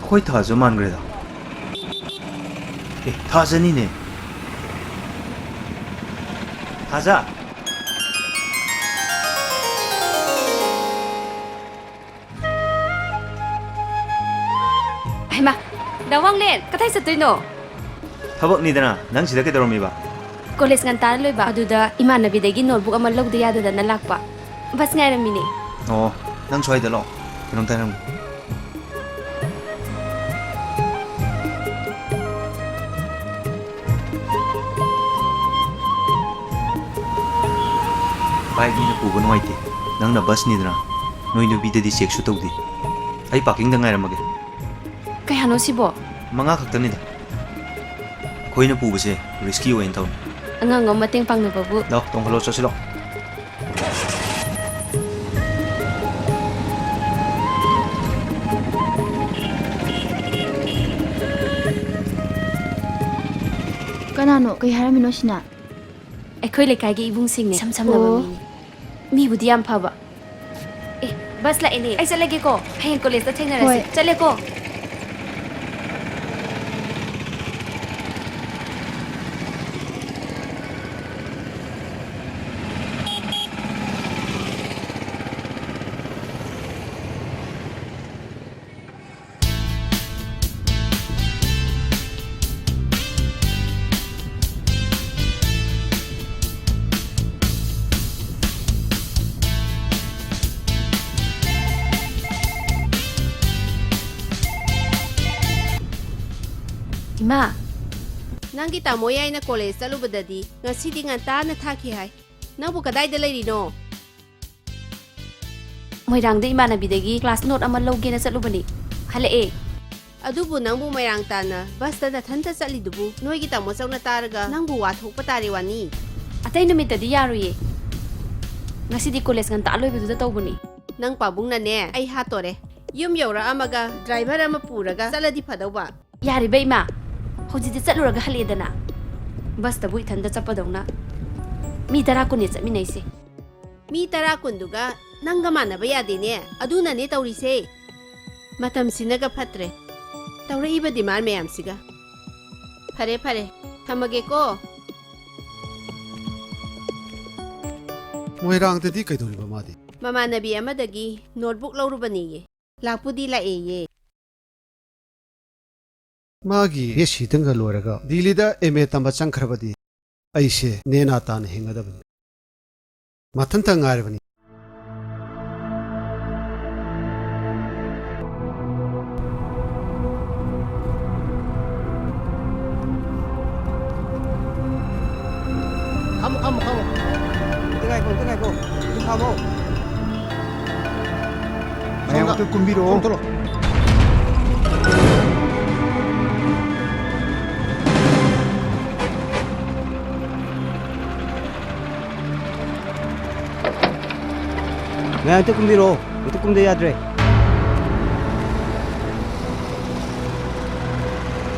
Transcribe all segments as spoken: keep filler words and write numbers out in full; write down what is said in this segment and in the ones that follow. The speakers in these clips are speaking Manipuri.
ꯑꯩꯈꯣꯏ ꯊꯥꯖ ꯃꯥꯟꯈ꯭ꯔꯦꯗ꯫ ꯑꯦ, ꯊꯥꯖꯅꯤꯅꯦ꯫ ꯊꯥꯖ! ꯍꯩꯃꯥ, ꯗꯥ ꯋꯥꯡꯂꯦꯟ, ꯀꯗꯥꯏ ꯆꯠꯇꯣꯏꯅꯣ? ꯊꯕꯛꯅꯤꯗꯅ, ꯅꯪ ꯁꯤꯗ ꯀꯩꯗꯧꯔꯝꯃꯤꯕ? ꯀꯣꯂꯦꯖ ꯉꯟꯇꯥꯅ ꯂꯣꯏꯕ, ꯑꯗꯨꯗ ꯏꯃꯥꯟꯅꯕꯤꯗꯒꯤ ꯅꯣꯠꯕꯨꯛ ꯑꯃ ꯂꯧꯗ ꯌꯥꯗꯗꯅ ꯂꯥꯛꯄ꯫ ꯕꯁ ꯉꯥꯏꯔꯝꯃꯤꯅꯦ꯫ ꯑꯣ, ꯅꯪ ꯁ꯭ꯋꯥꯏꯗ ꯂꯥꯛꯑꯣ, ꯀꯩꯅꯣꯝꯇ ꯍꯥꯏꯔꯝꯒꯦ꯫ ꯚꯥꯏ, ꯃꯤꯅ ꯄꯨꯕ ꯅꯨꯡꯉꯥꯏꯇꯦ꯫ ꯅꯪꯅ ꯕꯁꯅꯤꯗꯅ, ꯅꯣꯏ ꯅꯨꯄꯤꯗꯗꯤ ꯆꯦꯛꯁꯨ ꯇꯧꯗꯦ꯫ ꯑꯩ ꯄꯥꯔꯀꯤꯡꯗ ꯉꯥꯏꯔꯝꯃꯒꯦ꯫ ꯀꯌꯥꯅꯣ ꯁꯤꯕꯣ? ꯃꯉꯥ ꯈꯛꯇꯅꯤꯗ꯫ ꯑꯩꯈꯣꯏꯅ ꯄꯨꯕꯁꯦ ꯔꯤꯁꯀꯤ ꯑꯣꯏꯅ ꯊꯧꯔꯤ꯫ ꯑꯉꯥꯡ ꯑꯃ ꯃꯇꯦꯡ ꯄꯥꯡꯅꯕꯕꯨ꯫ ꯂꯥꯎ, ꯇꯣꯡꯈꯠꯂꯣ, ꯆꯠꯁꯤꯜꯂꯣ꯫ ꯀꯅꯥꯅꯣ? ꯀꯩ ꯍꯥꯏꯔꯝꯃꯤꯅꯣ ꯁꯤꯅ? ꯑꯩꯈꯣꯏ ꯂꯩꯀꯥꯏꯒꯤ ꯏꯕꯨꯡꯁꯤꯡꯅꯦ꯫ ꯏꯁꯝ ꯁꯝꯅꯕ ꯑꯣ꯫ ꯃꯤꯅꯤ꯫ ꯃꯤꯕꯨꯗꯤ ꯌꯥꯝ ꯐꯕ꯫ ꯑꯦ, ꯕꯁ ꯂꯥꯛꯑꯦꯅꯦ꯫ ꯑꯩ ꯆꯠꯂꯒꯦꯀꯣ꯫ ꯍꯌꯦꯡ ꯀꯣꯂꯦꯖꯇ ꯊꯦꯡꯅꯔꯁꯤ꯫ ꯍꯣꯏ꯫ ꯆꯠꯂꯦꯀꯣ꯫ ꯏꯃꯥ꯫ ꯅꯪꯒꯤ ꯇꯥꯃꯣ ꯌꯥꯏꯅ ꯀꯣꯂꯦꯖ ꯆꯠꯂꯨꯕꯗꯗꯤ ꯉꯁꯤꯗꯤ ꯉꯟꯇꯥꯅ ꯊꯥꯈꯤ ꯍꯥꯏ꯫ ꯅꯪꯕꯨ ꯀꯗꯥꯏꯗ ꯂꯩꯔꯤꯅꯣ? ꯃꯣꯏꯔꯥꯡꯗ ꯏꯃꯥꯟꯅꯕꯤꯗꯒꯤ ꯀ꯭ꯂꯥꯁ ꯅꯣꯠ ꯑꯃ ꯂꯧꯒꯦꯅ ꯆꯠꯂꯨꯕꯅꯤ꯫ ꯍꯜꯂꯛꯑꯦ꯫ ꯑꯗꯨꯕꯨ ꯅꯪꯕꯨ ꯃꯣꯏꯔꯥꯡ ꯇꯥꯟꯅ ꯕꯁꯇ ꯅꯊꯟꯇ ꯆꯠꯂꯤꯗꯨꯕꯨ ꯅꯣꯏꯒꯤ ꯇꯥꯃꯣ ꯆꯧꯅ ꯇꯥꯔꯒ ꯅꯪꯕꯨ ꯋꯥ ꯊꯣꯛꯄ ꯇꯥꯔꯦ ꯋꯥꯅꯤ꯫ ꯑꯇꯩ ꯅꯨꯃꯤꯠꯇꯗꯤ ꯌꯥꯔꯣꯏꯌꯦ꯫ ꯉꯁꯤꯗꯤ ꯀꯣꯂꯦꯖ ꯉꯟꯇꯥ ꯂꯣꯏꯕꯗꯨꯗ ꯇꯧꯕꯅꯤ꯫ ꯅꯪ ꯄꯥꯕꯨꯡꯅꯅꯦ ꯑꯩ ꯍꯥꯠꯇꯣꯔꯦ꯫ ꯌꯨꯝ ꯌꯧꯔꯛꯑꯝꯃꯒ ꯗ꯭ꯔꯥꯏꯚꯔ ꯑꯃ ꯄꯨꯔꯒ ꯆꯠꯂꯗꯤ ꯐꯗꯧꯕ꯫ ꯌꯥꯔꯤꯕ ꯏꯃꯥ, ꯍꯧꯖꯤꯛꯇꯤ ꯆꯠꯂꯨꯔꯒ ꯍꯜꯂꯛꯑꯦꯗꯅ꯫ ꯕꯁꯇꯕꯨ ꯏꯊꯟꯇ ꯆꯠꯄꯗꯧꯅ ꯃꯤ ꯇꯔꯥ ꯀꯨꯟꯅꯦ ꯆꯠꯃꯤꯟꯅꯩꯁꯦ꯫ ꯃꯤ ꯇꯔꯥ ꯀꯨꯟꯗꯨꯒ ꯅꯪꯒ ꯃꯥꯟꯅꯕ ꯌꯥꯗꯦꯅꯦ꯫ ꯑꯗꯨꯅꯅꯦ ꯇꯧꯔꯤꯁꯦ꯫ ꯃꯇꯝꯁꯤꯅꯒ ꯐꯠꯇ꯭ꯔꯦ꯫ ꯇꯧꯔꯛꯏꯕ demand ꯃꯌꯥꯝꯁꯤꯒ꯫ ꯐꯔꯦ, ꯐꯔꯦ, ꯊꯝꯃꯒꯦꯀꯣ꯫ ꯃꯣꯏꯔꯥꯡꯗꯗꯤ ꯀꯩꯗꯧꯔꯤꯕ ꯃꯥꯗꯤ? ꯃꯃꯥꯟꯅꯕꯤ ꯑꯃꯗꯒꯤ notebook ꯂꯧꯔꯨꯕꯅꯦꯌꯦ꯫ ꯂꯥꯛꯄꯨꯗꯤ ꯂꯥꯛꯑꯦꯌꯦ꯫ ꯃꯥꯒꯤ ꯕꯤ ꯑꯦꯁ ꯁꯤ ꯇꯪꯒ ꯂꯣꯏꯔꯒ ꯗꯤꯜꯂꯤꯗ ꯑꯦꯝ ꯑꯦ ꯇꯝꯕ ꯆꯪꯈ꯭ꯔꯕꯗꯤ ꯑꯩꯁꯦ ꯅꯦꯅꯥ ꯇꯥꯅ ꯍꯤꯡꯒꯗꯕꯅꯤ꯫ ꯃꯊꯟꯇ ꯉꯥꯏꯔꯕꯅꯤ꯫ ꯈꯥꯝꯃꯣ, ꯈꯥꯝꯃꯣ, ꯈꯥꯝꯃꯣ꯫ ꯑꯝꯇ ꯉꯥꯏꯈꯣ, ꯑꯝꯇ ꯉꯥꯏꯈꯣ꯫ ꯑꯗꯨ ꯈꯥꯝꯃꯣ꯫ ꯃꯌꯥꯝ ꯁꯣꯝꯗ꯫ ꯑꯝꯇ ꯀꯨꯝꯕꯤꯔꯛꯑꯣ꯫ ꯁꯣꯝ ꯊꯣꯛꯂꯛꯑꯣ꯫ ꯃꯌꯥꯝ ꯑꯝꯇ ꯀꯨꯝꯕꯤꯔꯛꯑꯣ꯫ ꯍꯧꯖꯤꯛ ꯀꯨꯝꯗ ꯌꯥꯗ꯭ꯔꯦ꯫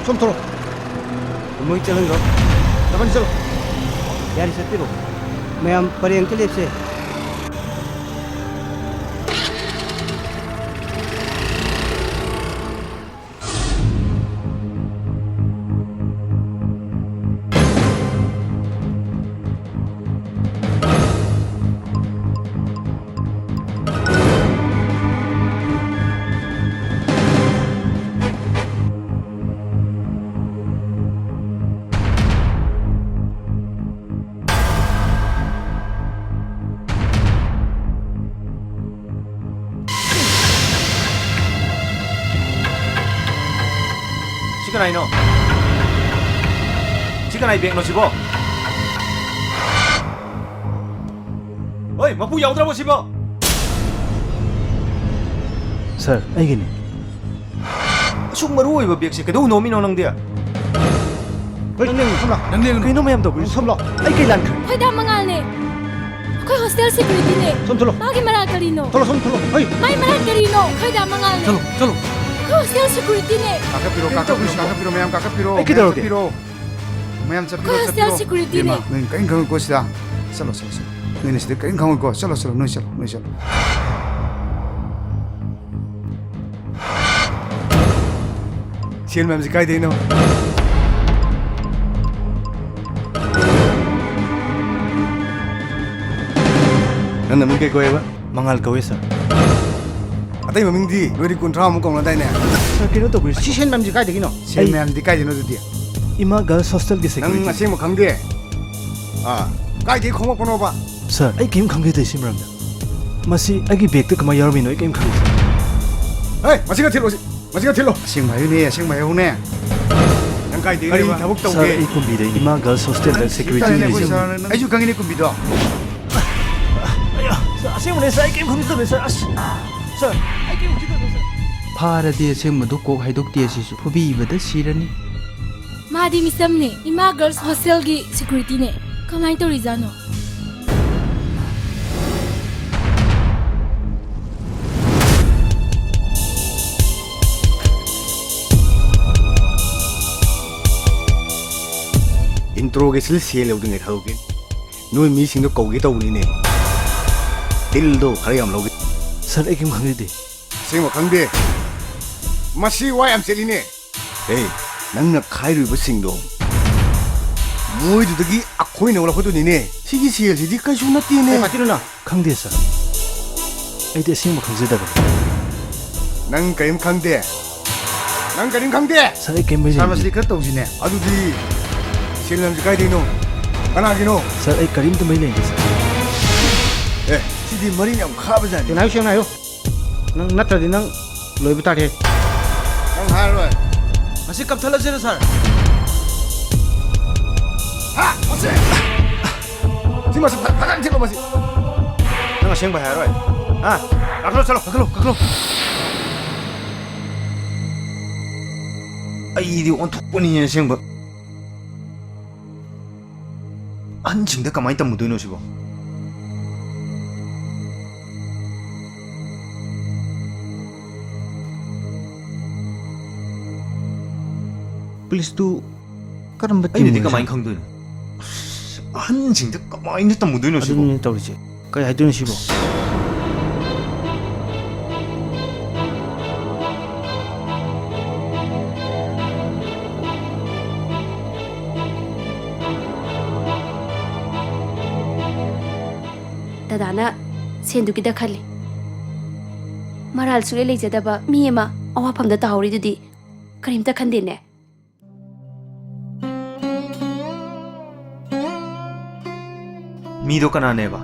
ꯁꯣꯝ ꯊꯣꯛꯂꯛꯑꯣ꯫ ꯃꯣꯏ ꯆꯠꯍꯟꯈ꯭ꯔꯣ꯫ ꯇꯥꯃꯟ ꯆꯠꯂꯣ꯫ ꯌꯥꯔꯦ, ꯆꯠꯄꯤꯔꯣ꯫ ꯃꯌꯥꯝ ꯄꯔꯦꯡ ꯑꯝꯇ ꯂꯦꯞꯁꯦ꯫ ꯁꯤ ꯀꯅꯥꯏꯅꯣ? ꯁꯤ ꯀꯅꯥꯏ ꯕꯦꯒꯅꯣ ꯁꯤꯕꯣ? ꯍꯣꯏ, ꯃꯄꯨ ꯌꯥꯎꯗ꯭ꯔꯕꯣ ꯁꯤꯕꯣ? ꯁꯥꯔ, ꯑꯩꯒꯤꯅꯤ꯫ ꯑꯁꯨꯛ ꯃꯔꯨ ꯑꯣꯏꯕ ꯕꯦꯒꯁꯦ ꯀꯩꯗꯧ ꯍꯨꯟꯗꯣꯛꯑꯝꯃꯤꯅꯣ ꯅꯪꯗꯤ? ꯍꯣꯏ, ꯅꯪ ꯂꯦꯡꯉꯨ, ꯁꯣꯝ ꯂꯥꯎ꯫ ꯅꯪ ꯂꯦꯡꯒꯅꯨ꯫ ꯀꯩꯅꯣ ꯃꯌꯥꯝ ꯇꯧꯕꯤꯔꯤꯁꯤ? ꯁꯣꯝ ꯂꯥꯎ꯫ ꯑꯩ ꯀꯩ ꯂꯥꯟꯈ꯭ꯔꯦ? ꯑꯩꯈꯣꯏ ꯗꯥ ꯃꯉꯥꯜꯅꯦ꯫ ꯑꯩꯈꯣꯏ ꯍꯣꯁꯇꯦꯜ ꯁꯦꯀ꯭ꯌꯨꯔꯤꯇꯤꯅꯦ꯫ ꯁꯣꯝ ꯊꯣꯛꯂꯣ꯫ ꯃꯥꯒꯤ ꯃꯔꯥꯜ ꯀꯔꯤꯅꯣ? ꯊꯣꯛꯂꯣ, ꯁꯣꯝ ꯊꯣꯛꯂꯣ꯫ ꯍꯣꯏ꯫ ꯃꯥꯒꯤ ꯃꯔꯥꯜ ꯀꯔꯤꯅꯣ? ꯑꯩꯈꯣꯏ ꯗꯥ ꯃꯉꯥꯜꯅꯦ꯫ ꯆꯠꯂꯣ, ꯆꯠꯂꯣ꯫ ꯑꯩꯈꯣꯏ ꯍꯣꯁꯇꯦꯜ ꯁꯦꯀ꯭ꯌꯨꯔꯤꯇꯤꯅꯦ꯫ ꯀꯥꯈꯠꯄꯤꯔꯣ, ꯀꯥꯈꯠꯄꯤꯔꯣ, ꯀꯥꯈꯠꯄꯤꯔꯣ, ꯃꯌꯥꯝ ꯀꯥꯈꯠꯄꯤꯔꯣ, ꯑꯩ ꯃꯌꯥꯝ ꯀꯩꯗꯧꯔꯒꯦ? ꯆꯠꯄꯤꯔꯣ꯫ ꯃꯌꯥꯝ ꯆꯠꯄꯤꯔꯣ, ꯑꯩꯈꯣꯏ ꯍꯣꯁꯇꯦꯜ ꯆꯠꯄꯤꯔꯣ꯫ ꯁꯦꯀ꯭ꯌꯨꯔꯤꯇꯤꯅꯦ꯫ ꯏꯕꯦꯝꯃ, ꯅꯣꯏ ꯀꯔꯤꯝ ꯈꯪꯉꯣꯏꯀꯣ ꯁꯤꯗ꯫ ꯆꯠꯂꯣ, ꯆꯠꯂꯣ, ꯆꯠꯂꯣ꯫ ꯅꯣꯏꯅ ꯁꯤꯗ ꯀꯔꯤꯝ ꯈꯪꯉꯣꯏꯀꯣ꯫ ꯆꯠꯂꯣ, ꯆꯠꯂꯣ, ꯅꯣꯏ ꯆꯠꯂꯣ, ꯅꯣꯏ ꯆꯠꯂꯣ꯫ ꯁꯦꯜ ꯃꯌꯥꯝꯁꯤ ꯀꯥꯏꯗꯩꯅꯣ? ꯅꯪ ꯅꯃꯤꯡ ꯀꯩ ꯀꯧꯋꯦꯕ? ꯃꯉꯥꯜ ꯀꯧꯋꯦ, ꯁꯥꯔ꯫ ꯑꯇꯩ ꯃꯃꯤꯡꯗꯤ ꯅꯣꯏꯗꯤ ꯀꯨꯟꯊ꯭ꯔꯥꯃꯨꯛ ꯀꯧꯅꯗꯥꯏꯅꯦ? ꯁꯥꯔ, ꯀꯩꯅꯣ ꯇꯧꯕꯤꯌꯨ, ꯁꯤ ꯁꯥꯔ꯫ ꯁꯦꯟ ꯃꯌꯥꯝꯁꯤ ꯀꯥꯏꯗꯒꯤꯅꯣ? ꯁꯦꯜ ꯑꯩ ꯃꯌꯥꯝꯗꯤ ꯀꯥꯏꯗꯩꯅꯣ ꯑꯗꯨꯗꯤ? ꯏꯃꯥ ꯒꯔꯜꯁ ꯍꯣꯁꯇꯦꯜꯒꯤ ꯅꯪ ꯁꯦꯀ꯭ꯌꯨꯔꯤꯇꯤ꯫ ꯑꯁꯦꯡꯕ ꯈꯪꯗꯦ? ꯑꯥ, ꯀꯥꯏꯗꯒꯤ ꯈꯣꯝꯃꯛꯄꯅꯣꯕ? ꯁꯥꯔ, ꯑꯩ ꯀꯔꯤꯝ ꯈꯪꯖꯗꯦ ꯁꯤ ꯃꯔꯝꯗ꯫ ꯃꯁꯤ ꯑꯩꯒꯤ ꯕꯦꯒꯇ ꯀꯃꯥꯏꯅ ꯌꯥꯎꯔꯝꯃꯤꯅꯣ ꯑꯩ ꯀꯔꯤꯝ ꯈꯪꯗꯦ꯫ ꯍꯦ, ꯃꯁꯤꯒ ꯊꯤꯜꯂꯣ ꯁꯤ꯫ ꯃꯁꯤꯒ ꯊꯤꯜꯂꯣ꯫ ꯑꯁꯦꯡꯕ ꯍꯥꯏꯌꯨꯅꯦ, ꯑꯁꯦꯡꯕ ꯍꯥꯏꯌꯨꯅꯦ꯫ ꯅꯪ ꯀꯥꯏꯗꯒꯤ ꯀꯔꯤ ꯂꯩꯕ? ꯊꯕꯛ ꯁꯥꯔ, ꯇꯧꯒꯦ? ꯑꯩ ꯀꯨꯝꯕꯤꯗ ꯏꯃꯥ ꯒꯔꯜꯁ ꯍꯣꯁꯇꯦꯜꯗ ꯁꯦꯀ꯭ꯌꯨꯔꯤꯇꯤ ꯇꯥꯔꯦꯅꯦ, ꯑꯩꯈꯣꯏ ꯂꯩꯖꯕꯅꯤ꯫ ꯁꯥꯔ, ꯅꯪ ꯑꯩꯁꯨ ꯈꯪꯉꯤꯅꯦ ꯀꯨꯝꯕꯤꯗꯣ꯫ ꯑꯌꯥ, ꯁꯥꯔ, ꯑꯁꯦꯡꯕꯅꯦ ꯁꯥꯔ, ꯑꯩ ꯀꯔꯤꯝ ꯈꯪꯖꯗꯕꯅꯦ ꯁꯥꯔ꯫ ꯑꯁ, ꯁꯥꯔ, ꯑꯩ ꯀꯔꯤꯝ ꯈꯪꯖꯗꯕꯅꯦ ꯁꯥꯔ꯫ ꯐꯥꯔꯗꯤ ꯑꯁꯦꯡꯕꯗꯨ ꯀꯣꯛ ꯍꯥꯏꯗꯣꯛꯇꯦ ꯁꯤꯁꯨ꯫ ꯐꯨꯕꯤꯕꯗ ꯁꯤꯔꯅꯤ꯫ ꯃꯥꯗꯤ ꯃꯤꯆꯝꯅꯦ꯫ ꯏꯃꯥ ꯒꯔꯜꯁ ꯍꯣꯁꯇꯦꯜꯒꯤ ꯁꯦꯀ꯭ꯌꯨꯔꯤꯇꯤꯅꯦ꯫ ꯀꯃꯥꯏꯅ ꯇꯧꯔꯤꯖꯥꯠꯅꯣ? ꯏꯟꯇ꯭ꯔꯣꯒꯤ ꯁꯤꯜ ꯁꯦꯜ ꯌꯧꯗ꯭ꯔꯤꯉꯩ ꯊꯥꯗꯣꯛꯀꯦ꯫ ꯅꯣꯏ ꯃꯤꯁꯤꯡꯗꯣ ꯀꯧꯒꯦ ꯇꯧꯕꯅꯤꯅꯦ꯫ ꯇꯤꯜꯗꯣ ꯈꯔ ꯌꯥꯝ ꯂꯧꯒꯦ꯫ ꯁꯥꯔ, ꯑꯩ ꯀꯔꯤꯝ ꯈꯪꯖꯗꯦ꯫ ꯑꯁꯦꯡꯕ ꯈꯪꯗꯦ꯫ ꯃꯁꯤ ꯋꯥ ꯌꯥꯝ ꯆꯦꯠꯂꯤꯅꯦ꯫ ꯑꯦ, ꯅꯪꯅ ꯈꯥꯏꯔꯨꯕꯁꯤꯡꯗꯣ ꯃꯣꯏꯗꯨꯗꯒꯤ ꯑꯩꯈꯣꯏꯅ ꯑꯃꯨꯛ ꯂꯧꯈꯠꯇꯣꯏꯅꯤꯅꯦ꯫ ꯁꯤꯒꯤ ꯁꯦꯜꯁꯤꯗꯤ ꯀꯩꯁꯨ ꯅꯠꯇꯦꯅꯦ꯫ ꯑꯦ, ꯄꯥꯇꯤꯅꯨꯅ꯫ ꯈꯪꯗꯦ, ꯁꯥꯔ꯫ ꯑꯩꯗꯤ ꯑꯁꯦꯡꯕ ꯈꯪꯖꯗꯕꯅꯤ꯫ ꯅꯪ ꯀꯔꯤꯝ ꯈꯪꯗꯦ? ꯅꯪ ꯀꯔꯤꯝ ꯈꯪꯗꯦ? ꯁꯥꯔ, ꯑꯩ ꯀꯔꯤꯝ ꯁꯥꯔ, ꯈꯪꯖꯗꯦ꯫ ꯃꯁꯤꯗꯤ ꯈꯔ ꯇꯧꯁꯤꯅꯦ꯫ ꯑꯗꯨꯗꯤ ꯁꯦꯜ ꯃꯌꯥꯝꯁꯤ ꯀꯥꯏꯗꯩꯅꯣ? ꯀꯅꯥꯒꯤꯅꯣ? ꯁꯥꯔ, ꯑꯩ ꯀꯔꯤꯝꯇ ꯃꯔꯤ ꯂꯩꯅꯗꯦ, ꯁꯥꯔ꯫ ꯑꯦ, ꯁꯤꯗꯤ ꯃꯔꯤꯅ ꯌꯥꯝ ꯈꯥꯕꯖꯥꯠꯅꯤ꯫ ꯁꯦꯡꯅ ꯍꯥꯏꯌꯨ, ꯁꯦꯡꯅ ꯍꯥꯏꯌꯨ꯫ ꯅꯪ ꯅꯠꯇ꯭ꯔꯗꯤ ꯅꯪ ꯂꯣꯏꯕ ꯇꯥꯔꯦ꯫ ꯅꯪ ꯍꯥꯏꯔꯔꯣꯏ꯫ ꯃꯁꯤ ꯀꯞꯊꯠꯂꯁꯤꯔ, ꯁꯥꯔ? ꯍꯥ? ꯃꯁꯤ! ꯁꯤ ꯃꯁꯤ ꯐ-, ꯐꯖꯅ ꯊꯤꯜꯂꯣ ꯃꯁꯤ꯫ ꯅꯪ ꯑꯁꯦꯡꯕ ꯍꯥꯏꯔꯔꯣꯏ? ꯍꯥ? ꯀꯥꯈꯠꯂꯣ, ꯆꯠꯂꯣ, ꯀꯥꯈꯠꯂꯣ, ꯀꯥꯈꯠꯂꯣ꯫ ꯑꯩꯗꯤ ꯑꯣꯟꯊꯣꯛꯄꯅꯤꯍꯦ ꯑꯁꯦꯡꯕ꯫ ꯑꯍꯟꯁꯤꯡꯗ ꯀꯃꯥꯏꯅ ꯇꯝꯃꯨꯗꯣꯏꯅꯣ ꯁꯤꯕꯣ? ꯄꯨꯂꯤꯁꯇꯨ ꯀꯔꯝꯕ ꯑꯩꯅꯗꯤ team ꯀꯃꯥꯏꯅ ꯑꯣꯏꯖꯥꯠꯅꯣ? ꯈꯪꯗꯣꯏꯅꯣ? ꯑꯁ, ꯑꯍꯟꯁꯤꯡꯗ ꯀꯃꯥꯏꯅ ꯇꯝꯃꯨꯗꯣꯏꯅꯣ ꯁꯤꯕꯣ? ꯑꯗꯨꯅꯤꯅꯦ ꯇꯧꯔꯤꯁꯦ꯫ ꯀꯩ ꯍꯥꯏꯗꯣꯏꯅꯣ ꯁꯤꯕꯣ? ꯗꯥꯅ ꯁꯦꯟꯗꯨꯒꯤꯗ ꯈꯜꯂꯤ꯫ ꯃꯔꯥꯜ ꯁꯨꯛꯂꯩ ꯂꯩꯖꯗꯕ ꯃꯤ ꯑꯃ ꯑꯋꯥꯐꯝꯗ ꯇꯥꯍꯧꯔꯤꯗꯨꯗꯤ ꯀꯔꯤꯝꯇ ꯈꯟꯗꯦꯅꯦ꯫ ꯃꯤꯗꯣ ꯀꯅꯥꯅꯦꯕ?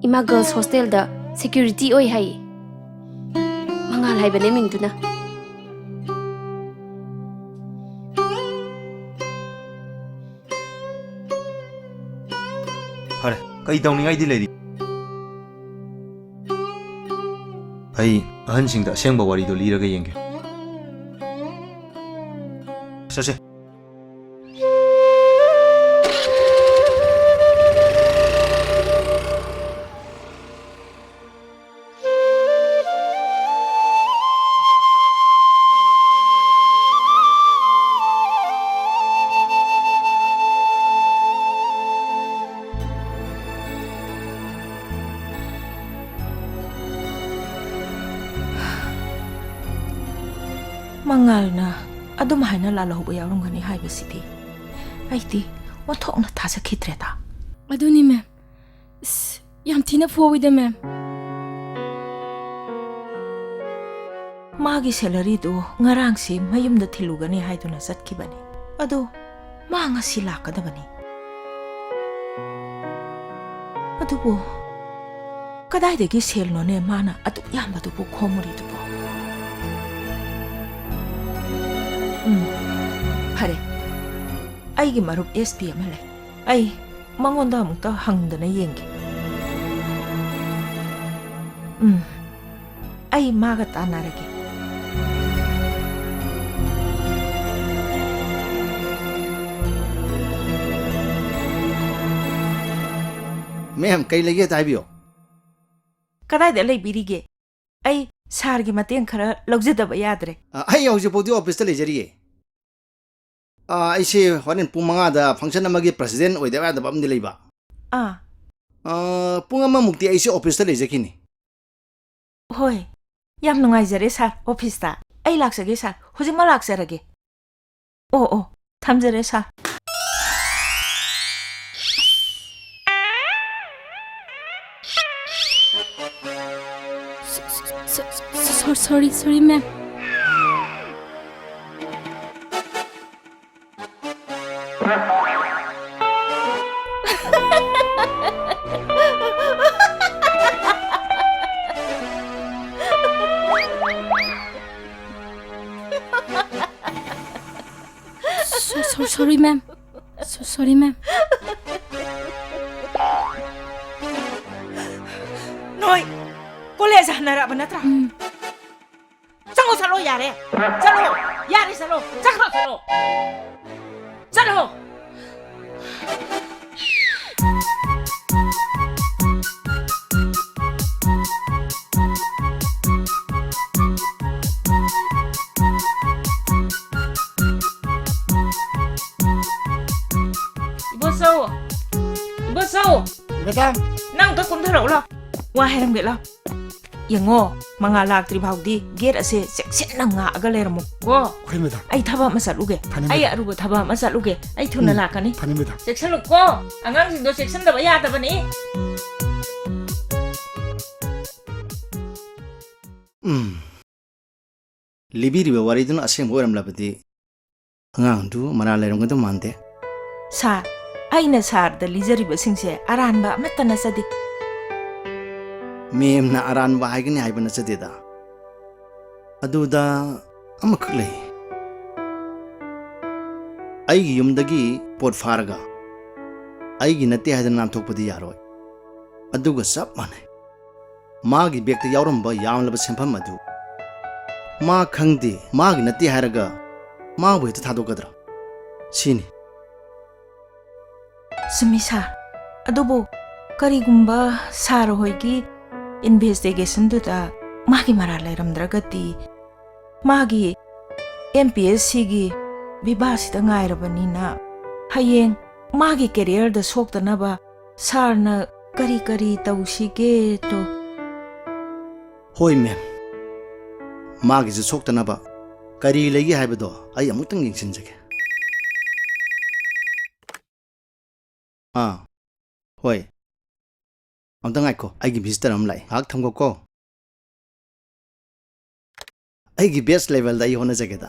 ꯏꯃꯥ girls hostelꯗ security ꯑꯣꯏ ꯍꯥꯏꯌꯦ꯫ ꯃꯉꯥꯜ ꯍꯥꯏꯕꯅꯦ ꯃꯤꯡꯗꯨꯅ꯫ ꯐꯔꯦ, ꯀꯩ ꯇꯧꯅꯤꯡꯉꯥꯏꯗꯤ ꯂꯩꯔꯤ? ꯑꯩ ꯑꯍꯟꯁꯤꯡꯗ ꯑꯁꯦꯡꯕ ꯋꯥꯔꯤꯗꯣ ꯂꯤꯔꯒ ꯌꯦꯡꯒꯦ꯫ ꯆꯠꯁꯦ꯫ ꯃꯉꯥꯜꯅ ꯑꯗꯨꯝ ꯍꯥꯏꯅ ꯂꯥꯜꯍꯧꯕ ꯌꯥꯎꯔꯝꯒꯅꯤ ꯍꯥꯏꯕꯁꯤꯗꯤ ꯑꯩꯗꯤ ꯑꯣꯟꯊꯣꯛꯅ ꯊꯥꯖꯈꯤꯗ꯭ꯔꯦꯗ꯫ ꯑꯗꯨꯅꯤ, ꯃꯦꯝ꯫ ꯑꯁ, ꯌꯥꯝ ꯊꯤꯅ ꯐꯣꯋꯤꯗ, ꯃꯦꯝ꯫ ꯃꯥꯒꯤ salaryꯗꯨ ꯉꯔꯥꯡꯁꯤ ꯃꯌꯨꯝꯗ ꯊꯤꯜꯂꯨꯒꯅꯤ ꯍꯥꯏꯗꯨꯅ ꯆꯠꯈꯤꯕꯅꯤ꯫ ꯑꯗꯨ ꯃꯥ ꯉꯁꯤ ꯂꯥꯛꯀꯗꯕꯅꯤ꯫ ꯑꯗꯨꯕꯨ ꯀꯗꯥꯏꯗꯒꯤ ꯁꯦꯜꯅꯣꯅꯦ ꯃꯥꯅ ꯑꯗꯨꯛ ꯌꯥꯝꯕꯗꯨꯕꯨ ꯈꯣꯝꯃꯨꯔꯤꯗꯨꯕꯨ? ꯎꯝ, ꯐꯔꯦ꯫ ꯑꯩꯒꯤ ꯃꯔꯨꯞ S P ꯑꯃ ꯂꯩ꯫ ꯑꯩ ꯃꯉꯣꯟꯗ ꯑꯃꯨꯛꯇ ꯍꯪꯗꯅ ꯌꯦꯡꯒꯦ꯫ ꯎꯝ, ꯑꯩ ꯃꯥꯒ ꯇꯥꯟꯅꯔꯒꯦ꯫ ꯃꯦꯝ, ꯀꯩ ꯂꯩꯒꯦ ꯍꯦꯛꯇ ꯍꯥꯏꯕꯤꯌꯣ꯫ ꯀꯗꯥꯏꯗ ꯂꯩꯕꯤꯔꯤꯒꯦ? ꯑꯩ ꯁꯥꯔꯒꯤ ꯃꯇꯦꯡ ꯈꯔ ꯂꯧꯖꯗꯕ ꯌꯥꯗ꯭ꯔꯦ꯫ ꯑ, ꯑꯩ ꯍꯧꯖꯤꯛ ꯐꯥꯎꯗꯤ officeꯇ ꯂꯩꯖꯔꯤꯌꯦ꯫ ꯑ, ꯑꯩꯁꯦ ꯍꯣꯔꯦꯟ ꯄꯨꯡ ꯃꯉꯥꯗ function ꯑꯃꯒꯤ president ꯑꯣꯏꯗꯕ ꯌꯥꯗꯕ ꯑꯃꯗꯤ ꯂꯩꯕ꯫ ꯑꯥ꯫ ꯑ, ꯄꯨꯡ ꯑꯃꯃꯨꯛꯇꯤ ꯑꯩꯁꯦ officeꯇ ꯂꯩꯖꯈꯤꯅꯤ꯫ ꯍꯣꯏ, ꯌꯥꯝ ꯅꯨꯡꯉꯥꯏꯖꯔꯦ ꯁꯥꯔ꯫ Officeꯇ ꯑꯩ ꯂꯥꯛꯆꯒꯦ ꯁꯥꯔ, ꯍꯧꯖꯤꯛꯃꯛ ꯂꯥꯛꯆꯔꯒꯦ꯫ ꯑꯣ, ꯑꯣ, ꯊꯝꯖꯔꯦ ꯁꯥꯔ꯫ Sorry, sorry, ma'am. So, so, sorry, ma'am. So, sorry, ma'am. ꯅꯣꯏ ꯀꯣꯂꯦꯖ ꯍꯟꯅꯔꯛꯑꯕ ꯅꯠꯇ꯭ꯔꯥ? ꯎꯝ꯫ ꯆꯠꯂꯣ, ꯆꯠꯂꯣ, ꯌꯥꯔꯦ꯫ ꯆꯠꯂꯣ꯫ ꯌꯥꯔꯦ, ꯆꯠꯂꯣ꯫ ꯆꯠꯈ꯭ꯔꯣ, ꯆꯠꯂꯣ꯫ ꯆꯠꯂꯣ꯫ ꯏꯕꯣꯆꯧ! ꯏꯕꯣꯆꯧ! ꯃꯦꯗꯥꯝ! ꯅꯪ ꯑꯝꯇ ꯀꯨꯝꯊꯔꯛꯎ ꯂꯥꯎ꯫ ꯋꯥ ꯍꯥꯏꯔꯝꯒꯦ ꯂꯥꯎ꯫ ꯌꯦꯡꯉꯣ, ꯃꯉꯥ ꯂꯥꯛꯇ꯭ꯔꯤ ꯐꯥꯎꯗꯤ ꯒꯦꯠ ꯑꯁꯦ ꯆꯦꯛꯁꯤꯟꯅ ꯉꯥꯛꯑꯒ ꯂꯩꯔꯝꯃꯨ ꯀꯣ꯫ ꯍꯣꯏ, ꯃꯦꯗꯥꯝ꯫ ꯑꯩ ꯊꯕꯛ ꯑꯃ ꯆꯠꯂꯨꯒꯦ꯫ ꯐꯅꯤ, ꯑꯩ ꯃꯦꯗꯥꯝ꯫ ꯑꯔꯨꯕ ꯊꯕꯛ ꯑꯃ ꯆꯠꯂꯨꯒꯦ꯫ ꯑꯩ ꯊꯨꯅ ꯎꯝ, ꯂꯥꯛꯀꯅꯤ꯫ ꯐꯅꯤ, ꯃꯦꯗꯥꯝ꯫ ꯆꯦꯛꯁꯤꯜꯂꯨ ꯀꯣ꯫ ꯑꯉꯥꯡꯁꯤꯡꯗꯣ ꯆꯦꯛꯁꯤꯟꯗꯕ ꯌꯥꯗꯕꯅꯤ꯫ ꯎꯝ꯫ ꯂꯤꯕꯤꯔꯤꯕ ꯋꯥꯔꯤꯗꯨꯅ ꯑꯁꯦꯡꯕ ꯑꯣꯏꯔꯝꯂꯕꯗꯤ ꯑꯉꯥꯡꯗꯨ ꯃꯔꯥꯜ ꯂꯩꯔꯝꯒꯗꯧ ꯃꯥꯟꯗꯦ꯫ ꯁꯥꯔ, ꯑꯩꯅ ꯁꯥꯔꯗ ꯂꯤꯖꯔꯤꯕꯁꯤꯡꯁꯦ ꯑꯔꯥꯟꯕ ꯑꯃꯠꯇ ꯅꯠꯆꯗꯦ꯫ ꯃꯦꯝꯅ ꯑꯔꯥꯟꯕ ꯍꯥꯏꯒꯅꯤ ꯍꯥꯏꯕ ꯅꯠꯆꯗꯦꯗ꯫ ꯑꯗꯨꯗ ꯑꯃꯈꯛ ꯂꯩ꯫ ꯑꯩꯒꯤ ꯌꯨꯝꯗꯒꯤ ꯄꯣꯠ ꯐꯥꯔꯒ ꯑꯩꯒꯤ ꯅꯠꯇꯦ ꯍꯥꯏꯗꯅ ꯅꯥꯟꯊꯣꯛꯄꯗꯤ ꯌꯥꯔꯣꯏ꯫ ꯑꯗꯨꯒ ꯆꯞ ꯃꯥꯟꯅꯩ꯫ ꯃꯥꯒꯤ ꯕꯦꯒꯇ ꯌꯥꯎꯔꯝꯕ ꯌꯥꯝꯂꯕ ꯁꯦꯟꯐꯝ ꯑꯗꯨ ꯃꯥ ꯈꯪꯗꯦ, ꯃꯥꯒꯤ ꯅꯠꯇꯦ ꯍꯥꯏꯔꯒ ꯃꯥꯕꯨ ꯍꯦꯛꯇ ꯊꯥꯗꯣꯛꯀꯗ꯭ꯔꯥ? ꯁꯤꯅꯤ꯫ ꯆꯨꯝꯃꯤ ꯁꯥꯔ꯫ ꯑꯗꯨꯕꯨ ꯀꯔꯤꯒꯨꯝꯕ ꯁꯥꯔ ꯍꯣꯏꯒꯤ ꯏꯟꯚꯦꯁꯇꯤꯒꯦꯁꯟꯗꯨꯗ ꯃꯥꯒꯤ ꯃꯔꯥꯜ ꯂꯩꯔꯝꯗ꯭ꯔꯒꯗꯤ, ꯃꯥꯒꯤ ꯑꯦꯝ ꯄꯤ ꯑꯦꯁ ꯁꯤꯒꯤ ꯕꯤꯕꯥꯁꯤꯗ ꯉꯥꯏꯔꯕꯅꯤꯅ, ꯍꯌꯦꯡ ꯃꯥꯒꯤ ꯀꯦꯔꯤꯌꯔꯗ ꯁꯣꯛꯇꯅꯕ ꯁꯥꯔꯅ ꯀꯔꯤ ꯀꯔꯤ ꯇꯧꯁꯤꯒꯦꯗꯣ꯫ ꯍꯣꯏ, ꯃꯦꯝ꯫ ꯃꯥꯒꯤꯁꯨ ꯁꯣꯛꯇꯅꯕ ꯀꯔꯤ ꯂꯩꯒꯦ ꯍꯥꯏꯕꯗꯣ ꯑꯩ ꯑꯃꯨꯛꯇꯪ ꯌꯦꯡꯁꯤꯟꯖꯒꯦ꯫ ꯑꯥ, ꯍꯣꯏ꯫ ꯑꯝꯇ ꯉꯥꯏꯈꯣ, ꯑꯩꯒꯤ visitor ꯑꯃ ꯂꯥꯛꯑꯦ, ꯉꯥꯏꯍꯥꯛ ꯊꯝꯈꯣꯀꯣ꯫ ꯑꯩꯒꯤ best levelꯗ ꯑꯩ ꯍꯣꯠꯅꯖꯒꯦꯗ꯫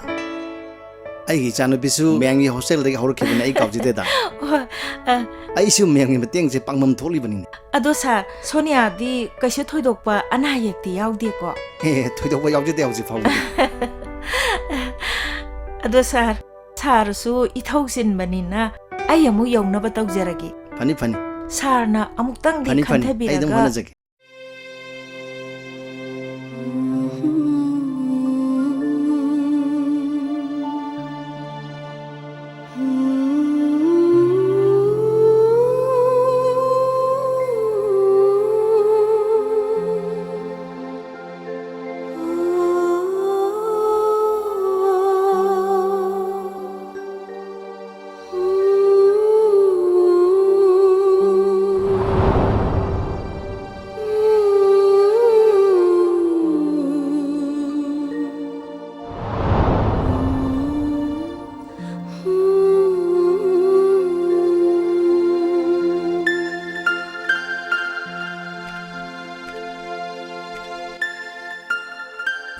ꯑꯩꯒꯤ ꯏꯆꯥꯅꯨꯄꯤꯁꯨ ꯃꯌꯥꯝꯒꯤ hostelꯗꯒꯤ ꯍꯧꯔꯛꯈꯤꯕꯅꯤ, ꯑꯩ ꯀꯥꯎꯖꯗꯦꯗ꯫ ꯍꯣꯏ, ꯑ꯫ ꯑꯩꯁꯨ ꯃꯌꯥꯝꯒꯤ ꯃꯇꯦꯡꯁꯦ ꯄꯥꯡꯐꯝ ꯊꯣꯛꯂꯤꯕꯅꯤꯅꯦ꯫ ꯑꯗꯣ sir, ꯁꯣꯅꯤꯌꯥꯗꯤ ꯀꯩꯁꯨ ꯊꯣꯏꯗꯣꯛꯄ ꯑꯅꯥ ꯑꯌꯦꯛꯇꯤ ꯌꯥꯎꯗꯦꯀꯣ? ꯍꯦ, ꯍꯦ, ꯊꯣꯏꯗꯣꯛꯄ ꯌꯥꯎꯖꯗꯦ ꯍꯧꯖꯤꯛ ꯐꯥꯎꯕꯗꯤ꯫ ꯑꯗꯣ sir, sirꯁꯨ ꯏꯊꯧ ꯆꯤꯟꯕꯅꯤꯅ ꯑꯩ ꯑꯃꯨꯛ ꯌꯧꯅꯕ ꯇꯧꯖꯔꯒꯦ꯫ ꯐꯅꯤ, ꯐꯅꯤ꯫ Sirꯅ ꯑꯃꯨꯛꯇꯪꯗꯤ ꯐꯅꯤ, ꯐꯅꯤ꯫ ꯑꯩ ꯑꯗꯨꯝ ꯈꯟꯊꯕꯤꯔꯒ ꯍꯣꯠꯅꯖꯒꯦ꯫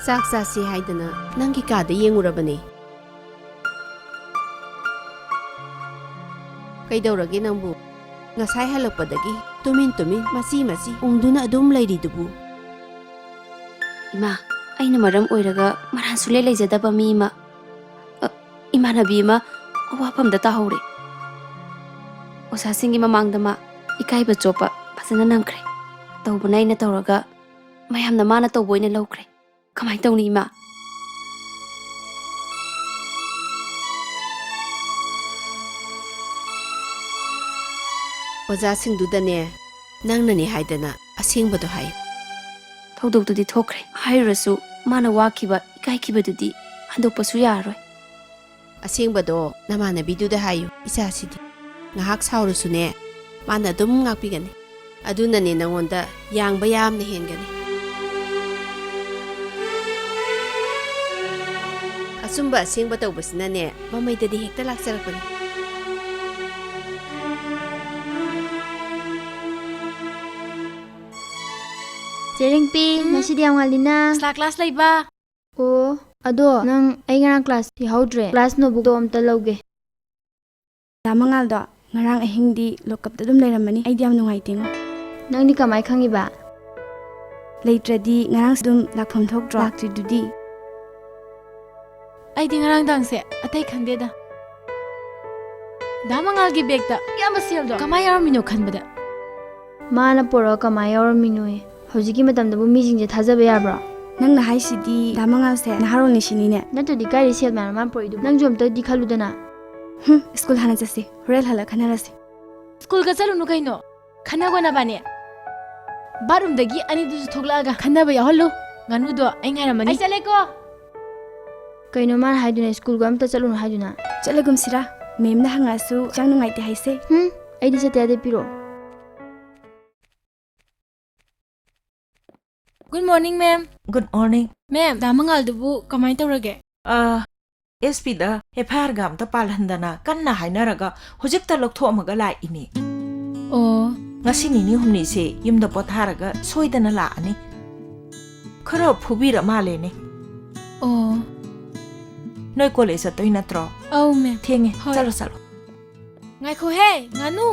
ꯆꯥꯛ ꯆꯥꯁꯤ ꯍꯥꯏꯗꯅ ꯅꯪꯒꯤ ꯀꯥꯗ ꯌꯦꯡꯉꯨꯔꯕꯅꯦ꯫ ꯀꯩꯗꯧꯔꯒꯦ ꯅꯪꯕꯨ? ꯉꯁꯥꯏ ꯍꯜꯂꯛꯄꯗꯒꯤ ꯇꯨꯃꯤꯟ ꯇꯨꯃꯤꯟ, ꯃꯆꯤ ꯃꯆꯤ ꯎꯪꯗꯨꯅ ꯑꯗꯨꯝ ꯂꯩꯔꯤꯗꯨꯕꯨ? ꯏꯃꯥ, ꯑꯩꯅ ꯃꯔꯝ ꯑꯣꯏꯔꯒ ꯃꯔꯥꯟ ꯁꯨꯡꯂꯩ ꯂꯩꯖꯗꯕ ꯃꯤ ꯑꯃ, ꯑ, ꯏꯃꯥꯟꯅꯕꯤ ꯑꯃ ꯑꯋꯥꯐꯝꯗ ꯇꯥꯍꯧꯔꯦ꯫ ꯑꯣꯖꯥꯁꯤꯡꯒꯤ ꯃꯃꯥꯡꯗ ꯃꯥ ꯏꯀꯥꯏꯕ ꯆꯣꯞꯄ ꯐꯖꯅ ꯅꯪꯈ꯭ꯔꯦ꯫ ꯇꯧꯕꯅ ꯑꯩꯅ ꯇꯧꯔꯒ ꯃꯌꯥꯝꯅ ꯃꯥꯅ ꯇꯧꯕ ꯑꯣꯏꯅ ꯂꯧꯈ꯭ꯔꯦ꯫ ꯀꯃꯥꯏꯅ ꯇꯧꯅꯤ, ꯏꯃꯥ? ꯑꯣꯖꯥꯁꯤꯡꯗꯨꯗꯅꯦ, ꯅꯪꯅꯅꯦ ꯍꯥꯏꯗꯅ ꯑꯁꯦꯡꯕꯗꯣ ꯍꯥꯏꯌꯨ꯫ ꯊꯧꯗꯣꯛꯇꯨꯗꯤ ꯊꯣꯛꯈ꯭ꯔꯦ꯫ ꯍꯥꯏꯔꯨꯔꯁꯨ ꯃꯥꯅ ꯋꯥꯈꯤꯕ, ꯏꯀꯥꯏꯈꯤꯕꯗꯨꯗꯤ ꯍꯟꯗꯣꯛꯄꯁꯨ ꯌꯥꯔꯔꯣꯏ꯫ ꯑꯁꯦꯡꯕꯗꯣ ꯅꯃꯥꯟꯅꯕꯤꯗꯨꯗ ꯍꯥꯏꯌꯨ, ꯏꯆꯥꯁꯤꯗꯤ꯫ ꯉꯥꯏꯍꯥꯛ ꯁꯥꯎꯔꯁꯨꯅꯦ, ꯃꯥꯅ ꯑꯗꯨꯝ ꯉꯥꯛꯄꯤꯒꯅꯤ꯫ ꯑꯗꯨꯅꯅꯦ ꯅꯉꯣꯟꯗ ꯌꯥꯡꯕ ꯌꯥꯝꯅ ꯍꯦꯟꯒꯅꯤ꯫ ꯑꯆꯨꯝꯕ ꯑꯁꯦꯡꯕ ꯇꯧꯕꯁꯤꯅꯅꯦ, ꯃꯃꯩꯗꯗꯤ ꯍꯦꯛꯇ ꯂꯥꯛꯆꯔꯛꯄꯅꯤ꯫ ꯆꯦ ꯔꯤꯡꯄꯤ, ꯎꯝ? ꯉꯁꯤꯗꯤ ꯌꯥꯝ ꯉꯜꯂꯤꯅ꯫ Extra class ꯂꯩꯕ꯫ ꯑꯣ, ꯑꯗꯣ ꯅꯪ, ꯑꯩ ꯉꯔꯥꯡ class ꯌꯥꯎꯍꯧꯗ꯭ꯔꯦ꯫ Class notebookꯇꯣ ꯑꯝꯇ ꯂꯧꯒꯦ꯫ ꯗꯥ ꯃꯉꯥꯜꯗꯣ ꯉꯔꯥꯡ ꯑꯍꯤꯡꯗꯤ lockupꯇ ꯑꯗꯨꯝ ꯂꯩꯔꯝꯃꯅꯤ꯫ ꯑꯩꯗꯤ ꯌꯥꯝ ꯅꯨꯡꯉꯥꯏꯇꯦꯉꯣ꯫ ꯅꯪꯗꯤ ꯀꯃꯥꯏ ꯈꯪꯉꯤꯕ? ꯂꯩꯇ꯭ꯔꯗꯤ ꯉꯔꯥꯡꯁꯨ ꯑꯗꯨꯝ ꯂꯥꯛꯐꯝ ꯊꯣꯛꯇ꯭ꯔꯣ? ꯂꯥꯛꯇ꯭ꯔꯤꯗꯨꯗꯤ꯫ ꯑꯩꯗꯤ ꯉꯔꯥꯡ ꯗꯥꯡꯁꯦ ꯑꯇꯩ ꯈꯪꯗꯦꯗ꯫ ꯗꯥ ꯃꯉꯥꯜꯒꯤ bagꯇ ꯑꯌꯥꯝꯕ ꯁꯦꯜꯗꯣ ꯀꯃꯥꯏ ꯌꯥꯎꯔꯝꯃꯤꯅꯣ ꯈꯟꯕꯗ꯫ ꯃꯥꯅ ꯄꯣꯔꯛꯑ ꯀꯃꯥꯏ ꯌꯥꯎꯔꯝꯃꯤꯅꯣꯌꯦ? ꯍꯧꯖꯤꯛꯀꯤ ꯃꯇꯝꯗꯕꯨ ꯃꯤꯁꯤꯡꯁꯦ ꯊꯥꯖꯕ ꯌꯥꯕ꯭ꯔꯣ? ꯅꯪꯅ ꯍꯥꯏꯁꯤꯗꯤ ꯗꯥ ꯃꯉꯥꯜꯁꯦ ꯅꯍꯥꯔꯣꯜꯅꯤꯁꯤꯅꯤꯅꯦ? ꯅꯠꯇ꯭ꯔꯗꯤ ꯀꯥꯏꯗꯩ ꯁꯦꯜ ꯃꯌꯥꯝ ꯃꯥꯅ ꯄꯣꯔꯛꯏꯗꯨꯕꯨ? ꯅꯪꯁꯨ ꯑꯝꯇꯗꯤ ꯈꯜꯂꯨꯗꯅ꯫ ꯍꯨꯝ, ꯁ꯭ꯀꯨꯜ ꯍꯥꯟꯅ ꯆꯠꯁꯤ, ꯍꯣꯔꯦꯟ ꯍꯜꯂꯛ ꯈꯟꯅꯔꯁꯤ꯫ ꯁ꯭ꯀꯨꯜꯒ ꯆꯠꯂꯨꯅꯨ ꯀꯩꯅꯣ꯫ ꯈꯟꯅꯒꯣ ꯅꯕꯥꯅꯤ꯫ Bathroomꯗꯒꯤ ꯑꯅꯤꯗꯨꯁꯨ ꯊꯣꯛꯂꯛꯑꯒ ꯈꯟꯅꯕ ꯌꯥꯎꯍꯜꯂꯨ꯫ ꯉꯥꯅꯨꯗꯣ ꯑꯩ ꯉꯥꯏꯔꯝꯃꯅꯤ꯫ ꯑꯩ ꯆꯠꯂꯦꯀꯣ꯫ ꯀꯩꯅꯣ ꯃꯥꯅ ꯍꯥꯏꯗꯨꯅ, ꯁ꯭ꯀꯨꯜꯒ ꯑꯝꯇ ꯆꯠꯂꯨꯅꯨ ꯍꯥꯏꯗꯨꯅ? ꯆꯠꯂꯒꯨꯝꯁꯤꯔꯥ? Ma'amꯅ ꯍꯪꯉꯛꯑꯁꯨ ꯍꯛꯆꯥꯡ ꯅꯨꯡꯉꯥꯏꯇꯦ ꯍꯥꯏꯁꯦ꯫ ꯍꯨꯝ, ꯑꯩꯗꯤ ꯆꯠꯇ ꯌꯥꯗꯦ, ꯄꯤꯔꯛꯑꯣ꯫ Good morning, ma'am꯫ Good morning꯫ Ma'am, ꯗꯥ ꯃꯉꯥꯜꯗꯨꯕꯨ ꯀꯃꯥꯏ ꯇꯧꯔꯒꯦ? ꯑ, S Pꯗ F I Rꯒ ꯑꯝꯇ ꯄꯥꯜꯍꯟꯗꯅ ꯀꯟꯅ ꯍꯥꯏꯅꯔꯒ ꯍꯧꯖꯤꯛꯇ ꯂꯧꯊꯣꯛꯑꯝꯃꯒ ꯂꯥꯛꯏꯅꯦ꯫ ꯑꯣ꯫ ꯉꯁꯤ ꯅꯤꯅꯤ ꯍꯨꯝꯅꯤꯁꯦ ꯌꯨꯝꯗ ꯄꯣꯊꯥꯔꯒ ꯁꯣꯏꯗꯅ ꯂꯥꯛꯑꯅꯤ꯫ ꯈꯔ ꯐꯨꯕꯤꯔ ꯃꯥꯜꯂꯦꯅꯦ꯫ ꯑꯣ꯫ ꯅꯣꯏ college ꯆꯠꯇꯣꯏ ꯅꯠꯇ꯭ꯔꯣ? ꯑꯧ, ma'am꯫ ꯊꯦꯡꯉꯦ꯫ ꯍꯣꯏ꯫ ꯆꯠꯂꯣ, ꯆꯠꯂꯣ꯫ ꯉꯥꯏꯈꯣꯍꯦ, ꯉꯥꯅꯨ!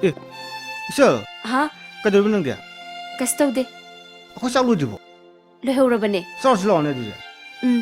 ꯑꯦ, ꯏꯆꯜ꯫ ꯍꯥ? ꯀꯩꯗꯧꯔꯤꯕ ꯅꯪꯗꯤ? ꯀꯩꯁꯨ ꯇꯧꯗꯦ꯫ ꯑꯩꯈꯣꯏ ꯆꯥꯛ ꯂꯣꯏꯗ꯭ꯔꯤꯕꯣ? ꯂꯣꯏꯍꯧꯔꯕꯅꯦ꯫ ꯆꯥꯔꯨꯁꯤ ꯂꯥꯛꯑꯣꯅꯦ ꯑꯗꯨꯗꯤ꯫ ꯎꯝ꯫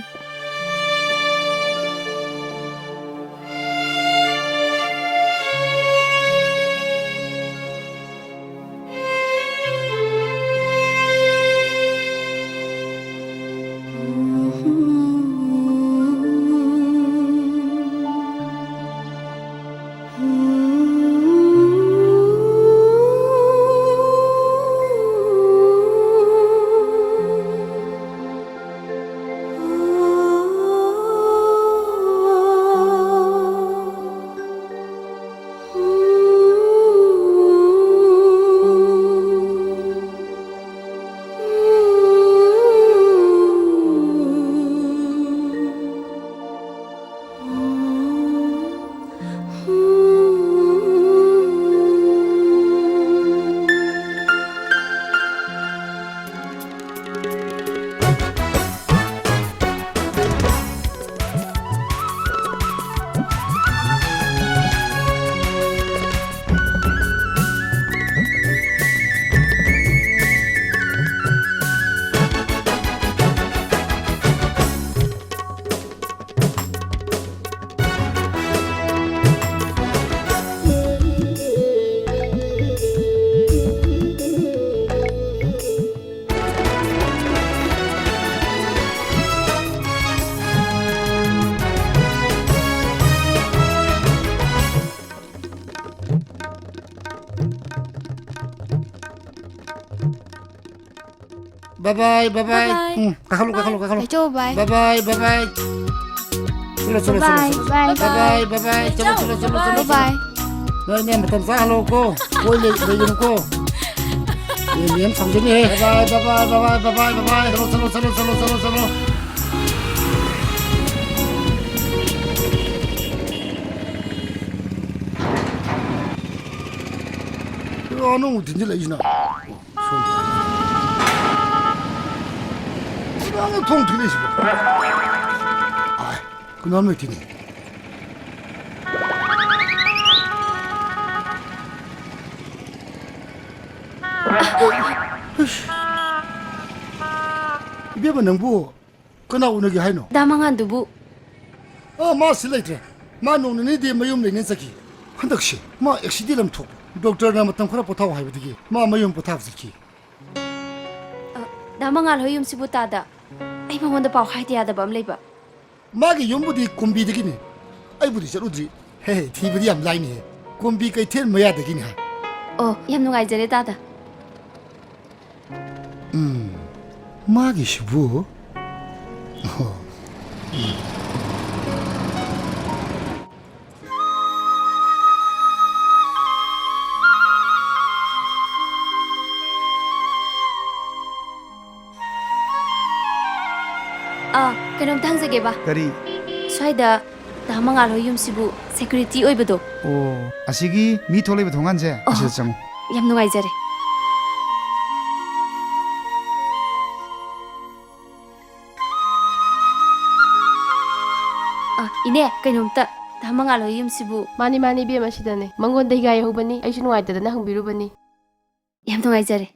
Bye bye, bye bye. Bye bye. ꯎꯝ, ꯀꯥꯈꯠꯂꯣ, ꯀꯥꯈꯠꯂꯣ, ꯀꯥꯈꯠꯂꯣ꯫ ꯂꯩꯆꯧ, bye꯫ Bye bye, bye bye꯫ ꯆꯠꯂꯣ, ꯆꯠꯂꯣ, ꯆꯠꯂꯣ, bye, ꯆꯠꯂꯣ꯫ Bye bye꯫ Bye bye, bye bye꯫ ꯆꯠꯂꯣ, ꯆꯠꯂꯣ, ꯆꯠꯂꯣ, ꯆꯠꯂꯣ꯫ Bye bye꯫ ꯅꯣꯏ ꯃꯌꯥꯝ ꯃꯇꯝ ꯆꯥꯍꯜꯂꯣꯀꯣ꯫ ꯀꯣꯏ ꯂꯩ-, ꯂꯩꯒꯅꯨꯀꯣ꯫ ꯃꯤ ꯃꯌꯥꯝ ꯁꯥꯎꯖꯅꯤꯍꯦ꯫ Bye bye, bye bye, bye bye, bye bye, bye bye꯫ ꯆꯠꯂꯣ, ꯆꯠꯂꯣ, ꯆꯠꯂꯣ, ꯆꯠꯂꯣ, ꯆꯠꯂꯣ꯫ ꯀꯅꯥꯅꯣ ꯑꯃꯨꯛ ꯊꯤꯟꯖꯤꯜꯂꯛꯏꯁꯤꯅ? ꯁꯣꯝꯗ꯫ ꯀꯅꯥꯅꯣ ꯊꯣꯡ ꯊꯤꯜꯂꯤꯁꯤꯕꯣ? ꯑꯥꯏ, ꯀꯅꯥꯝ ꯂꯩꯇꯦꯅꯦ꯫ ꯏꯕꯦꯝꯃ, ꯅꯪꯕꯨ ꯀꯅꯥ ꯎꯅꯒꯦ ꯍꯥꯏꯅꯣ? ꯗꯥ ꯃꯉꯥꯜꯗꯨꯕꯨ? ꯑ, ꯃꯥ ꯁꯤ ꯂꯩꯇ꯭ꯔꯦ꯫ ꯃꯥ ꯅꯣꯡ ꯅꯤꯅꯤꯗꯤ ꯃꯌꯨꯝ ꯂꯩꯅꯦ ꯆꯠꯈꯤ꯫ ꯍꯟꯗꯛꯁꯦ ꯃꯥ ꯑꯦꯛꯁꯤꯗꯦꯟ ꯑꯃ ꯊꯣꯛꯄ꯫ ꯗꯣꯛꯇꯔꯅ ꯃꯇꯝ ꯈꯔ ꯄꯣꯊꯥꯎ ꯍꯥꯏꯕꯗꯒꯤ ꯃꯥ ꯃꯌꯨꯝ ꯄꯣꯊꯥꯕ ꯆꯠꯈꯤ꯫ ꯑ, ꯗꯥ ꯃꯉꯥꯜ ꯍꯣꯏ ꯌꯨꯝꯁꯤꯕꯨ ꯇꯥꯗ? ꯑꯩ ꯃꯉꯣꯟꯗ ꯄꯥꯎ ꯍꯥꯏꯗ ꯌꯥꯗꯕ ꯑꯃ ꯂꯩꯕ꯫ ꯃꯥꯒꯤ ꯌꯨꯝꯕꯨꯗꯤ ꯀꯨꯝꯕꯤꯗꯒꯤꯅꯤ꯫ ꯑꯩꯕꯨꯗꯤ ꯆꯠꯂꯨꯗ꯭ꯔꯤ꯫ ꯍꯦ, ꯊꯤꯕꯗꯤ ꯌꯥꯝ ꯂꯥꯏꯅꯤꯍꯦ꯫ ꯀꯨꯝꯕꯤ ꯀꯩꯊꯦꯜ ꯃꯌꯥꯗꯒꯤꯅꯤ ꯍꯥꯏ꯫ ꯑꯣ, ꯌꯥꯝ ꯅꯨꯡꯉꯥꯏꯖꯔꯦ ꯇꯥꯗ꯫ ꯎꯝ, ꯃꯥꯒꯤꯁꯤꯕꯨ? ꯑꯣ, ꯎꯝ꯫ ꯑꯥ, ꯀꯩꯅꯣꯝꯇ ꯍꯪꯖꯒꯦꯕ꯫ ꯀꯔꯤ? ꯁ꯭ꯋꯥꯏꯗ ꯗꯥ ꯃꯉꯥꯜ ꯍꯣꯏ ꯌꯨꯝꯁꯤꯕꯨ ꯁꯦꯀ꯭ꯌꯨꯔꯤꯇꯤ ꯑꯣꯏꯕꯗꯣ? ꯑꯣ, ꯑꯁꯤꯒꯤ ꯃꯤ ꯊꯣꯛꯂꯛꯏꯕ ꯊꯣꯡꯒꯥꯟꯁꯦ, ꯑꯣ, ꯑꯁꯤꯗ ꯆꯪꯉꯨ꯫ ꯌꯥꯝ ꯅꯨꯡꯉꯥꯏꯖꯔꯦ꯫ ꯑ, ꯏꯅꯦ, ꯀꯩꯅꯣꯝꯇ, ꯗꯥ ꯃꯉꯥꯜ ꯍꯣꯏ ꯌꯨꯝꯁꯤꯕꯨ? ꯃꯥꯅꯤ, ꯃꯥꯅꯤ, ꯏꯕꯦꯝꯃ, ꯁꯤꯗꯅꯦ꯫ ꯃꯉꯣꯟꯗ ꯍꯤꯒꯥꯏ ꯍꯧꯕꯅꯤ, ꯑꯩꯁꯨ ꯅꯨꯡꯉꯥꯏꯇꯗꯅ ꯍꯪꯕꯤꯔꯨꯕꯅꯤ꯫ ꯌꯥꯝ ꯅꯨꯡꯉꯥꯏꯖꯔꯦ꯫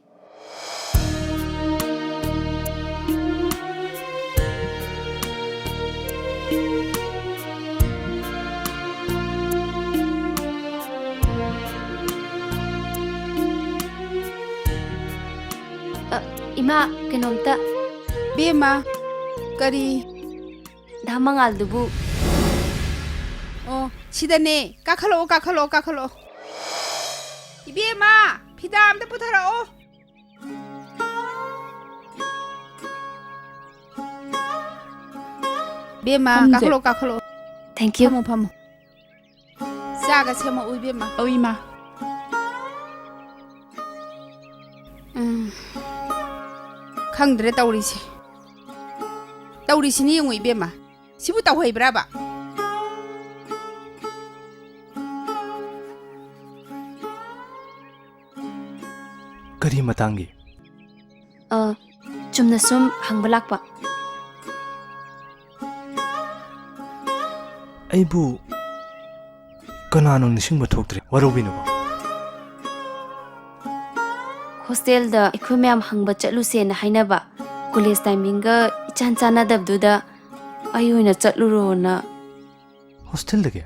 ꯑ, ꯏꯃꯥ, ꯀꯩꯅꯣꯝꯇ꯫ ꯕꯦꯝꯃ, ꯀꯔꯤ? ꯗꯥ ꯃꯉꯥꯜꯗꯨꯕꯨ? ꯑꯣ, ꯁꯤꯗꯅꯦ꯫ ꯀꯥꯈꯠꯂꯛꯑꯣ, ꯀꯥꯈꯠꯂꯛꯑꯣ, ꯀꯥꯈꯠꯂꯛꯑꯣ꯫ ꯏꯕꯦꯝꯃ, ꯐꯤꯗꯥ ꯑꯝꯇ ꯄꯨꯊꯔꯛꯑꯣ꯫ ꯏꯕꯦꯝꯃ, ꯐꯝꯁꯦ꯫ ꯀꯥꯈꯠꯂꯣ, ꯀꯥꯈꯠꯂꯣ꯫ Thank you꯫ ꯐꯝꯃꯣ, ꯐꯝꯃꯣ꯫ ꯆꯥꯒ ꯁꯦꯝꯃꯛꯎ, ꯏꯕꯦꯝꯃ꯫ ꯑꯧ, ꯏꯃꯥ꯫ ꯎꯝ꯫ ꯈꯪꯗ꯭ꯔꯦ ꯇꯧꯔꯤꯁꯦ꯫ ꯇꯧꯔꯤꯁꯤꯅꯤ ꯌꯦꯡꯉꯨ, ꯏꯕꯦꯝꯃ꯫ ꯁꯤꯕꯨ ꯇꯧꯍꯩꯕ꯭ꯔꯕ? ꯀꯔꯤ ꯃꯇꯥꯡꯒꯤ? ꯑ, ꯆꯨꯝꯅ ꯁꯨꯝ ꯍꯪꯕ ꯂꯥꯛꯄ꯫ ꯑꯩꯕꯨ ꯀꯅꯥꯅꯣ ꯅꯤꯡꯁꯤꯡꯕ ꯊꯣꯛꯇ꯭ꯔꯦ꯫ ꯋꯥꯔꯧꯕꯤꯅꯨꯀꯣ꯫ ꯍꯣꯁꯇꯦꯜꯗ ꯑꯩꯈꯣꯏ ꯃꯌꯥꯝ ꯍꯪꯕ ꯆꯠꯂꯨꯁꯦꯅ ꯍꯥꯏꯅꯕ, ꯀꯣꯂꯦꯖ ꯇꯥꯏꯃꯤꯡꯒ ꯏꯆꯥꯟ ꯆꯥꯟꯅꯗꯕꯗꯨꯗ ꯑꯩ ꯑꯣꯏꯅ ꯆꯠꯂꯨꯔꯣꯅ꯫ ꯍꯣꯁꯇꯦꯜꯗꯒꯤ?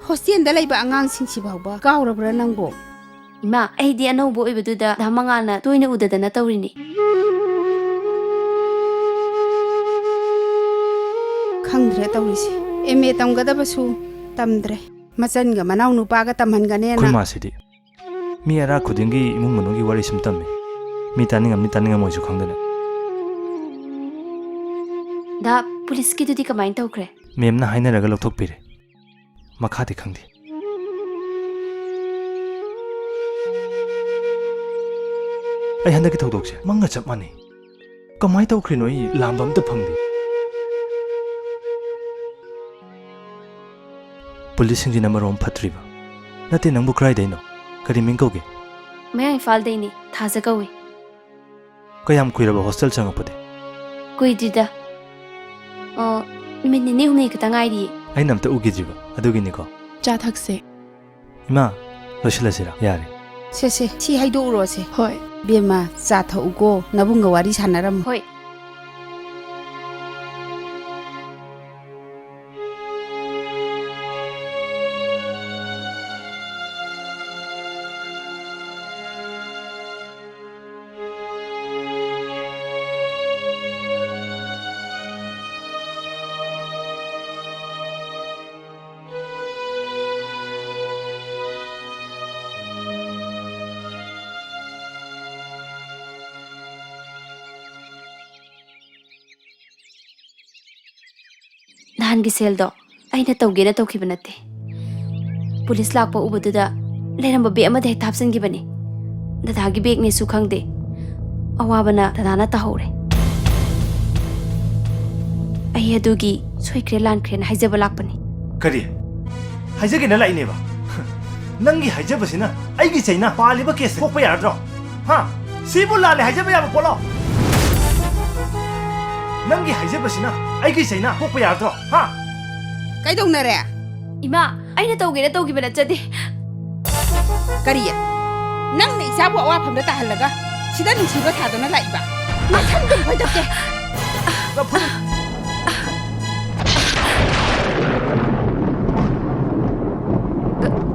ꯍꯣꯁꯇꯦꯜꯗ ꯂꯩꯕ ꯑꯉꯥꯡꯁꯤꯡꯁꯤ ꯐꯥꯎꯕ ꯀꯥꯎꯔꯕ꯭ꯔꯥ ꯅꯪꯕꯣ? ꯏꯃꯥ, ꯑꯩꯗꯤ ꯑꯅꯧꯕ ꯑꯣꯏꯕꯗꯨꯗ ꯗꯥ ꯃꯉꯥꯜꯅ ꯇꯣꯏꯅ ꯎꯗꯗꯅ ꯇꯧꯔꯤꯅꯤ꯫ ꯈꯪꯗ꯭ꯔꯦ ꯇꯧꯔꯤꯁꯦ꯫ ꯑꯦꯝ ꯑꯦ ꯇꯝꯒꯗꯕꯁꯨ ꯇꯝꯗ꯭ꯔꯦ꯫ ꯃꯆꯟꯒ ꯃꯅꯥꯎ ꯅꯨꯄꯥꯒ ꯇꯝꯍꯟꯒꯅꯦꯅ꯫ ꯑꯩꯈꯣꯏ ꯃꯥꯁꯤꯗꯤ꯫ ꯃꯤ ꯑꯔꯥ ꯈꯨꯗꯤꯡꯒꯤ ꯏꯃꯨꯡ ꯃꯅꯨꯡꯒꯤ ꯋꯥꯔꯤ ꯁꯨꯝ ꯇꯝꯃꯤ꯫ ꯃꯤ ꯇꯥꯅꯤꯡꯉꯝꯅꯤ ꯇꯥꯅꯤꯡꯉꯝꯃꯣꯏꯁꯨ ꯈꯪꯗꯅ꯫ ꯗꯥ, ꯄꯨꯂꯤꯁꯀꯤꯗꯨꯗꯤ ꯀꯃꯥꯏꯅ ꯇꯧꯈ꯭ꯔꯦ? ꯃꯦꯝꯅ ꯍꯥꯏꯅꯔꯒ ꯂꯧꯊꯣꯛꯄꯤꯔꯦ꯫ ꯃꯈꯥꯗꯤ ꯈꯪꯗꯦ꯫ ꯑꯩ ꯍꯟꯗꯛꯀꯤ ꯊꯧꯗꯣꯛꯁꯦ ꯃꯪꯒ ꯆꯞ ꯃꯥꯟꯅꯩ꯫ ꯀꯃꯥꯏ ꯇꯧꯈ꯭ꯔꯤꯅꯣ? ꯑꯩ ꯂꯥꯝꯕ ꯑꯝꯇ ꯐꯪꯗꯦ꯫ ꯄꯨꯂꯤꯁꯁꯤꯡꯁꯤꯅ ꯃꯔꯣꯝ ꯐꯠꯇ꯭ꯔꯤꯕ꯫ ꯅꯠꯇꯦ, ꯅꯪꯕꯨ ꯀꯔꯥꯏꯗꯩꯅꯣ? ꯀꯔꯤ ꯃꯤꯡ ꯀꯧꯒꯦ? ꯃꯌꯥꯡ ꯏꯝꯐꯥꯜꯗꯩꯅꯤ, ꯊꯥꯖ ꯀꯧꯏ꯫ ꯀꯌꯥꯝ ꯀꯨꯏꯔꯕ ꯍꯣꯁꯇꯦꯜ ꯆꯪꯉꯛꯄꯗꯤ? ꯀꯨꯏꯗ꯭ꯔꯤꯗ꯫ ꯑ, ꯅꯨꯃꯤꯠ ꯅꯤꯅꯤ ꯍꯨꯝꯅꯤ ꯈꯛꯇ ꯉꯥꯏꯔꯤꯌꯦ꯫ ꯑꯩꯅ ꯑꯝꯇ ꯎꯈꯤꯗ꯭ꯔꯤꯕ, ꯑꯗꯨꯒꯤꯅꯤꯀꯣ꯫ ꯆꯥ ꯊꯛꯁꯦ꯫ ꯏꯃꯥ, ꯂꯣꯏꯁꯤꯜꯂꯁꯤꯔ? ꯌꯥꯔꯦ꯫ ꯁꯦ, ꯁꯦ, ꯁꯤ ꯍꯩꯗꯣꯛꯎꯔꯣꯁꯦ꯫ ꯍꯣꯏ꯫ ꯏꯕꯦꯝꯃ, ꯆꯥ ꯊꯛꯎꯀꯣ, ꯅꯕꯨꯡꯒ ꯋꯥꯔꯤ ꯁꯥꯟꯅꯔꯝꯃꯣ꯫ ꯍꯣꯏ꯫ ꯑꯟꯒꯤ ꯁꯦꯜꯗꯣ ꯑꯩꯅ ꯇꯧꯒꯦꯅ ꯇꯧꯈꯤꯕ ꯅꯠꯇꯦ꯫ ꯄꯨꯂꯤꯁ ꯂꯥꯛꯄ ꯎꯕꯗꯨꯗ ꯂꯩꯔꯝꯕ ꯕꯦꯒ ꯑꯃꯗ ꯍꯦꯛꯇ ꯍꯥꯞꯆꯤꯟꯈꯤꯕꯅꯤ꯫ ꯗꯗꯥꯒꯤ ꯕꯦꯒꯅꯦꯁꯨ ꯈꯪꯗꯦ꯫ ꯑꯋꯥꯕꯅ ꯗꯗꯥꯅ ꯇꯥꯍꯧꯔꯦ꯫ ꯑꯩ ꯑꯗꯨꯒꯤ ꯁꯣꯏꯈ꯭ꯔꯦ ꯂꯥꯟꯈ꯭ꯔꯦꯅ ꯍꯥꯏꯖꯕ ꯂꯥꯛꯄꯅꯤ꯫ ꯀꯔꯤ? ꯍꯥꯏꯖꯒꯦꯅ ꯂꯥꯛꯏꯅꯦꯕ? ꯅꯪꯒꯤ ꯍꯥꯏꯖꯕꯁꯤꯅ ꯑꯩꯒꯤ ꯆꯩꯅꯥ ꯄꯥꯜꯂꯤꯕ ꯀꯦꯁ ꯀꯣꯛꯄ ꯌꯥꯔꯗ꯭ꯔꯣ? ꯍꯥ? ꯁꯤꯕꯨ ꯂꯥꯜꯂꯦ ꯍꯥꯏꯖꯕ ꯌꯥꯕ ꯄꯣꯠꯂꯣ? ꯅꯪꯒꯤ ꯍꯥꯏꯖꯕꯁꯤꯅ ꯑꯩꯒꯤ ꯆꯩꯅꯥ ꯀꯣꯛꯄ ꯌꯥꯔꯗ꯭ꯔꯣ? ꯍꯥ? ꯀꯩꯗꯧꯅꯔꯦ? ꯏꯃꯥ, ꯑꯩꯅ ꯇꯧꯒꯦꯅ ꯇꯧꯈꯤꯕ ꯅꯠꯆꯗꯦ꯫ ꯀꯔꯤ? ꯅꯪꯅ ꯏꯆꯥꯕꯨ ꯑꯋꯥꯐꯝꯗ ꯇꯥꯍꯜꯂꯒ ꯁꯤꯗ ꯅꯨꯡꯁꯤꯕ ꯁꯥꯗꯅ ꯂꯥꯛꯏꯕ? ꯅꯁꯝꯗꯨꯝ ꯐꯣꯏꯗꯠꯀꯦ꯫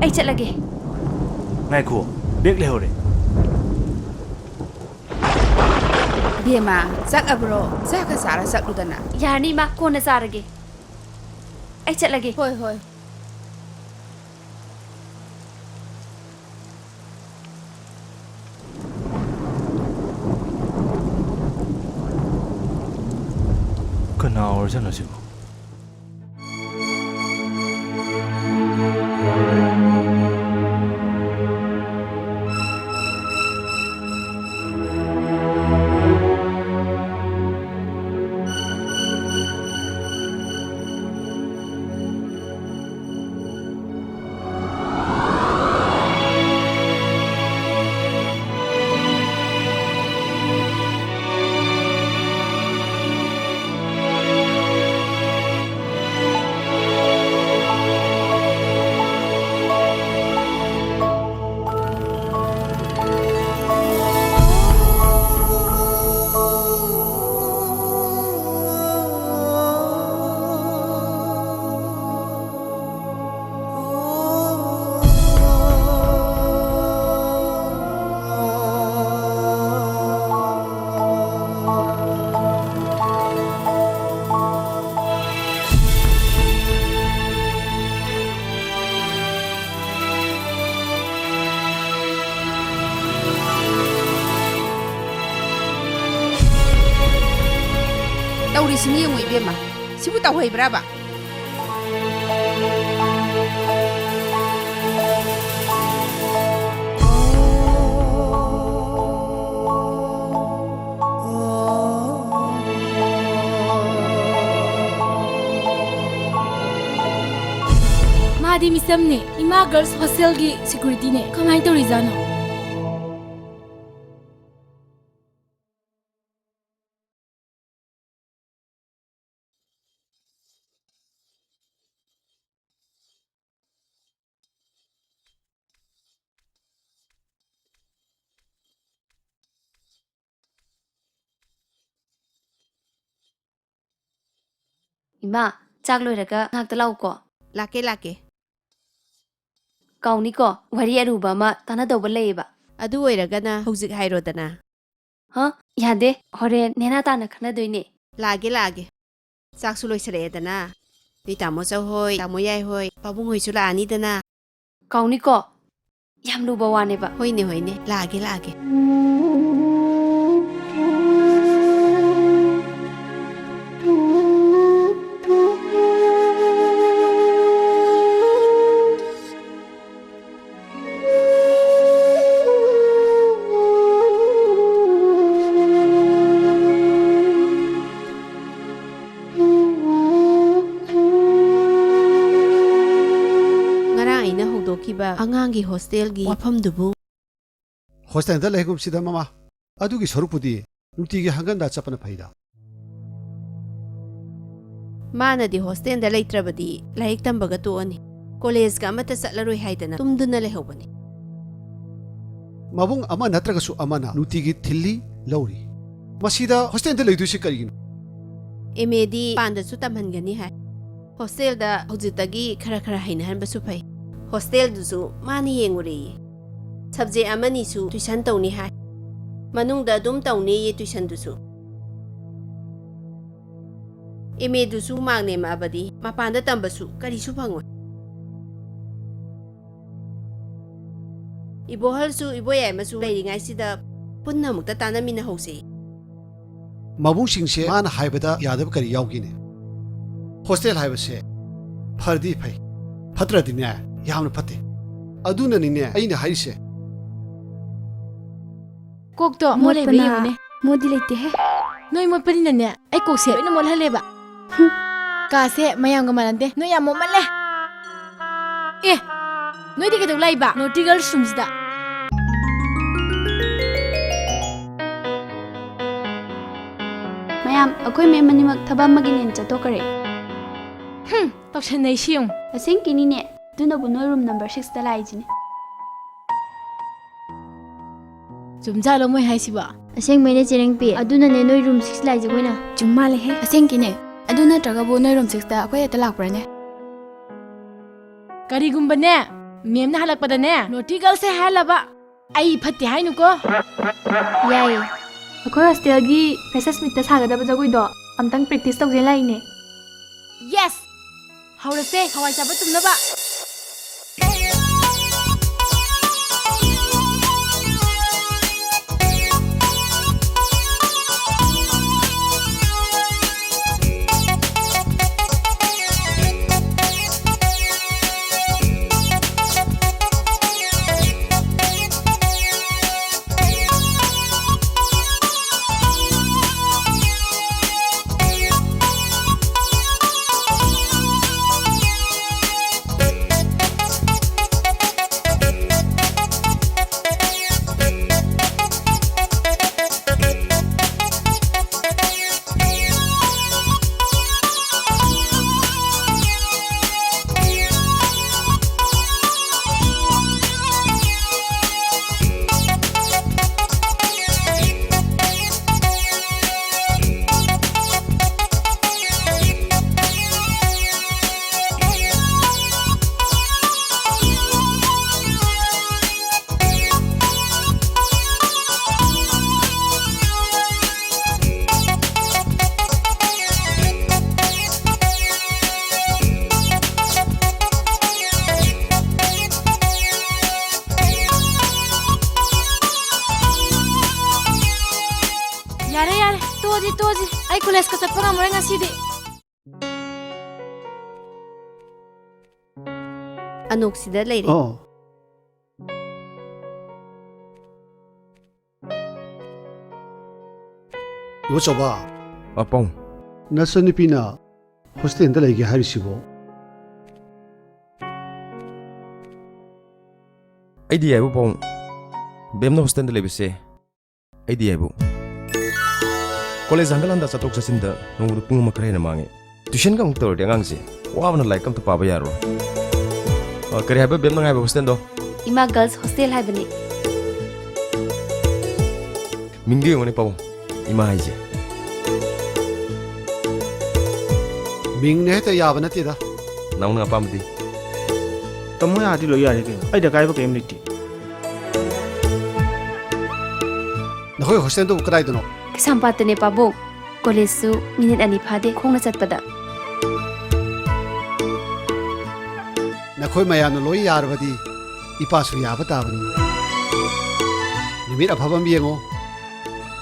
ꯑꯩ ꯆꯠꯂꯒꯦ꯫ ꯉꯥꯏꯈꯣ, ꯕꯦꯒ ꯂꯩꯍꯧꯔꯦ꯫ ꯏꯕꯦꯝꯃ, ꯆꯠꯂꯕ꯭ꯔꯣ? ꯆꯥꯛꯀ ꯆꯥꯔ ꯆꯠꯂꯨꯗꯅ꯫ ꯌꯥꯔꯅꯤ ꯏꯃꯥ, ꯀꯣꯟꯅ ꯆꯥꯔꯒꯦ꯫ ꯑꯩ ꯆꯠꯂꯒꯦ꯫ ꯍꯣꯏ, ꯍꯣꯏ꯫ ꯀꯅꯥ ꯑꯣꯏꯔꯖꯥꯠꯅꯣ ꯁꯤꯕꯣ? ꯇꯧꯔꯤꯁꯤꯅꯤ ꯌꯦꯡꯉꯨ ꯏꯕꯦꯝꯃ, ꯁꯤꯕꯨ ꯇꯧꯍꯩꯕ꯭ꯔꯕ? ꯑꯗꯤ ꯃꯤꯆꯝꯅꯦ꯫ ꯏꯃꯥ girls hostelꯒꯤ securityꯅꯦ꯫ ꯀꯃꯥꯏꯅ ꯇꯧꯔꯤꯖꯥꯠꯅꯣ? ꯏꯃꯥ, ꯆꯥꯛ ꯂꯣꯏꯔꯒ ꯉꯥꯏꯍꯥꯛꯇ ꯂꯥꯛꯎꯀꯣ꯫ ꯂꯥꯛꯀꯦ, ꯂꯥꯛꯀꯦ꯫ ꯀꯥꯎꯅꯤꯀꯣ, ꯋꯥꯔꯤ ꯑꯔꯨꯕ ꯑꯃ ꯇꯥꯟꯅꯗꯧꯕ ꯂꯩꯌꯦꯕ꯫ ꯑꯗꯨ ꯑꯣꯏꯔꯒꯅ ꯍꯧꯖꯤꯛ ꯍꯥꯏꯔꯣꯗꯅ꯫ ꯍꯥ? ꯌꯥꯗꯦ, ꯍꯣꯔꯦꯟ ꯅꯦꯅꯥ ꯇꯥꯅ ꯈꯟꯅꯗꯣꯏꯅꯦ꯫ ꯂꯥꯛꯑꯒꯦ, ꯂꯥꯛꯑꯒꯦ꯫ ꯆꯥꯛꯁꯨ ꯂꯣꯏꯁꯜꯂꯛꯑꯦꯗꯅ꯫ ꯅꯣꯏ ꯇꯥꯃꯣ ꯆꯧ ꯍꯣꯏ, ꯇꯥꯃꯣ ꯌꯥꯏ ꯍꯣꯏ, ꯄꯥꯕꯨꯡ ꯍꯣꯏꯁꯨ ꯂꯥꯛꯑꯅꯤꯗꯅ꯫ ꯀꯥꯎꯅꯤꯀꯣ, ꯌꯥꯝ ꯂꯨꯕ ꯋꯥꯅꯦꯕ꯫ ꯍꯣꯏꯅꯦ, ꯍꯣꯏꯅꯦ, ꯂꯥꯛꯑꯒꯦ, ꯂꯥꯛꯑꯒꯦ꯫ ꯉꯔꯥꯡ ꯑꯩꯅ ꯍꯧꯗꯣꯛꯈꯤꯕ ꯑꯉꯥꯡꯒꯤ hostelꯒꯤ ꯋꯥꯐꯝꯗꯨꯕꯨ? Hostelꯗ ꯂꯩꯒꯨꯝꯁꯤꯗ, ꯃꯃꯥ꯫ ꯑꯗꯨꯒꯤ ꯁꯔꯨꯛꯄꯨꯗꯤ ꯅꯨꯡꯇꯤꯒꯤ ꯍꯪꯒꯟꯗ ꯆꯠꯄꯅ ꯐꯩꯗ꯫ ꯃꯥꯅꯗꯤ hostelꯗ ꯂꯩꯇ꯭ꯔꯕꯗꯤ ꯂꯥꯏꯔꯤꯛ ꯇꯝꯕꯒ ꯇꯣꯛꯑꯅꯤ, collegeꯀ ꯑꯃꯠꯇ ꯆꯠꯂꯔꯣꯏ ꯍꯥꯏꯗꯅ ꯇꯨꯝꯗꯨꯅ ꯂꯩꯍꯧꯕꯅꯤ꯫ ꯃꯕꯨꯡ ꯑꯃ ꯅꯠꯇ꯭ꯔꯒꯁꯨ ꯑꯃꯅ ꯅꯨꯡꯇꯤꯒꯤ ꯊꯤꯜꯂꯤ, ꯂꯧꯔꯤ꯫ ꯃꯁꯤꯗ hostelꯗ ꯂꯩꯗꯣꯏꯁꯤ ꯀꯔꯤꯒꯤꯅꯣ? MAꯗꯤ ꯃꯄꯥꯟꯗꯁꯨ ꯇꯝꯍꯟꯒꯅꯤ ꯍꯥꯏ꯫ Hostelꯗ ꯍꯧꯖꯤꯛꯇꯒꯤ ꯈꯔ ꯈꯔ ꯍꯩꯅꯍꯟꯕꯁꯨ ꯐꯩ꯫ Hostelꯗꯨꯁꯨ ꯃꯥꯅ ꯌꯦꯡꯉꯨꯔꯦꯌꯦ꯫ Subject ꯑꯃꯅꯤꯁꯨ tuition ꯇꯧꯅꯤ ꯍꯥꯏ꯫ ꯃꯅꯨꯡꯗ ꯑꯗꯨꯝ ꯇꯧꯅꯦꯌꯦ tuitionꯗꯨꯁꯨ꯫ MAꯗꯨꯁꯨ mark ꯅꯦꯝꯃꯛꯑꯕꯗꯤ ꯃꯄꯥꯟꯗ ꯇꯝꯕꯁꯨ ꯀꯔꯤꯁꯨ ꯐꯪꯉꯣꯏ꯫ ꯏꯕꯣꯍꯜꯁꯨ ꯏꯕꯣꯌꯥꯏꯃꯁꯨ ꯂꯩꯔꯤꯉꯩꯁꯤꯗ ꯄꯨꯟꯅ ꯑꯃꯨꯛꯇ ꯇꯥꯟꯅꯃꯤꯟꯅꯍꯧꯁꯦ꯫ ꯃꯕꯨꯡꯁꯤꯡꯁꯦ ꯃꯥꯅ ꯍꯥꯏꯕꯗ ꯌꯥꯗꯕ ꯀꯔꯤ ꯌꯥꯎꯒꯦꯅꯦ? Hostel ꯍꯥꯏꯕꯁꯦ ꯐꯔꯗꯤ ꯐꯩ, ꯐꯠꯇ꯭ꯔꯗꯤꯅꯦ ꯌꯥꯝꯅ ꯐꯠꯇꯦ꯫ ꯑꯗꯨꯅꯅꯤꯅꯦ ꯑꯩꯅ ꯍꯥꯏꯔꯤꯁꯦ꯫ ꯀꯣꯛꯇꯣ ꯃꯣꯠ ꯂꯩꯕ꯭ꯔꯥ ꯃꯣꯠꯄꯅ ꯌꯦꯡꯉꯨꯅꯦ꯫ ꯃꯣꯠꯗꯤ ꯂꯩꯇꯦꯍꯦ꯫ ꯅꯣꯏ ꯃꯣꯠꯄꯅꯤꯅꯅꯦ ꯑꯩ ꯀꯣꯛꯁꯦ ꯂꯣꯏꯅ ꯃꯣꯠꯍꯜꯂꯦꯕ꯫ ꯀꯥꯁꯦ ꯃꯌꯥꯝꯒ ꯃꯥꯟꯅꯗꯦ꯫ ꯅꯣꯏ ꯌꯥꯝ ꯃꯣꯠꯃꯜꯂꯦ꯫ ꯑꯦ, ꯅꯣꯏꯗꯤ ꯀꯩꯗꯧ ꯂꯥꯛꯏꯕ? Naughty girls roomꯁꯤꯗ꯫ ꯃꯌꯥꯝ, ꯑꯩꯈꯣꯏ ꯃꯦꯝ ꯑꯅꯤꯃꯛ ꯊꯕꯛ ꯑꯃꯒꯤꯅꯦꯅ ꯆꯠꯊꯣꯛꯈ꯭ꯔꯦ꯫ ꯍꯨꯝ, ꯇꯧꯁꯟꯅꯩꯁꯤ ꯌꯦꯡꯉꯨ꯫ ꯑꯁꯦꯡꯀꯤꯅꯤꯅꯦ, ꯑꯗꯨꯅꯕꯨ ꯅꯣꯏ room number sixꯇ ꯂꯥꯛꯏꯁꯤꯅꯦ꯫ ꯆꯨꯝꯖꯥꯠꯂꯣ ꯃꯣꯏ ꯍꯥꯏꯁꯤꯕꯣ? ꯑꯁꯦꯡꯕꯩꯅꯦ ꯆꯦꯔꯪꯄꯤ, ꯑꯗꯨꯅꯅꯦ ꯅꯣꯏ room six ꯂꯥꯛꯏꯁꯦ ꯑꯩꯈꯣꯏꯅ꯫ ꯆꯨꯝ ꯃꯥꯜꯂꯦꯍꯦ꯫ ꯑꯁꯦꯡꯀꯤꯅꯦ, ꯑꯗꯨ ꯅꯠꯇ꯭ꯔꯒꯕꯨ ꯅꯣꯏ room sixꯇ ꯑꯩꯈꯣꯏ ꯍꯦꯛꯇ ꯂꯥꯛꯄ꯭ꯔꯥꯅꯦ? ꯀꯔꯤꯒꯨꯝꯕꯅꯦ, ꯃꯦꯝꯅ ꯍꯜꯂꯛꯄꯗꯅꯦ, naughty girlꯁꯦ ꯍꯥꯏꯍꯜꯂꯕ, ꯑꯩ ꯐꯠꯇꯦ ꯍꯥꯏꯅꯨꯀꯣ꯫ ꯌꯥꯏꯌꯦ꯫ ꯑꯩꯈꯣꯏ hostelꯒꯤ freshers meetꯇ ꯁꯥꯒꯗꯕ ꯖꯒꯣꯏꯗꯣ ꯑꯝꯇꯪ practice ꯇꯧꯖꯦ ꯂꯥꯛꯏꯅꯦ꯫ Yes! ꯍꯧꯔꯁꯦ, ꯍꯋꯥꯏ ꯆꯥꯕ ꯇꯨꯝꯅꯕ꯫ ꯌꯥꯔꯦ, ꯌꯥꯔꯦ, ꯇꯣꯛꯑꯁꯤ, ꯇꯣꯛꯑꯁꯤ꯫ ꯑꯩ ꯀꯣꯂꯦꯖꯀ ꯆꯠꯄ ꯉꯝꯃꯔꯣꯏ ꯉꯁꯤꯗꯤ꯫ ꯑꯅꯣꯛꯁꯤꯗ ꯂꯩꯔꯦ꯫ ꯑꯣ꯫ ꯏꯕꯣꯆꯧꯕ꯫ ꯑꯄꯥꯎ꯫ ꯅꯆꯟꯅꯨꯄꯤꯅ hostelꯗ ꯂꯩꯒꯦ ꯍꯥꯏꯔꯤꯁꯤꯕꯣ? ꯑꯩꯗꯤ ꯌꯥꯏꯕꯨ ꯄꯥꯕꯨꯡ꯫ ꯕꯦꯝꯅ ꯍꯣꯁꯇꯦꯜꯗ ꯂꯩꯕꯁꯦ ꯑꯩꯗꯤ ꯌꯥꯏꯕꯨ꯫ ꯀꯣꯂꯦꯖ ꯍꯟꯒꯠ ꯍꯟꯗ ꯆꯠꯊꯣꯛ ꯆꯠꯁꯤꯟꯗ ꯅꯣꯡꯃꯗ ꯄꯨꯡ ꯑꯃ ꯈꯔ ꯍꯦꯟꯅ ꯃꯥꯡꯉꯦ꯫ ꯇ꯭ꯌꯨꯁꯟꯒ ꯑꯃꯨꯛ ꯇꯧꯔꯗꯤ ꯑꯉꯥꯡꯁꯦ ꯋꯥꯕꯅ ꯂꯥꯏꯔꯤꯛ ꯑꯝꯇ ꯄꯥꯕ ꯌꯥꯔꯔꯣꯏ꯫ ꯑ, ꯀꯔꯤ ꯍꯥꯏꯕ ꯕꯦꯝ ꯅꯪ ꯍꯥꯏꯕ ꯍꯣꯁꯇꯦꯜꯗꯣ? ꯏꯃꯥ ꯒꯔꯜꯁ ꯍꯣꯁꯇꯦꯜ ꯍꯥꯏꯕꯅꯤ꯫ ꯃꯤꯡꯗꯤ ꯌꯦꯡꯉꯨꯅꯦ ꯄꯥꯕꯨꯡ, ꯏꯃꯥ ꯍꯥꯏꯁꯦ꯫ ꯃꯤꯡꯅ ꯍꯦꯛꯇ ꯌꯥꯕ ꯅꯠꯇꯦꯗ꯫ ꯅꯥꯎꯅ ꯑꯄꯥꯝꯕꯗꯤ? ꯇꯥꯃꯣ ꯌꯥꯔꯗꯤ ꯂꯣꯏ ꯌꯥꯔꯦ ꯀꯩꯅꯣ, ꯑꯩꯗ ꯑꯀꯥꯏꯕ ꯀꯔꯤꯝ ꯂꯩꯇꯦ꯫ ꯅꯈꯣꯏ ꯍꯣꯁꯇꯦꯜꯗꯨꯕꯨ ꯀꯗꯥꯏꯗꯅꯣ? ꯀꯩꯁꯥꯝꯄꯥꯠꯇꯅꯦ ꯄꯥꯕꯨꯡ꯫ ꯀꯣꯂꯦꯖꯁꯨ ꯃꯤꯅꯤꯠ ꯑꯅꯤ ꯐꯥꯗꯦ ꯈꯣꯡꯅ ꯆꯠꯄꯗ꯫ ꯅꯈꯣꯏ ꯃꯌꯥꯝꯅ ꯂꯣꯏ ꯌꯥꯔꯕꯗꯤ ꯏꯄꯥꯁꯨ ꯌꯥꯕ ꯇꯥꯕꯅꯤ꯫ ꯅꯨꯃꯤꯠ ꯑꯐꯕ ꯑꯃ ꯌꯦꯡꯉꯣ,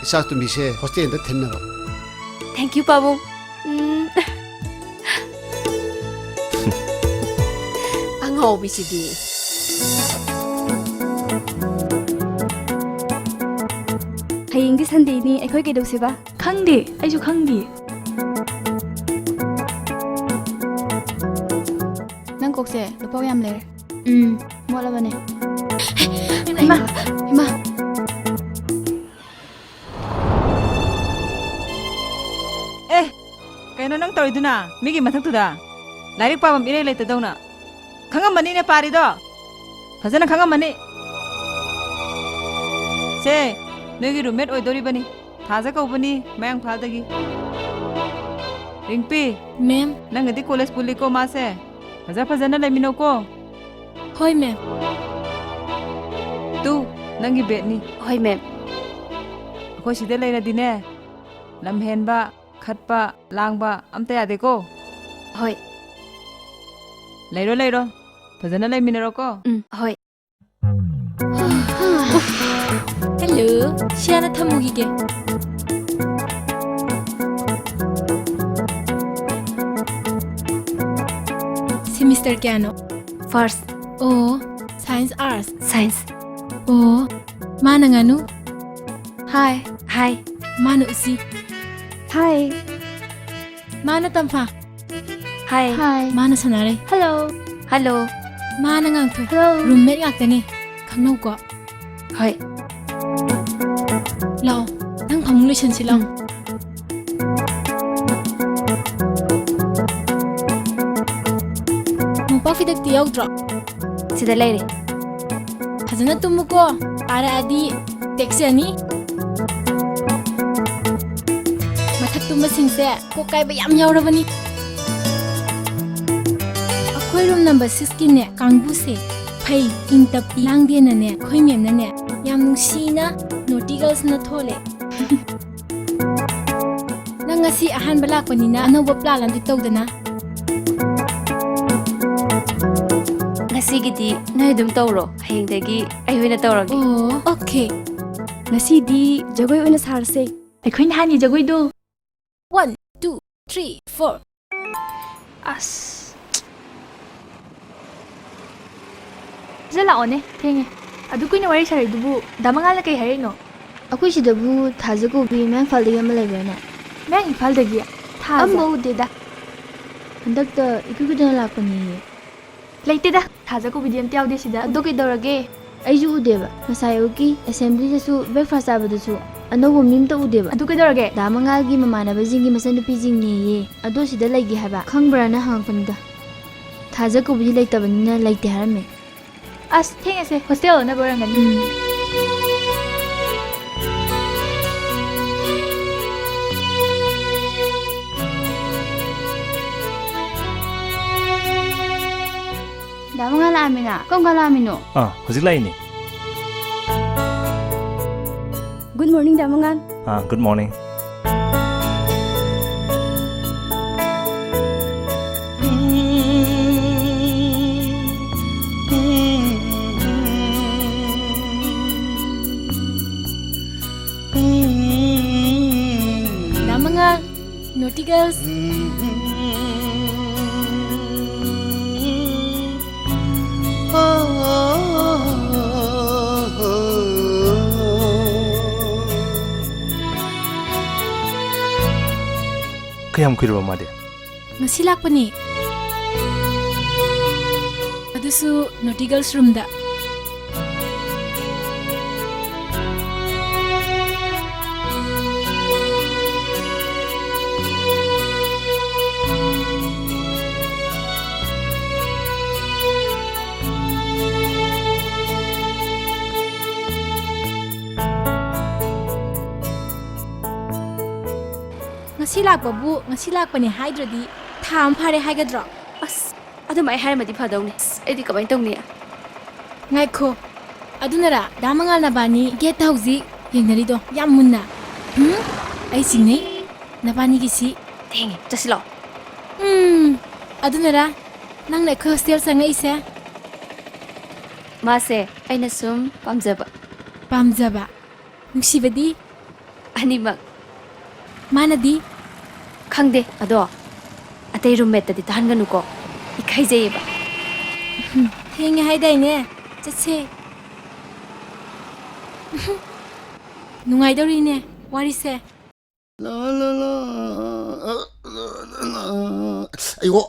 ꯏꯆꯥꯇꯣꯝꯕꯤꯁꯦ ꯍꯣꯁꯇꯦꯜꯗ ꯊꯤꯟꯅꯕ꯫ Thank you ꯄꯥꯕꯨꯡ꯫ ꯎꯝ꯫ ꯑꯉꯥꯎꯕꯤꯁꯤꯗꯤ꯫ ꯍꯌꯦꯡꯗꯤ ꯁꯟꯗꯦꯅꯤ, ꯑꯩꯈꯣꯏ ꯀꯩꯗꯧꯁꯦꯕ? ꯈꯪꯗꯦ, ꯑꯩꯁꯨ ꯈꯪꯗꯦ꯫ ꯅꯪ ꯀꯣꯛꯁꯦ ꯂꯨꯄꯧ ꯌꯥꯝ ꯂꯩꯔꯦ꯫ ꯎꯝ, ꯃꯣꯠꯂꯕꯅꯦ꯫ ꯏꯃꯥ, ꯏꯃꯥ꯫ ꯑꯦ, ꯀꯩꯅꯣ ꯅꯪ ꯇꯧꯔꯤꯗꯨꯅ? ꯃꯤꯒꯤ ꯃꯊꯛꯇꯨꯗ ꯂꯥꯏꯔꯤꯛ ꯄꯥꯐꯝ ꯏꯔꯩ ꯂꯩꯇꯗꯧꯅ꯫ ꯈꯪꯉꯝꯃꯅꯤꯅꯦ ꯄꯥꯔꯤꯗꯣ꯫ ꯐꯖꯅ ꯈꯪꯉꯝꯃꯅꯤ꯫ ꯁꯦ, ꯅꯣꯏꯒꯤ roommate ꯑꯣꯏꯗꯣꯔꯤꯕꯅꯤ꯫ ꯊꯥꯖ ꯀꯧꯕꯅꯤ, ꯃꯌꯥꯡ ꯏꯝꯐꯥꯜꯗꯒꯤ꯫ ꯔꯤꯡꯄꯤ꯫ ꯃꯦꯝ꯫ ꯅꯪꯒꯗꯤ ꯀꯣꯂꯦꯖ ꯄꯨꯜꯂꯤꯀꯣ ꯃꯥꯁꯦ꯫ ꯐꯖ ꯐꯖꯅ ꯂꯩꯃꯤꯟꯅꯧꯀꯣ꯫ ꯍꯣꯏ, ꯃꯦꯝ꯫ ꯇꯨ, ꯅꯪꯒꯤ ꯕꯦꯒꯅꯤ꯫ ꯍꯣꯏ, ꯃꯦꯝ꯫ ꯑꯩꯈꯣꯏ ꯁꯤꯗ ꯂꯩꯔꯗꯤꯅꯦ, ꯂꯝ ꯍꯦꯟꯕ, ꯈꯠꯄ, ꯂꯥꯡꯕ ꯑꯝꯇ ꯌꯥꯗꯦꯀꯣ꯫ ꯍꯣꯏ꯫ ꯂꯩꯔꯣ, ꯂꯩꯔꯣ꯫ ꯐꯖꯅ ꯂꯩꯃꯤꯟꯅꯔꯣꯀꯣ꯫ ꯎꯝ, ꯍꯣꯏ꯫ ꯍꯦꯜꯂꯣ, ꯁꯤ ꯍꯥꯟꯅ ꯊꯝꯃꯨꯈꯤꯒꯦ꯫ Semester ꯀꯌꯥꯅꯣ? First꯫ ꯑꯣ, science, arts? Science꯫ ꯑꯣ, ꯃꯥꯅ ꯉꯥꯅꯨ? Hi꯫ Hi꯫ ꯃꯥꯅ ꯎꯆꯤ? Hi꯫ ꯃꯥꯅ ꯇꯝꯐꯥ? Hi꯫ Hi꯫ ꯃꯥꯅ ꯁꯥꯟꯅꯔꯩ? Hello꯫ Hello꯫ ꯃꯥꯅ ꯉꯥꯡꯊꯣꯏ? Hello꯫ Roommate ꯉꯥꯛꯇꯅꯤ꯫ ꯈꯪꯅꯧꯀꯣ꯫ ꯍꯣꯏ꯫ ꯂꯥꯛꯑꯣ, ꯅꯪ ꯐꯃꯨꯡ ꯂꯣꯏꯁꯟꯁꯤ ꯂꯥꯛꯑꯣ꯫ ꯎꯝ꯫ ꯃꯣꯝꯄꯥꯛ ꯐꯤꯗꯛꯇꯤ ꯌꯥꯎꯗ꯭ꯔꯣ? ꯁꯤꯗ ꯂꯩꯔꯦ꯫ ꯐꯖꯅ ꯇꯨꯝꯃꯨꯀꯣ, ꯇꯥꯔꯛꯑꯗꯤ ꯇꯦꯛꯆꯅꯤ꯫ ꯃꯊꯛ ꯇꯨꯝꯕꯁꯤꯡꯁꯦ ꯀꯣꯛ ꯀꯥꯏꯕ ꯌꯥꯝ ꯌꯥꯎꯔꯕꯅꯤ꯫ ꯑꯩꯈꯣꯏ room number six ꯀꯤꯅꯦ ꯀꯥꯡꯕꯨꯁꯦ ꯐꯩ, ꯏꯪ ꯇꯞꯄꯤ, ꯂꯥꯡꯗꯦꯅꯅꯦ ꯑꯩꯈꯣꯏ ma'am ꯅꯅꯦ ꯌꯥꯝ ꯅꯨꯡꯁꯤꯅ Naughty Girls ꯅ ꯊꯣꯜꯂꯦ꯫ ꯅꯪ ꯉꯁꯤ ꯑꯍꯥꯟꯕ ꯂꯥꯛꯄꯅꯤꯅ ꯑꯅꯧꯕ plan ꯑꯃꯗꯤ ꯇꯧꯗꯅ꯫ ꯉꯁꯤꯒꯤꯗꯤ ꯅꯣꯏ ꯑꯗꯨꯝ ꯇꯧꯔꯣ, ꯍꯌꯦꯡꯗꯒꯤ ꯑꯩ ꯑꯣꯏꯅ ꯇꯧꯔꯒꯦ꯫ ꯑꯣ, okay꯫ ꯉꯁꯤꯗꯤ ꯖꯒꯣꯏ ꯑꯣꯏꯅ ꯁꯥꯔꯁꯦ꯫ ꯑꯩꯈꯣꯏ ꯅꯍꯥꯟꯒꯤ ꯖꯒꯣꯏꯗꯣ꯫ One, two, three, four꯫ ꯑꯁ꯫ ꯁꯤꯗ ꯂꯥꯛꯑꯣꯅꯦ, ꯊꯦꯡꯉꯦ꯫ ꯑꯗꯨ ꯀꯨꯏꯅ ꯋꯥꯔꯤ ꯁꯥꯔꯤꯗꯨꯕꯨ ꯗꯥ ꯃꯉꯥꯜꯅ ꯀꯩ ꯍꯥꯏꯔꯛꯏꯅꯣ? ꯑꯩꯈꯣꯏ ꯁꯤꯗꯕꯨ ꯊꯥꯖ ꯀꯧꯕꯤ ꯃꯌꯥꯡ ꯏꯝꯐꯥꯜꯗꯒꯤ ꯑꯃ ꯂꯩꯕ꯭ꯔꯥꯅꯦ? ꯃꯌꯥꯡ ꯏꯝꯐꯥꯜꯗꯒꯤ? ꯊꯥꯖ? ꯑꯝꯕꯧ ꯎꯗꯦꯗ꯫ ꯍꯟꯗꯛꯇ ꯏꯀꯨꯏ ꯀꯨꯏꯗꯅ ꯂꯥꯛꯄꯅꯦꯌꯦ꯫ ꯂꯩꯇꯦꯗ, ꯊꯥꯖ ꯀꯧꯕꯤꯗꯤ ꯑꯝꯇ ꯌꯥꯎꯗꯦ ꯁꯤꯗ꯫ ꯑꯗꯣ ꯀꯩꯗꯧꯔꯒꯦ? ꯑꯩꯁꯨ ꯎꯗꯦꯕ꯫ ꯉꯁꯥꯏ ꯑꯌꯨꯛꯀꯤ assembly ꯗꯁꯨ breakfast ꯆꯥꯕꯗꯁꯨ ꯑꯅꯧꯕ ꯃꯤ ꯑꯝꯇ ꯎꯗꯦꯕ꯫ ꯑꯗꯨ ꯀꯩꯗꯧꯔꯒꯦ? ꯗꯥ ꯃꯉꯥꯜꯒꯤ ꯃꯃꯥꯟꯅꯕꯁꯤꯡꯒꯤ ꯃꯆꯟꯅꯨꯄꯤꯁꯤꯡꯅꯦꯌꯦ꯫ ꯑꯗꯣ ꯁꯤꯗ ꯂꯩꯒꯦ ꯍꯥꯏꯕ꯫ ꯈꯪꯕ꯭ꯔꯥꯅ ꯍꯪꯉꯛꯄꯅꯤꯗ꯫ ꯊꯥꯖ ꯀꯧꯕꯤꯗꯤ ꯂꯩꯇꯕꯅꯤꯅ ꯂꯩꯇꯦ ꯍꯥꯏꯔꯝꯃꯦ꯫ ꯑꯁ, ꯊꯦꯡꯉꯁꯦ, hostel ꯌꯧꯅꯕ ꯑꯣꯏꯔꯝꯒꯅꯤ꯫ ꯎꯝ꯫ ꯗꯥ ꯃꯉꯥꯜ ꯂꯥꯛꯑꯝꯃꯤꯅ? ꯀꯔꯝ ꯀꯥꯟ ꯂꯥꯛꯑꯝꯃꯤꯅꯣ? ꯑꯥ, ꯍꯧꯖꯤꯛ ꯂꯥꯛꯏꯅꯦ꯫ Good morning, ꯗꯥ ꯃꯉꯥꯜ꯫ ꯑꯥ, good morning꯫ ꯗꯥ ꯃꯉꯥꯜ, Naughty Girls꯫ ꯀꯌꯥꯝ ꯀꯨꯏꯔꯕ ꯃꯥꯗꯤ? ꯉꯁꯤ ꯂꯥꯛꯄꯅꯤ꯫ ꯑꯗꯨꯁꯨ Naughty Girls room ꯗ꯫ ꯉꯁꯤ ꯂꯥꯛꯄꯕꯨ ꯉꯁꯤ ꯂꯥꯛꯄꯅꯦ ꯍꯥꯏꯗ꯭ꯔꯗꯤ ꯊꯥ ꯑꯃ ꯐꯥꯔꯦ ꯍꯥꯏꯒꯗ꯭ꯔꯣ? ꯑꯁ, ꯑꯗꯨꯃꯥꯏ ꯍꯥꯏꯔꯝꯃꯗꯤ ꯐꯗꯧꯅꯤ꯫ ꯑꯁ, ꯑꯩꯗꯤ ꯀꯃꯥꯏ ꯇꯧꯅꯤ? ꯉꯥꯏꯈꯣ, ꯑꯗꯨꯅꯔ ꯗꯥ ꯃꯉꯥꯜ ꯅꯕꯥꯅꯤ ꯒꯦꯠꯇ ꯍꯧꯖꯤꯛ ꯌꯦꯡꯅꯔꯤꯗꯣ ꯌꯥꯝ ꯃꯨꯟꯅ? ꯎꯝ? ꯑꯩ ꯆꯤꯡꯅꯩ ꯅꯕꯥꯅꯤꯒꯤꯁꯤ꯫ ꯊꯦꯡꯉꯦ, ꯆꯠꯁꯤ ꯂꯥꯛꯑꯣ꯫ ꯎꯝ, ꯑꯗꯨꯅꯔ ꯅꯪꯅ ꯑꯩꯈꯣꯏ ꯍꯣꯁꯇꯦꯜ ꯆꯪꯉꯛꯏꯁꯦ? ꯃꯥꯁꯦ ꯑꯩꯅ ꯁꯨꯝ ꯄꯥꯝꯖꯕ꯫ ꯄꯥꯝꯖꯕ? ꯅꯨꯡꯁꯤꯕꯗꯤ? ꯑꯅꯤꯃꯛ꯫ ꯃꯥꯅꯗꯤ? ꯈꯪꯗꯦ, ꯑꯗꯣ ꯑꯇꯩ ꯔꯨꯝꯃꯦꯠꯇꯗꯤ ꯇꯥꯍꯟꯒꯅꯨꯀꯣ, ꯏꯀꯥꯏꯖꯩꯌꯦꯕ꯫ ꯊꯦꯡꯉꯦ ꯍꯥꯏꯗꯥꯏꯅꯦ? ꯆꯠꯁꯦ꯫ ꯅꯨꯡꯉꯥꯏꯗꯧꯔꯤꯅꯦ ꯋꯥꯔꯤꯁꯦ꯫ ꯂꯥ, ꯂꯥ, ꯂꯥ, ꯑ, ꯑ, ꯑ, ꯑ, ꯑꯩꯌꯣ꯫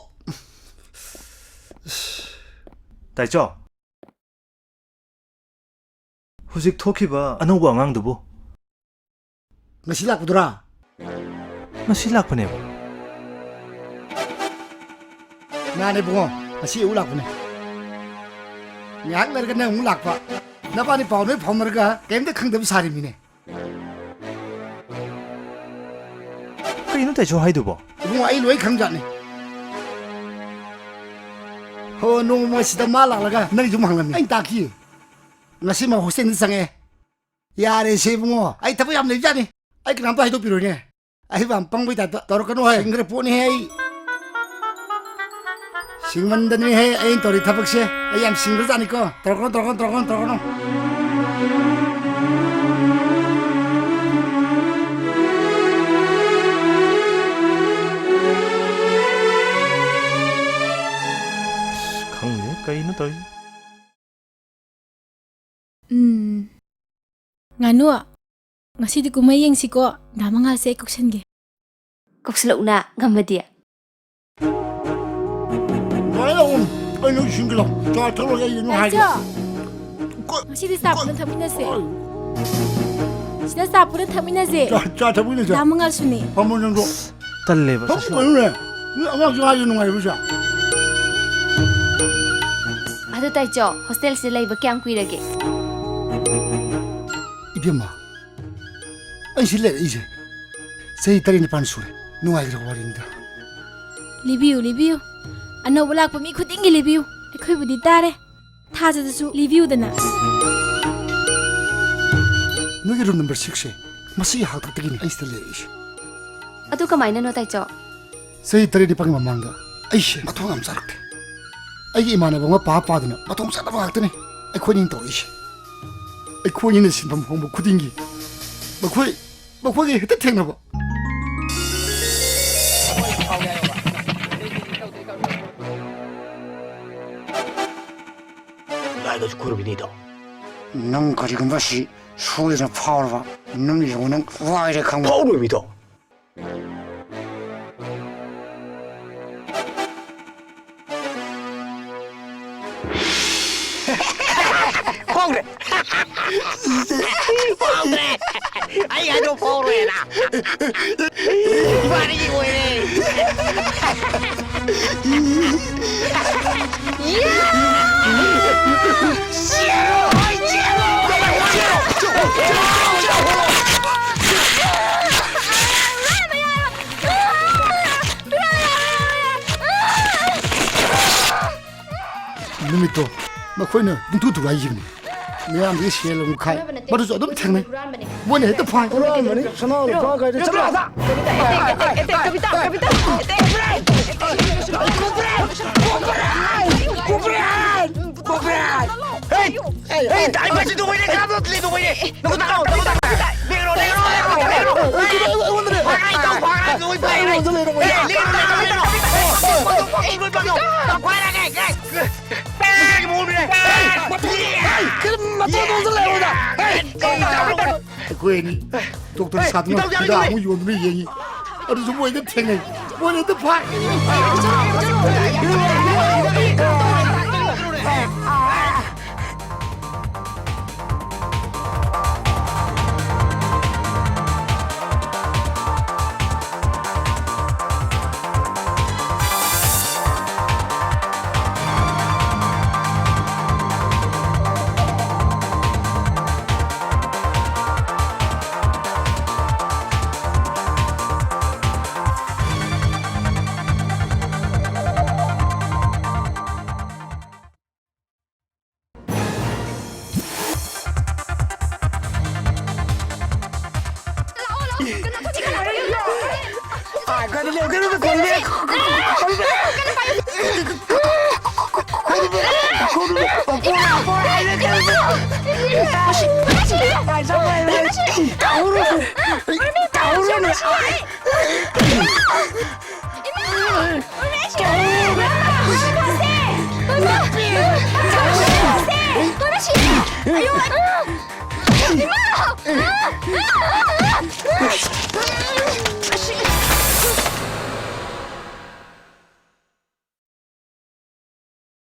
ꯇꯥꯏꯆꯣ, ꯍꯧꯖꯤꯛ ꯊꯣꯛꯈꯤꯕ ꯑꯅꯧꯕ ꯑꯉꯥꯡꯗꯨꯕꯨ? ꯉꯁꯤ ꯂꯥꯛꯄꯗꯨꯔꯥ? ꯉꯁꯤ ꯂꯥꯛꯄꯅꯦꯕ꯫ ꯃꯥꯅꯦ ꯏꯕꯨꯡꯉꯣ, ꯉꯁꯤ ꯑꯌꯨꯛ ꯂꯥꯛꯄꯅꯦ꯫ ꯉꯥꯏꯍꯥꯛ ꯂꯩꯔꯒ ꯅꯪ ꯑꯃꯨꯛ ꯂꯥꯛꯄ꯫ ꯅꯕꯥꯅꯤ ꯄꯥꯎ ꯂꯣꯏ ꯐꯥꯎꯅꯔꯒ ꯀꯔꯤꯝꯇ ꯈꯪꯗꯕ ꯁꯥꯔꯤꯃꯤꯅꯦ꯫ ꯀꯩꯅꯣ ꯇꯥꯏꯆꯣ ꯍꯥꯏꯗꯨꯕꯣ? ꯏꯕꯨꯡꯉꯣ, ꯑꯩ ꯂꯣꯏ ꯈꯪꯖꯥꯠꯅꯤ꯫ ꯍꯣ, ꯅꯣꯡꯃ ꯁꯤꯗ ꯃꯥ ꯂꯥꯛꯂꯒ ꯅꯪ ꯌꯨꯝ ꯍꯪꯂꯝꯃꯤ꯫ ꯑꯩꯅ ꯇꯥꯛꯈꯤ꯫ ꯉꯁꯤ ꯃꯥ ꯍꯣꯁꯇꯦꯜꯗ ꯆꯪꯉꯛꯑꯦ꯫ ꯌꯥꯔꯦꯁꯦ ꯏꯕꯨꯡꯉꯣ, ꯑꯩ ꯊꯕꯛ ꯌꯥꯝ ꯂꯩꯕꯖꯥꯠꯅꯤ꯫ ꯑꯩ ꯀꯅꯥꯝꯇ ꯍꯥꯏꯗꯣꯛꯄꯤꯔꯣꯏꯅꯦ꯫ ꯑꯩ ꯌꯥꯝ ꯄꯪꯕꯩ ꯇꯥꯏꯞꯇ ꯇꯧꯔꯛꯀꯅꯨ ꯍꯦ꯫ ꯁꯤꯡꯈ꯭ꯔ ꯄꯣꯠꯅꯤꯍꯦ ꯑꯩ꯫ ꯁꯤꯡꯃꯟꯗꯅꯤꯍꯦ ꯑꯩꯅ ꯇꯧꯔꯤ ꯊꯕꯛꯁꯦ꯫ ꯑꯩ ꯌꯥꯝ ꯁꯤꯡꯈ꯭ꯔꯖꯥꯠꯅꯤꯀꯣ꯫ ꯇꯧꯔꯛꯀꯅꯨ, ꯇꯧꯔꯛꯀꯅꯨ, ꯇꯧꯔꯛꯀꯅꯨ, ꯇꯧꯔꯛꯀꯅꯨ꯫ ꯑꯁ, ꯈꯪꯗꯦ, ꯀꯩꯅꯣ ꯇꯧꯔꯤꯁꯦ? ꯎꯝ꯫ ꯉꯥꯅꯨ, ꯉꯁꯤꯗꯤ ꯀꯨꯝꯍꯩ ꯌꯦꯡꯁꯤꯀꯣ꯫ ꯗꯥ ꯃꯉꯥꯜꯁꯦ ꯑꯩ ꯀꯧꯁꯟꯒꯦ꯫ ꯀꯧꯁꯜꯂꯛꯎꯅ, ꯉꯝꯃꯗꯤ꯫ ꯂꯣꯏꯔꯦ, ꯎꯝ꯫ ꯑꯩ ꯅꯪ ꯏꯁꯤꯡ ꯀꯤꯂꯣ ꯆꯥ ꯊꯛꯂꯣꯏꯒꯦ, ꯑꯩ ꯅꯪ ꯍꯥꯏꯒꯦ꯫ ꯇꯥꯏꯆꯣ! ꯀꯣ-, ꯉꯁꯤꯗꯤ ꯆꯥ ꯀꯣ-, ꯄꯨꯟꯅ ꯊꯛꯃꯤꯟꯅꯁꯦ꯫ ꯁꯤꯗ ꯆꯥ ꯄꯨꯟꯅ ꯊꯛꯃꯤꯟꯅꯁꯦ꯫ ꯆꯥ, ꯆꯥ ꯊꯛꯃꯤꯟꯅꯁꯦ꯫ ꯗꯥ ꯃꯉꯥꯜꯁꯨꯅꯦ꯫ ꯐꯝꯃꯣ ꯅꯪꯗꯣ꯫ ꯇꯜꯂꯦꯕ, ꯐꯝ ꯁꯥꯁꯨ꯫ ꯀꯩꯅꯣꯅꯦ? ꯅꯣꯏ ꯑꯉꯥꯡꯁꯤꯡ ꯍꯥꯏꯁꯦ ꯅꯨꯡꯉꯥꯏꯕ꯭ꯔꯣ, ꯁꯦ? ꯑꯗꯨ ꯇꯥꯏꯆꯣ, ꯍꯣꯁꯇꯦꯜꯁꯤꯗ ꯂꯩꯕ ꯀꯌꯥꯝ ꯀꯨꯏꯔꯒꯦ? ꯏꯕꯦꯝꯃ, ꯑꯩ ꯁꯤ ꯂꯩꯔꯛꯏꯁꯦ ꯆꯍꯤ ꯇꯔꯦꯠ ꯅꯤꯄꯥꯟ ꯁꯨꯔꯦ꯫ ꯅꯨꯡꯉꯥꯏꯈ꯭ꯔꯕ ꯋꯥꯔꯤꯅꯤꯗ꯫ ꯂꯤꯕꯤꯌꯨ, ꯂꯤꯕꯤꯌꯨ꯫ ꯑꯅꯧꯕ ꯂꯥꯛꯄ ꯃꯤ ꯈꯨꯗꯤꯡꯒꯤ ꯂꯤꯕꯤꯌꯨ꯫ ꯑꯩꯈꯣꯏꯕꯨꯗꯤ ꯇꯥꯔꯦ꯫ ꯊꯥꯖꯗꯁꯨ ꯂꯤꯕꯤꯌꯨꯗꯅ꯫ ꯅꯣꯏꯒꯤ room number six ꯁꯦ ꯃꯁꯤꯒꯤ ꯍꯥꯛꯇꯛꯇꯒꯤꯅꯤ ꯑꯩ ꯁꯤꯗ ꯂꯩꯔꯛꯏꯁꯦ꯫ ꯑꯗꯨ ꯀꯃꯥꯏꯅꯅꯣ, ꯇꯥꯏꯆꯣ? ꯆꯍꯤ ꯇꯔꯦꯠ ꯅꯤꯄꯥꯜꯒꯤ ꯃꯃꯥꯡꯗ ꯑꯩꯁꯦ ꯃꯊꯣꯡ ꯌꯥꯝ ꯆꯥꯔꯛꯇꯦ꯫ ꯑꯩꯒꯤ ꯏꯃꯥꯟꯅꯕ ꯑꯃ ꯄꯥ ꯄꯥꯗꯅ ꯃꯊꯣꯡ ꯆꯥꯗꯕ ꯉꯥꯛꯇꯅꯤ ꯑꯩꯈꯣꯏꯅꯤꯅ ꯇꯧꯔꯛꯏꯁꯦ꯫ ꯑꯩꯈꯣꯏꯅꯤꯅ ꯁꯤꯟꯐꯝ ꯍꯣꯡꯕ ꯈꯨꯗꯤꯡꯒꯤ ꯃꯈꯣꯏ, ꯃꯈꯣꯏꯒ ꯍꯦꯛꯇ ꯊꯦꯡꯅꯕ꯫ ꯂꯥꯏꯒꯁꯨ ꯈꯨꯔꯨꯝꯃꯤꯅꯤꯗꯣ꯫ ꯅꯪ ꯀꯔꯤꯒꯨꯝꯕ ꯁꯤ ꯁꯣꯏꯗꯅ ꯐꯥꯎꯔꯕ, ꯅꯪ ꯌꯦꯡꯉꯨ, ꯅꯪ ꯋꯥꯏꯔꯦ ꯈꯪꯕ꯫ ꯐꯥꯎꯔꯣꯏꯃꯤꯗꯣ꯫ ꯐꯥꯎꯔꯦ꯫ ꯐꯥꯎꯔꯦ꯫ ꯑꯩ ꯍꯥꯏꯗꯣ ꯐꯥꯎꯔꯣꯏꯅ꯫ ꯏꯕꯥꯅꯤꯒꯤ ꯑꯣꯏꯔꯦ꯫ ꯅꯨꯃꯤꯠꯇꯣ ꯃꯈꯣꯏꯅ ꯄꯨꯡꯊꯨ ꯊꯨꯒꯥꯏꯈꯤꯕꯅꯤ꯫ ꯃꯌꯥꯝꯗꯒꯤ ꯁꯦꯜ ꯑꯃꯨꯛ ꯈꯥꯏ꯫ ꯃꯗꯨꯁꯨ ꯑꯗꯨꯝ ꯊꯦꯡꯅꯩ꯫ ꯃꯣꯏꯅ ꯍꯦꯛꯇ ꯐꯥꯏ꯫ ꯍꯨꯔꯥꯟꯕꯅꯤ꯫ ꯁꯅꯥ ꯂꯨꯄꯥ ꯀꯩꯗ ꯆꯠꯂꯣ ꯑꯥꯗ꯫ ꯀꯣꯄꯔꯦꯟ! ꯀꯣꯄꯔꯦꯟ! ꯀꯣꯄꯔꯦꯟ! ꯀꯣꯄꯔꯦꯟ! ꯍꯦ! ꯍꯦ! ꯇꯥꯏ ꯄꯥꯁꯤ ꯇꯧꯕꯩꯅꯦ, ꯀꯅꯥꯝꯇ ꯂꯩ ꯇꯧꯕꯩꯅꯦ꯫ ꯅꯪ ꯇꯥꯛꯑꯣ, ꯅꯪ ꯇꯥꯛꯑꯣ꯫ ꯂꯦꯡꯉꯣ, ꯂꯦꯡꯉꯣ, ꯂꯦꯡꯉꯣ, ꯂꯦꯡꯉꯣ꯫ ꯑꯩꯉꯣꯟꯗ ꯂꯩꯔꯝꯃꯣꯏ꯫ ꯍꯦ! ꯂꯦꯡꯉꯣ, ꯂꯦꯡꯉꯣ, ꯂꯦꯡꯉꯣ꯫ ꯇꯧꯈꯥꯏꯔꯒꯦ, ꯍꯦ! ꯀꯔꯤ ꯃꯇꯧ ꯇꯧꯁꯜꯂꯦ ꯑꯩꯉꯣꯟꯗ? ꯍꯦ! ꯑꯩꯈꯣꯏ ꯑꯅꯤ ꯗꯣꯛꯇꯔ ꯁꯥꯗꯨꯅ ꯍꯤꯗꯥꯛ ꯑꯃꯨꯛ ꯌꯣꯟꯗꯨꯅ ꯌꯦꯡꯉꯤ꯫ ꯑꯗꯨꯁꯨ ꯃꯣꯏꯗ ꯊꯦꯡꯅꯩ꯫ ꯃꯣꯏꯅ ꯍꯦꯛꯇ ꯐꯥꯏ꯫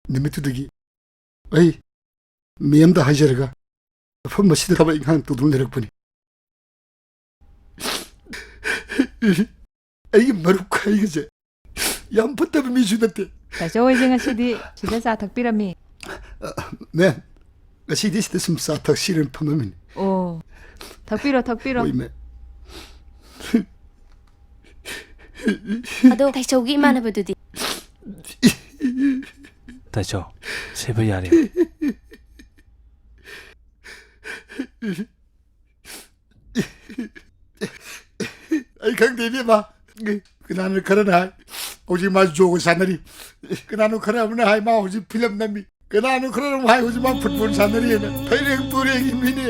ꯅꯨꯃꯤꯠꯇꯨꯗꯒꯤ ꯑꯩ ꯃꯦꯝꯗ ꯍꯥꯏꯖꯔꯒ ꯃꯐꯝ ꯑꯁꯤꯗ ꯊꯕꯛ ꯏꯪꯈꯥꯡ ꯇꯧꯗꯨꯅ ꯂꯩꯔꯛꯄꯅꯤ꯫ ꯑꯩꯒꯤ ꯃꯔꯨꯞ ꯈꯩꯒꯁꯦ ꯌꯥꯝ ꯐꯠꯇꯕ ꯃꯤꯁꯨ ꯅꯠꯇꯦ꯫ ꯇꯥꯏꯆꯧ ꯍꯣꯏꯁꯦ ꯉꯁꯤꯗꯤ ꯁꯤꯗ ꯆꯥ ꯊꯛꯄꯤꯔꯝꯃꯤ? ꯃꯦꯝ, ꯉꯁꯤꯗꯤ ꯁꯤꯗ ꯁꯨꯝ ꯆꯥ ꯊꯛꯁꯤꯔꯅ ꯐꯝꯃꯝꯃꯤꯅꯤ꯫ ꯑꯣ, ꯊꯛꯄꯤꯔꯣ, ꯊꯛꯄꯤꯔꯣ꯫ ꯍꯣꯏ, ꯃꯦꯝ꯫ ꯑꯗꯣ ꯇꯥꯏꯆꯧꯒꯤ ꯏꯃꯥꯟꯅꯕꯗꯨꯗꯤ? ꯇꯥꯏꯆꯧ, ꯁꯤꯕ ꯌꯥꯔꯦ꯫ ꯑꯩ ꯈꯪꯗꯦ, ꯏꯕꯦꯝꯃ꯫ ꯀꯅꯥꯅꯣ ꯈꯔꯅ ꯍꯥꯏ, ꯍꯧꯖꯤꯛ ꯃꯥ ꯖꯣꯒ ꯁꯥꯟꯅꯔꯤ꯫ ꯀꯅꯥꯅꯣ ꯈꯔ ꯑꯃꯅ ꯍꯥꯏ, ꯃꯥ ꯍꯧꯖꯤꯛ ꯐꯤꯂꯝ ꯅꯝꯃꯤ꯫ ꯀꯅꯥꯅꯣ ꯈꯔꯅ ꯑꯃꯨꯛ ꯍꯥꯏ, ꯍꯧꯖꯤꯛ ꯃꯥ ꯐꯨꯠꯕꯣꯜ ꯁꯥꯟꯅꯔꯤꯑꯅ꯫ ꯐꯩꯔꯦꯡ ꯇꯨꯔꯦꯡꯒꯤ ꯃꯤꯅꯦ꯫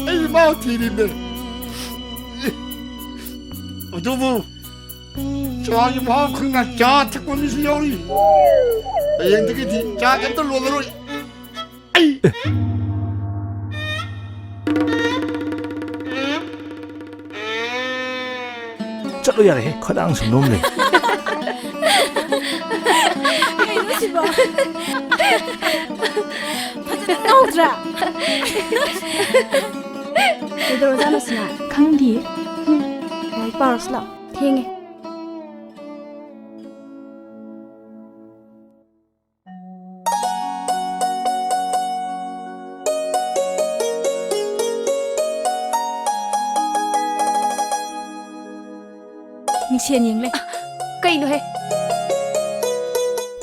ꯑꯩ ꯃꯥ ꯊꯤꯔꯤꯕꯅꯦ꯫ ꯑꯗꯨꯕꯨ ꯆꯥꯒꯤ ꯃꯍꯥꯎ ꯈꯪꯅ ꯆꯥ ꯊꯛꯄ ꯃꯤꯁꯨ ꯌꯥꯎꯔꯤ꯫ ꯍꯌꯦꯡꯗꯒꯤꯗꯤ ꯆꯥ ꯀꯩꯝꯇ ꯂꯣꯜꯂꯔꯣꯏ꯫ ꯑꯩ ꯆꯠꯂꯣ ꯌꯥꯔꯦꯍꯦ, ꯈꯗꯥꯡ ꯁꯨꯝ ꯅꯣꯝ ꯂꯩ꯫ ꯀꯩꯅꯣ ꯁꯤꯕꯣ? ꯐꯖꯅ ꯉꯧꯗ꯭ꯔꯥ? ꯀꯩꯗꯧꯔꯖꯥꯠꯅꯣ ꯁꯤꯅ? ꯈꯪꯗꯤꯌꯦ꯫ ꯂꯥꯏꯔꯤꯛ ꯄꯥꯔꯨꯁꯤ ꯂꯥꯛꯑꯣ꯫ ꯊꯦꯡꯉꯦ꯫ ꯃꯤꯡꯁꯦꯟ ꯌꯦꯡ ꯂꯩ꯫ ꯀꯩꯅꯣꯍꯦ?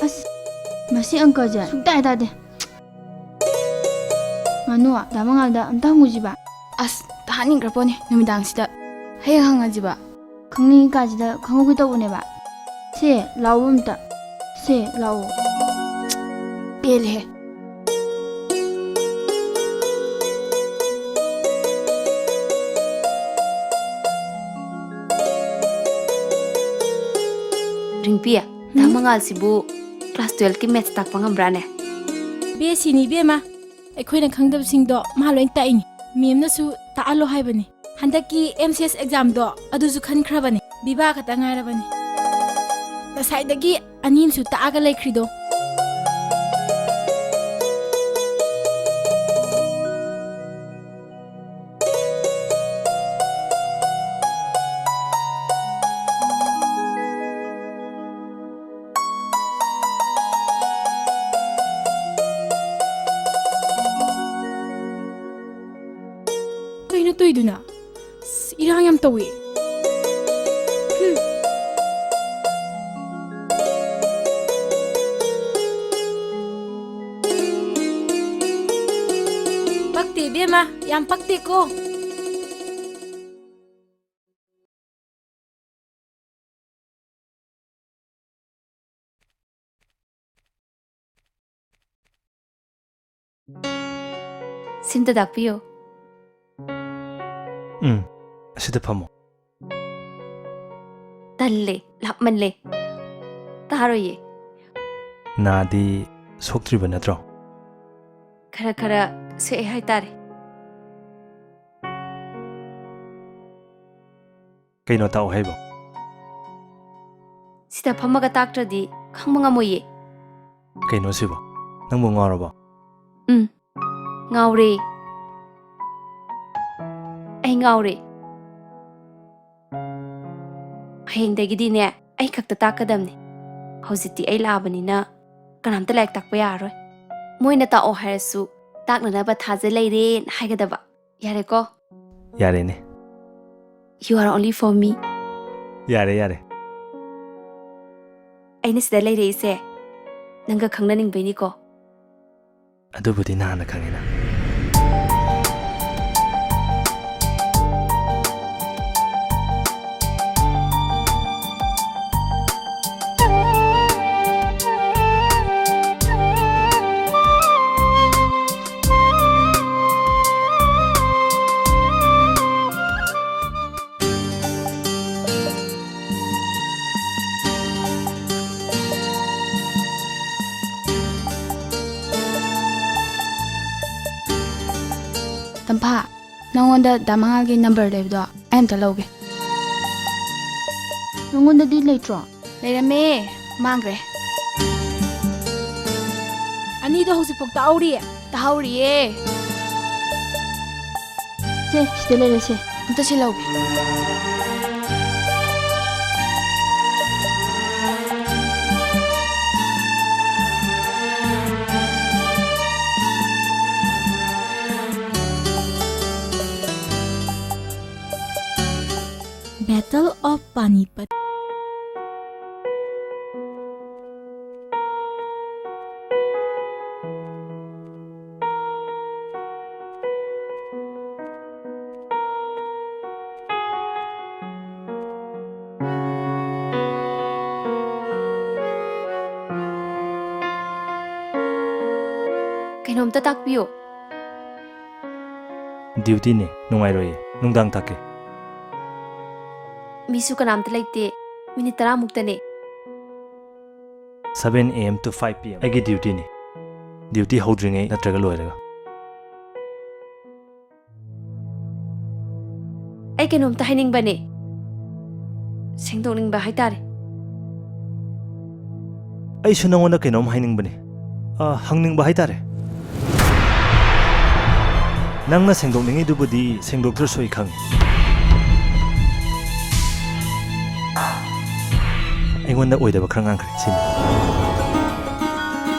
ꯑꯁ, ꯃꯁꯤ ꯑꯪꯀꯜꯁꯦ ꯁꯨꯡꯇꯥ ꯇꯥꯗꯦ꯫ ꯉꯥꯅꯨ, ꯗꯥ ꯃꯉꯥꯜꯗ ꯑꯝꯇ ꯍꯪꯉꯨꯁꯤꯕ꯫ ꯑꯁ, ꯇꯥꯍꯟꯅꯤꯡꯈ꯭ꯔ ꯄꯣꯠꯅꯤ ꯅꯨꯃꯤꯗꯥꯡꯁꯤꯗ꯫ ꯍꯌꯦꯡ ꯍꯪꯉꯁꯤꯕ꯫ ꯅꯪꯒꯤ ꯀꯥꯁꯤꯗ ꯈꯪꯍꯧꯒꯦ ꯇꯧꯕꯅꯦꯕ꯫ ꯁꯦ, ꯂꯥꯛꯑꯣ ꯑꯝꯇ꯫ ꯁꯦ, ꯂꯥꯛꯑꯣ꯫ ꯄꯦꯜꯂꯦꯍꯦ꯫ ꯔꯤꯡꯄꯤ, ꯗꯥ ꯎꯝ? ꯃꯉꯥꯜꯁꯤꯕꯨ class twelve ꯀꯤ maths ꯇꯥꯛꯄ ꯉꯝꯕ꯭ꯔꯥꯅꯦ? ꯕꯦꯁꯤꯅꯤ ꯏꯕꯦꯝꯃ, ꯑꯩꯈꯣꯏꯅ ꯈꯪꯗꯕꯁꯤꯡꯗꯣ ꯃꯥ ꯂꯣꯏ ꯇꯥꯛꯏꯅꯤ꯫ ꯃꯦꯝꯅꯁꯨ ꯇꯥꯛꯍꯜꯂꯣ ꯍꯥꯏꯕꯅꯤ꯫ ꯍꯟꯗꯛꯀꯤ M C S exam ꯗꯣ ꯑꯗꯨꯁꯨ ꯈꯟꯈ꯭ꯔꯕꯅꯤ꯫ ꯕꯤꯕꯥ ꯈꯛꯇ ꯉꯥꯏꯔꯕꯅꯤ꯫ ꯉꯁꯥꯏꯗꯒꯤ ꯑꯅꯤ ꯑꯃꯁꯨ ꯇꯥꯛꯑꯒ ꯂꯩꯈ꯭ꯔꯤꯗꯣ꯫ ꯀꯩꯅꯣ ꯇꯧꯏꯗꯨꯅ? ꯑꯁ, ꯏꯔꯥꯡ ꯌꯥꯝ ꯇꯧꯏ꯫ ꯍꯨꯝ꯫ ꯄꯛꯇꯦ ꯏꯕꯦꯝꯃ, ꯌꯥꯝ ꯄꯛꯇꯦꯀꯣ꯫ ꯁꯤꯝꯇ ꯇꯥꯛꯄꯤꯌꯨ꯫ ꯎꯝ, ꯑꯁꯤꯗ ꯐꯝꯃꯣ꯫ ꯇꯜꯂꯦ, ꯂꯥꯞꯃꯜꯂꯦ꯫ ꯇꯥꯔꯣꯏꯌꯦ꯫ ꯅꯥꯗꯤ ꯁꯣꯛꯇ꯭ꯔꯤꯕ ꯅꯠꯇ꯭ꯔꯣ? ꯈꯔ ꯈꯔ ꯁꯣꯛꯑꯦ ꯍꯥꯏꯇꯥꯔꯦ꯫ ꯀꯩꯅꯣ ꯇꯥꯛꯑꯣ ꯍꯥꯏꯕꯣ? ꯁꯤꯗ ꯐꯝꯃꯒ ꯇꯥꯛꯇ꯭ꯔꯗꯤ ꯈꯪꯕ ꯉꯝꯃꯣꯏꯌꯦ꯫ ꯀꯩꯅꯣ ꯁꯤꯕꯣ? ꯅꯪꯕꯨ ꯉꯥꯎꯔꯕꯣ? ꯎꯝ, ꯉꯥꯎꯔꯦ꯫ ꯑꯩ ꯉꯥꯎꯔꯦ꯫ ꯍꯌꯦꯡꯗꯒꯤꯗꯤꯅꯦ, ꯑꯩ ꯈꯛꯇ ꯇꯥꯛꯀꯗꯕꯅꯤ꯫ ꯍꯧꯖꯤꯛꯇꯤ ꯑꯩ ꯂꯥꯛꯑꯕꯅꯤꯅ ꯀꯅꯥꯝꯇ ꯂꯥꯏꯔꯤꯛ ꯇꯥꯛꯄ ꯌꯥꯔꯔꯣꯏ꯫ ꯃꯣꯏꯅ ꯇꯥꯛꯑꯣ ꯍꯥꯏꯔꯁꯨ ꯇꯥꯛꯅꯅꯕ ꯊꯥꯖ ꯂꯩꯔꯦꯅ ꯍꯥꯏꯒꯗꯕ꯫ ꯌꯥꯔꯦꯀꯣ? ꯌꯥꯔꯦꯅꯦ꯫ You are only for me. ꯌꯥꯔꯦ, ꯌꯥꯔꯦ꯫ ꯑꯩꯅ ꯁꯤꯗ ꯂꯩꯔꯛꯏꯁꯦ ꯅꯪꯒ ꯈꯪꯅꯅꯤꯡꯕꯩꯅꯤꯀꯣ꯫ ꯑꯗꯨꯕꯨꯗꯤ ꯅꯍꯥꯟꯅ ꯈꯪꯉꯦꯅ꯫ ꯄꯥ, ꯅꯪꯉꯣꯟꯗ ꯗꯥ ꯃꯉꯥꯜꯒꯤ ꯅꯝꯕꯔ ꯂꯩꯕꯗꯣ ꯑꯩ ꯑꯝꯇ ꯂꯧꯒꯦ꯫ ꯅꯪꯉꯣꯟꯗꯗꯤ ꯂꯩꯇ꯭ꯔꯣ? ꯂꯩꯔꯝꯃꯦ, ꯃꯥꯡꯈ꯭ꯔꯦ꯫ ꯑꯅꯤꯗꯣ ꯍꯧꯖꯤꯛꯐꯥꯎ ꯇꯥꯍꯧꯔꯤꯌꯦ? ꯇꯥꯍꯧꯔꯤꯌꯦ꯫ ꯁꯦ, ꯁꯤꯗ ꯂꯩꯔꯦ, ꯁꯦ꯫ ꯑꯝꯇ ꯁꯤꯜꯍꯧꯒꯦ꯫ Battle of Panipat. ꯀꯩꯅꯣꯝꯇ ꯇꯥꯛꯄꯤꯌꯨ꯫ Duty ꯅꯦ, ꯅꯨꯡꯉꯥꯏꯔꯣꯏꯌꯦ꯫ ꯅꯨꯡꯗꯥꯡ ꯇꯥꯛꯀꯦ꯫ ꯃꯤꯁꯨ ꯀꯅꯥꯝꯇ ꯂꯩꯇꯦ꯫ ꯃꯤꯅꯤꯠ ꯇꯔꯥ ꯃꯨꯛꯇꯅꯦ꯫ Seven A M to five P M ꯑꯩꯒꯤ duty ꯅꯤ꯫ Duty ꯍꯧꯗ꯭ꯔꯤꯉꯩ ꯅꯠꯇ꯭ꯔꯒ ꯂꯣꯏꯔꯒ꯫ ꯑꯩ ꯀꯩꯅꯣꯝꯇ ꯍꯥꯏꯅꯤꯡꯕꯅꯦ꯫ ꯁꯦꯡꯗꯣꯛꯅꯤꯡꯕ ꯍꯥꯏꯇꯥꯔꯦ꯫ ꯑꯩꯁꯨ ꯅꯉꯣꯟꯗ ꯀꯩꯅꯣꯝ ꯍꯥꯏꯅꯤꯡꯕꯅꯦ꯫ ꯑ, ꯍꯪꯅꯤꯡꯕ ꯍꯥꯏꯇꯥꯔꯦ꯫ ꯅꯪꯅ ꯁꯦꯡꯗꯣꯛꯅꯤꯡꯉꯤꯗꯨꯕꯨꯗꯤ ꯁꯦꯡꯗꯣꯛꯇ꯭ꯔꯁꯨ ꯑꯩ ꯈꯪꯉꯤ꯫ ꯑꯩꯉꯣꯟꯗ ꯑꯣꯏꯗꯕ ꯈꯔ ꯉꯥꯡꯈ꯭ꯔꯦ, ꯁꯤꯅꯤ꯫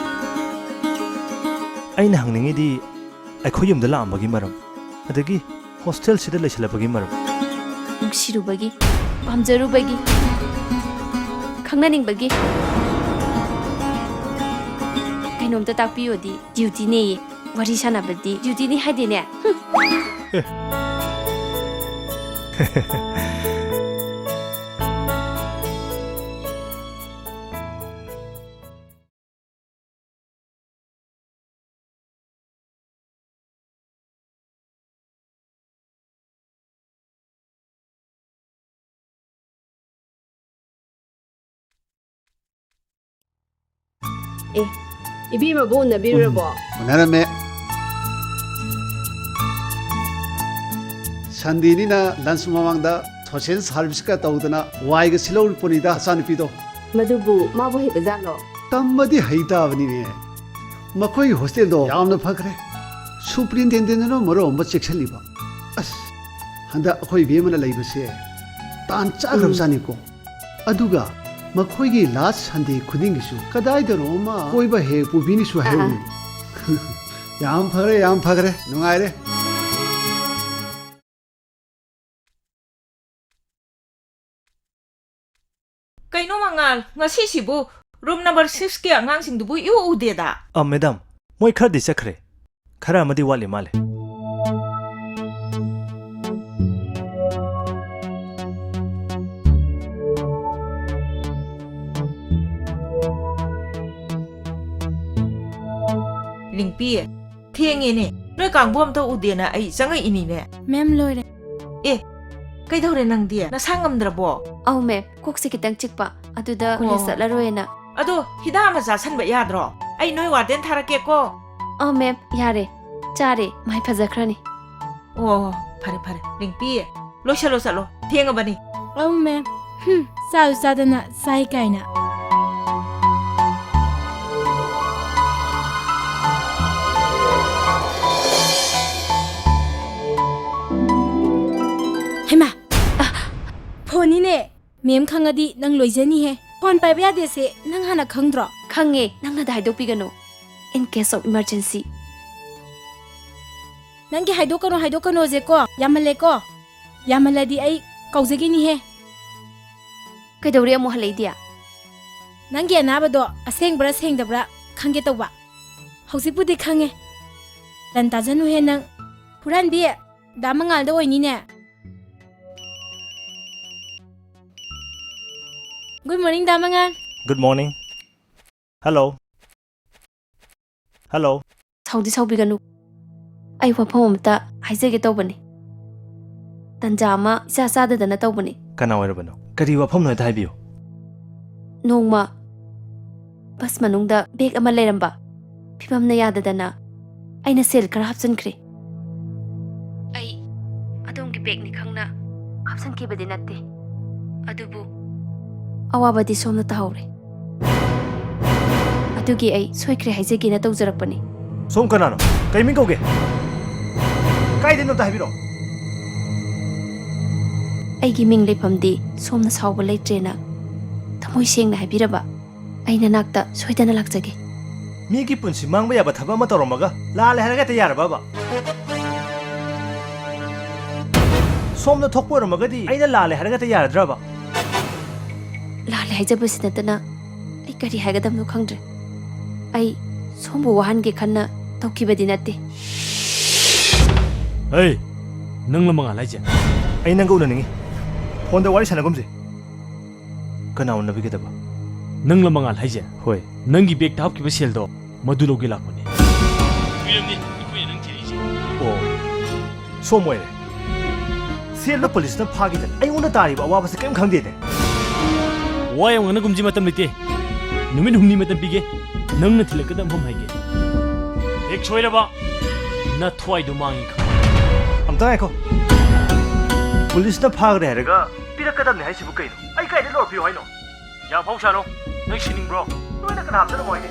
ꯑꯩꯅ ꯍꯪꯅꯤꯡꯉꯤꯗꯤ ꯑꯩꯈꯣꯏ ꯌꯨꯝꯗ ꯂꯥꯛꯑꯝꯕꯒꯤ ꯃꯔꯝ, ꯑꯗꯒꯤ hostel ꯁꯤꯗ ꯂꯩꯁꯤꯜꯂꯛꯄꯒꯤ ꯃꯔꯝ꯫ ꯅꯨꯡꯁꯤꯔꯨꯕꯒꯤ, ꯄꯥꯝꯖꯔꯨꯕꯒꯤ, ꯈꯪꯅꯅꯤꯡꯕꯒꯤ꯫ ꯀꯩꯅꯣꯝꯇ ꯇꯥꯛꯄꯤꯌꯣꯗꯤ duty ꯅꯦꯌꯦ꯫ ꯋꯥꯔꯤ ꯁꯥꯟꯅꯕꯗꯤ duty ꯅꯤ ꯍꯥꯏꯗꯦꯅꯦ꯫ ꯍꯨꯝ꯫ ꯑꯦ, ꯏꯕꯦꯝꯃꯕꯨ ꯎꯅꯕꯤꯔꯨꯔꯕꯣ? ꯎꯅꯔꯝꯃꯦ꯫ ꯁꯟꯗꯦꯅꯤꯅ ꯂꯟꯆ ꯃꯃꯥꯡꯗ ꯁꯣꯁꯦꯜ ꯁꯥꯔꯚꯤꯁꯀ ꯇꯧꯗꯅ ꯋꯥꯏꯒ ꯁꯤꯠꯍꯧꯔꯤꯄꯣꯠꯅꯤꯗ, ꯃꯆꯥꯅꯨꯄꯤꯗꯣ꯫ ꯃꯗꯨꯕꯨ ꯃꯥꯕꯨ ꯍꯩꯕꯖꯥꯠꯂꯣ? ꯇꯝꯕꯗꯤ ꯍꯩ ꯇꯥꯕꯅꯤꯅꯦ꯫ ꯃꯈꯣꯏꯒꯤ ꯍꯣꯁꯇꯦꯜꯗꯣ ꯌꯥꯝꯅ ꯐꯈ꯭ꯔꯦ꯫ ꯁꯨꯄ꯭ꯔꯤꯟꯇꯦꯟꯗꯦꯟꯠꯅ ꯃꯔꯣꯟ ꯑꯃ ꯆꯦꯛꯁꯤꯜꯂꯤꯕ꯫ ꯑꯁ, ꯍꯟꯗꯛ ꯑꯩꯈꯣꯏ ꯏꯕꯦꯝꯃꯅ ꯂꯩꯕꯁꯦ ꯇꯥꯟ ꯆꯥꯈ꯭ꯔꯕꯖꯥꯠꯅꯤꯀꯣ꯫ ꯑꯗꯨꯒ ꯃꯈꯣꯏꯒꯤ ꯂꯥꯁ ꯁꯟꯗꯦ ꯈꯨꯗꯤꯡꯒꯤꯁꯨ ꯀꯗꯥꯏꯗꯅꯣ ꯑꯃ ꯀꯣꯏꯕ ꯍꯦꯛ ꯄꯨꯕꯤꯅꯤꯁꯨ ꯍꯥꯏꯍꯧꯕꯅꯤ꯫ ꯌꯥꯝ ꯐꯈ꯭ꯔꯦ, ꯌꯥꯝ ꯐꯈ꯭ꯔꯦ, ꯅꯨꯡꯉꯥꯏꯔꯦ꯫ ꯀꯩꯅꯣ ꯃꯉꯥꯜ, ꯉꯁꯤꯁꯤꯕꯨ ꯔꯨꯝ ꯅꯝꯕꯔ ꯁꯤꯛꯁꯀꯤ ꯑꯉꯥꯡꯁꯤꯡꯗꯨꯕꯨ ꯏꯎ ꯎꯗꯦꯗ? ꯑ, ꯃꯦꯗꯥꯝ, ꯃꯣꯏ ꯈꯔꯗꯤ ꯆꯠꯈ꯭ꯔꯦ꯫ ꯈꯔ ꯑꯃꯗꯤ ꯋꯥꯠꯂꯤ ꯃꯥꯜꯂꯦ꯫ ꯔꯤꯡꯄꯤ, ꯊꯦꯡꯉꯦꯅꯦ꯫ ꯅꯣꯏ ꯀꯥꯡꯕꯨ ꯑꯝꯇ ꯎꯗꯦꯅ ꯑꯩ ꯆꯪꯉꯛꯏꯅꯤꯅꯦ꯫ ꯃꯦꯝ, ꯂꯣꯏꯔꯦ꯫ ꯑꯦ, ꯀꯩꯗꯧꯔꯦ ꯅꯪꯗꯤ? ꯅꯁꯥ ꯉꯝꯗ꯭ꯔꯕꯣ? ꯑꯧ, ꯃꯦꯝ, ꯀꯣꯛꯁꯦ ꯈꯤꯇꯪ ꯆꯤꯛꯄ, ꯑꯗꯨꯗ ꯑꯣ꯫ ꯀ꯭ꯂꯥꯁ ꯆꯠꯂꯔꯣꯏꯅ꯫ ꯑꯗꯣ ꯍꯤꯗꯥꯛ ꯑꯃ ꯆꯥꯁꯟꯕ ꯌꯥꯗ꯭ꯔꯣ? ꯑꯩ ꯅꯣꯏ ꯋꯥꯔꯗꯦꯟ ꯊꯥꯔꯛꯀꯦꯀꯣ꯫ ꯑꯧ, ꯃꯦꯝ, ꯌꯥꯔꯦ꯫ ꯆꯥꯔꯦ, ꯃꯥꯏ ꯐꯖꯈ꯭ꯔꯅꯤ꯫ ꯑꯣ, ꯐꯔꯦ, ꯐꯔꯦ꯫ ꯔꯤꯡꯄꯤ, ꯂꯣꯏꯁꯜꯂꯣ ꯆꯠꯂꯣ, ꯊꯦꯡꯉꯕꯅꯤ꯫ ꯑꯧ, ꯃꯦꯝ꯫ ꯍꯨꯝ, ꯆꯥꯁꯨ ꯆꯥꯗꯅ ꯆꯥꯏ ꯀꯥꯏꯅ꯫ ꯍꯩꯃꯥ! ꯑ, ꯐꯣꯟꯅꯤꯅꯦ꯫ ꯃꯦꯝ ꯈꯪꯉꯗꯤ ꯅꯪ ꯂꯣꯏꯖꯅꯤꯍꯦ꯫ ꯐꯣꯟ ꯄꯥꯏꯕ ꯌꯥꯗꯦꯁꯦ ꯅꯪ ꯍꯥꯟꯅ ꯈꯪꯗ꯭ꯔꯣ? ꯈꯪꯉꯦ, ꯅꯪꯅꯗ ꯍꯥꯏꯗꯣꯛꯄꯤꯒꯅꯨ꯫ In case of emergency꯫ ꯅꯪꯒꯤ ꯍꯥꯏꯗꯣꯛꯀꯅꯣ, ꯍꯥꯏꯗꯣꯛꯀꯅꯣꯁꯦꯀꯣ, ꯌꯥꯝꯃꯜꯂꯦꯀꯣ꯫ ꯌꯥꯝꯃꯜꯂꯗꯤ ꯑꯩ ꯀꯧꯖꯒꯤꯅꯤꯍꯦ꯫ ꯀꯩꯗꯧꯔꯦ ꯑꯃꯨꯛ ꯍꯜꯂꯛꯏꯗꯤ? ꯅꯪꯒꯤ ꯑꯅꯥꯕꯗꯣ ꯑꯁꯦꯡꯕ꯭ꯔꯥ ꯁꯦꯡꯗꯕ꯭ꯔꯥ ꯈꯪꯒꯦ ꯇꯧꯕ꯫ ꯍꯧꯖꯤꯛꯄꯨꯗꯤ ꯈꯪꯉꯦ꯫ ꯂꯟ ꯇꯥꯖꯅꯨꯍꯦ ꯅꯪ꯫ ꯍꯨꯔꯥꯟꯕꯤ, ꯗꯥ ꯃꯉꯥꯜꯗ ꯑꯣꯏꯅꯤꯅꯦ꯫ Good morning, ꯗꯥ ꯃꯉꯥꯜ꯫ Good morning. Hello. Hello. ꯁꯥꯎꯗꯤ ꯁꯥꯎꯕꯤꯒꯅꯨ꯫ ꯑꯩ ꯋꯥꯐꯝ ꯑꯃꯇ ꯍꯥꯏꯖꯒꯦ ꯇꯧꯕꯅꯤ꯫ ꯇꯟꯖꯥ ꯑꯃ ꯏꯆꯥ ꯆꯥꯗꯗꯅ ꯇꯧꯕꯅꯤ꯫ ꯀꯅꯥ ꯑꯣꯏꯔꯕꯅꯣ? ꯀꯔꯤ ꯋꯥꯐꯝꯅꯣ ꯍꯦꯛꯇ ꯍꯥꯏꯕꯤꯌꯨ꯫ ꯅꯣꯡꯃ ꯕꯁ ꯃꯅꯨꯡꯗ ꯕꯦꯒ ꯑꯃ ꯂꯩꯔꯝꯕ꯫ ꯐꯤꯕꯝꯅ ꯌꯥꯗꯗꯅ ꯑꯩꯅ ꯁꯦꯜ ꯈꯔ ꯍꯥꯞꯆꯤꯟꯈ꯭ꯔꯦ꯫ ꯑꯩ ꯑꯗꯣꯝꯒꯤ ꯕꯦꯒꯅꯤ ꯈꯪꯅ ꯍꯥꯞꯆꯤꯟꯈꯤꯕꯗꯤ ꯅꯠꯇꯦ꯫ ꯑꯗꯨꯕꯨ ꯑꯋꯥꯕꯗꯤ ꯁꯣꯝꯅ ꯇꯥꯍꯧꯔꯦ꯫ ꯑꯗꯨꯒꯤ ꯑꯩ ꯁꯣꯏꯈ꯭ꯔꯦ ꯍꯥꯏꯖꯒꯦꯅ ꯇꯧꯖꯔꯛꯄꯅꯤ꯫ ꯁꯣꯝ ꯀꯅꯥꯅꯣ? ꯀꯩ ꯃꯤꯡ ꯀꯧꯒꯦ? ꯀꯥꯏꯗꯩꯅꯣ ꯑꯝꯇ ꯍꯥꯏꯕꯤꯔꯛꯑꯣ꯫ ꯑꯩꯒꯤ ꯃꯤꯡ ꯂꯩꯐꯝꯗꯤ ꯁꯣꯝꯅ ꯁꯥꯎꯕ ꯂꯩꯇ꯭ꯔꯦꯅ ꯊꯃꯣꯏ ꯁꯦꯡꯅ ꯍꯥꯏꯕꯤꯔꯕ ꯑꯩ ꯅꯅꯥꯛꯇ ꯁꯣꯏꯗꯅ ꯂꯥꯛꯆꯒꯦ꯫ ꯃꯤꯒꯤ ꯄꯨꯟꯁꯤ ꯃꯥꯡꯕ ꯌꯥꯕ ꯊꯕꯛ ꯑꯃ ꯇꯧꯔꯝꯃꯒ ꯂꯥꯜꯂꯦ ꯍꯥꯏꯔꯒ ꯍꯦꯛꯇ ꯌꯥꯔꯕꯕ? ꯁꯣꯝꯗ ꯊꯣꯛꯄ ꯑꯣꯏꯔꯝꯃꯒꯗꯤ ꯑꯩꯅ ꯂꯥꯜꯂꯦ ꯍꯥꯏꯔꯒ ꯍꯦꯛꯇ ꯌꯥꯔꯗ꯭ꯔꯕ? ꯂꯥꯜꯂꯦ ꯍꯥꯏꯖꯕꯁꯤ ꯅꯠꯇꯅ ꯑꯩ ꯀꯔꯤ ꯍꯥꯏꯒꯗꯕꯅꯣ ꯈꯪꯗ꯭ꯔꯦ꯫ ꯑꯩ ꯁꯣꯝꯕꯨ ꯋꯥꯍꯟꯒꯦ ꯈꯟꯅ ꯇꯧꯈꯤꯕꯗꯤ ꯅꯠꯇꯦ꯫ ꯍꯩ, ꯅꯪꯂ ꯃꯉꯥꯜ ꯍꯥꯏꯁꯦ? ꯑꯩ ꯅꯪꯒ ꯎꯅꯅꯤꯡꯉꯤ꯫ ꯐꯣꯟꯗ ꯋꯥꯔꯤ ꯁꯥꯟꯅꯒꯨꯝꯁꯦ꯫ ꯀꯅꯥ ꯎꯅꯕꯤꯒꯗꯕ? ꯅꯪꯂ ꯃꯉꯥꯜ ꯍꯥꯏꯁꯦ? ꯍꯣꯏ꯫ ꯅꯪꯒꯤ ꯕꯦꯒꯇ ꯍꯥꯞꯈꯤꯕ ꯁꯦꯜꯗꯣ ꯃꯗꯨ ꯂꯧꯒꯦ ꯂꯥꯛꯄꯅꯦ꯫ ꯀꯨꯏꯔꯕꯅꯤ ꯑꯩꯈꯣꯏꯅ ꯅꯪ ꯊꯤꯔꯛꯏꯁꯦ꯫ ꯑꯣ, ꯁꯣꯝ ꯑꯣꯏꯔꯦ꯫ ꯁꯦꯜꯗꯣ ꯄꯨꯂꯤꯁꯅ ꯐꯥꯈꯤꯗꯅ ꯑꯩꯉꯣꯟꯗ ꯇꯥꯔꯤꯕ ꯑꯋꯥꯕꯁꯦ ꯀꯔꯤꯝ ꯈꯪꯗꯦꯅꯦ꯫ ꯋꯥ ꯌꯥꯝ ꯉꯥꯡꯅꯒꯨꯝꯁꯤ, ꯃꯇꯝ ꯂꯩꯇꯦ꯫ ꯅꯨꯃꯤꯠ ꯍꯨꯝꯅꯤ ꯃꯇꯝ ꯄꯤꯒꯦ꯫ ꯅꯪꯅ ꯊꯤꯜꯂꯛꯀꯗꯕ ꯃꯐꯝ ꯍꯥꯏꯒꯦ꯫ ꯍꯦꯛ ꯁꯣꯏꯔꯕ ꯅꯊ꯭ꯋꯥꯏꯗꯣ ꯃꯥꯡꯉꯤ ꯈꯪꯉꯨ꯫ ꯑꯝꯇ ꯉꯥꯏꯈꯣ꯫ ꯄꯨꯂꯤꯁꯅ ꯐꯥꯈ꯭ꯔꯦ ꯍꯥꯏꯔꯒ ꯄꯤꯔꯛꯀꯗꯕꯅꯦ ꯍꯥꯏꯁꯤꯕꯨ ꯀꯩꯅꯣ? ꯑꯩ ꯀꯥꯏꯗ ꯂꯣꯠꯄꯤꯌꯣ ꯍꯥꯏꯅꯣ? ꯌꯥꯐꯧ ꯁꯥꯅꯣ꯫ ꯅꯪ ꯁꯤꯅꯤꯡꯕ꯭ꯔꯣ? ꯅꯣꯏꯅ ꯀꯅꯥ ꯍꯥꯞꯆꯜꯂꯝꯃꯣ ꯍꯥꯏꯒꯦ?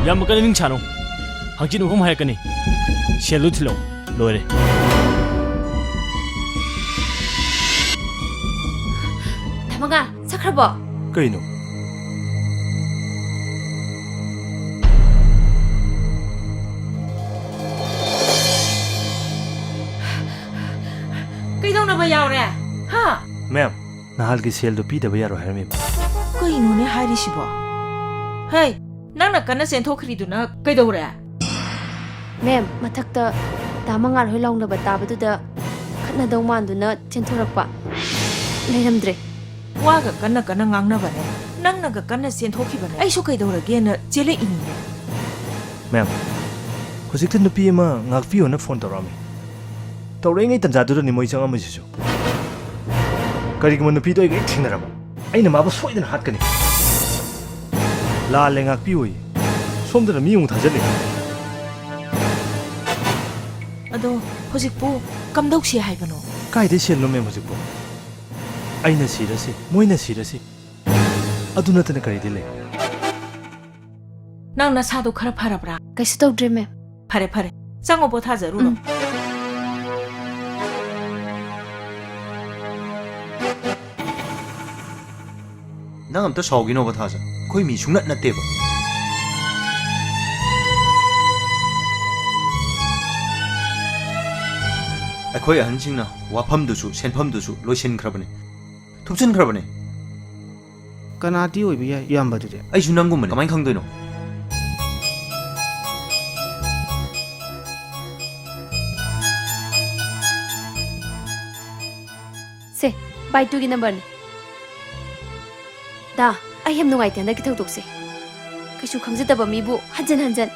ꯌꯥꯝ ꯀꯟꯅ ꯅꯤꯡ ꯁꯥꯅꯣ꯫ ꯍꯪꯆꯤꯠ ꯃꯐꯝ ꯍꯥꯏꯔꯛꯀꯅꯤ꯫ ꯁꯦꯜꯗꯨ ꯊꯤꯜꯂꯣ꯫ ꯂꯣꯏꯔꯦ꯫ ꯙꯃꯒꯥ, ꯆꯠꯈ꯭ꯔꯕꯣ? ꯀꯩꯅꯣ? ꯀꯩꯗꯧꯅꯕ ꯌꯥꯎꯔꯦ? ꯍꯥ? ꯃꯦꯝ, ꯅꯍꯥꯟꯒꯤ ꯁꯦꯜꯗꯣ ꯄꯤꯗꯕ ꯌꯥꯔꯣꯏ ꯍꯥꯏꯔꯝꯃꯤꯕ꯫ ꯀꯩꯅꯣꯅꯦ ꯍꯥꯏꯔꯤꯁꯤꯕꯣ? ꯍꯩ, ꯅꯪꯅ ꯀꯟꯅ ꯆꯦꯟꯊꯣꯛꯈ꯭ꯔꯤꯗꯨꯅ ꯀꯩꯗꯧꯔꯦ? ꯃꯦꯝ, ꯃꯊꯛꯇ ꯗꯥ ꯃꯉꯥꯜ ꯍꯣꯏ ꯂꯥꯎꯅꯕ ꯇꯥꯕꯗꯨꯗ ꯈꯠꯅꯗꯧ ꯃꯥꯟꯗꯨꯅ ꯆꯦꯟꯊꯣꯔꯛꯄ꯫ ꯂꯩꯔꯝꯗ꯭ꯔꯦ꯫ ꯋꯥꯒ ꯀꯟꯅ ꯀꯟꯅ ꯉꯥꯡꯅꯕꯅꯦ, ꯅꯪꯅꯒ ꯀꯟꯅ ꯆꯦꯟꯊꯣꯛꯈꯤꯕꯅꯦ꯫ ꯑꯩꯁꯨ ꯀꯩꯗꯧꯔꯒꯦꯅ ꯆꯦꯜꯂꯛꯏꯅꯤꯅꯦ꯫ ꯃꯦꯝ, ꯍꯧꯖꯤꯛꯇ ꯅꯨꯄꯤ ꯑꯃ ꯉꯥꯛꯄꯤꯌꯣꯅ ꯐꯣꯟ ꯇꯧꯔꯛꯑꯝꯃꯤ꯫ ꯇꯧꯔꯛꯏꯉꯩ ꯇꯟꯖꯥꯗꯨꯗꯅꯤ ꯃꯣꯏ ꯆꯪꯉꯝꯃꯤꯁꯤꯁꯨ꯫ ꯀꯔꯤꯒꯨꯝꯕ ꯅꯨꯄꯤꯗꯣ ꯑꯩꯒ ꯍꯦꯛ ꯊꯦꯡꯅꯔꯕ, ꯑꯩꯅ ꯃꯥꯕꯨ ꯁꯣꯏꯗꯅ ꯍꯥꯠꯀꯅꯤ꯫ ꯂꯥꯜꯂꯦ, ꯉꯥꯛꯄꯤꯌꯣꯌꯦ꯫ ꯁꯣꯝꯗꯅ ꯃꯤ ꯑꯃꯨꯛ ꯊꯥꯖꯤꯜꯂꯦ꯫ ꯑꯗꯣ ꯍꯧꯖꯤꯛꯄꯨ ꯀꯝꯗꯧꯁꯤ ꯍꯥꯏꯕꯅꯣ? ꯀꯥꯏꯗꯩ ꯁꯦꯜꯅꯣ, ꯃꯦꯝ, ꯍꯧꯖꯤꯛꯄꯨ? ꯑꯩꯅ ꯁꯤꯔꯁꯤ, ꯃꯣꯏꯅ ꯁꯤꯔꯁꯤ, ꯑꯗꯨ ꯅꯠꯇꯅ ꯀꯔꯤꯗꯤ ꯂꯩ? ꯅꯪ ꯅꯁꯥꯗꯣ ꯈꯔ ꯐꯔꯕ꯭ꯔꯥ? ꯀꯩꯁꯨ ꯇꯧꯗ꯭ꯔꯦ, ꯃꯦꯝ꯫ ꯐꯔꯦ, ꯐꯔꯦ꯫ ꯆꯪꯉꯣ, ꯄꯣꯊꯥꯖꯔꯨꯔꯣ꯫ ꯎꯝ꯫ ꯅꯪ ꯑꯝꯇ ꯁꯥꯎꯈꯤꯅꯣꯕ, ꯊꯥꯖ꯫ ꯑꯩꯈꯣꯏ ꯃꯤ ꯁꯨꯡꯅꯠ ꯅꯠꯇꯦꯕ꯫ ꯑꯩꯈꯣꯏ ꯑꯍꯟꯁꯤꯡꯅ ꯋꯥꯐꯝꯗꯨꯁꯨ ꯁꯦꯟꯐꯝꯗꯨꯁꯨ ꯂꯣꯏꯁꯤꯟꯈ꯭ꯔꯕꯅꯤ, ꯊꯨꯞꯆꯤꯟꯈ꯭ꯔꯕꯅꯤ꯫ ꯀꯅꯥꯗꯤ ꯑꯣꯏꯕ ꯌꯥꯏ, ꯏꯌꯥꯝꯕꯗꯨꯗꯤ? ꯑꯩꯁꯨ ꯅꯪꯒꯨꯝꯕꯅꯤ, ꯀꯃꯥꯏꯅ ꯈꯪꯗꯣꯏꯅꯣ? ꯁꯦ, ꯕꯥꯏ ꯇꯨꯒꯤ ꯅꯝꯕꯔꯅꯤ꯫ ꯗꯥ, ꯑꯩ ꯌꯥꯝ ꯅꯨꯡꯉꯥꯏꯇꯦ ꯍꯟꯗꯛꯀꯤ ꯊꯧꯗꯣꯛꯁꯦ꯫ ꯀꯩꯁꯨ ꯈꯪꯖꯗꯕ ꯃꯤꯕꯨ ꯍꯟꯖꯟ ꯍꯟꯖꯟ꯫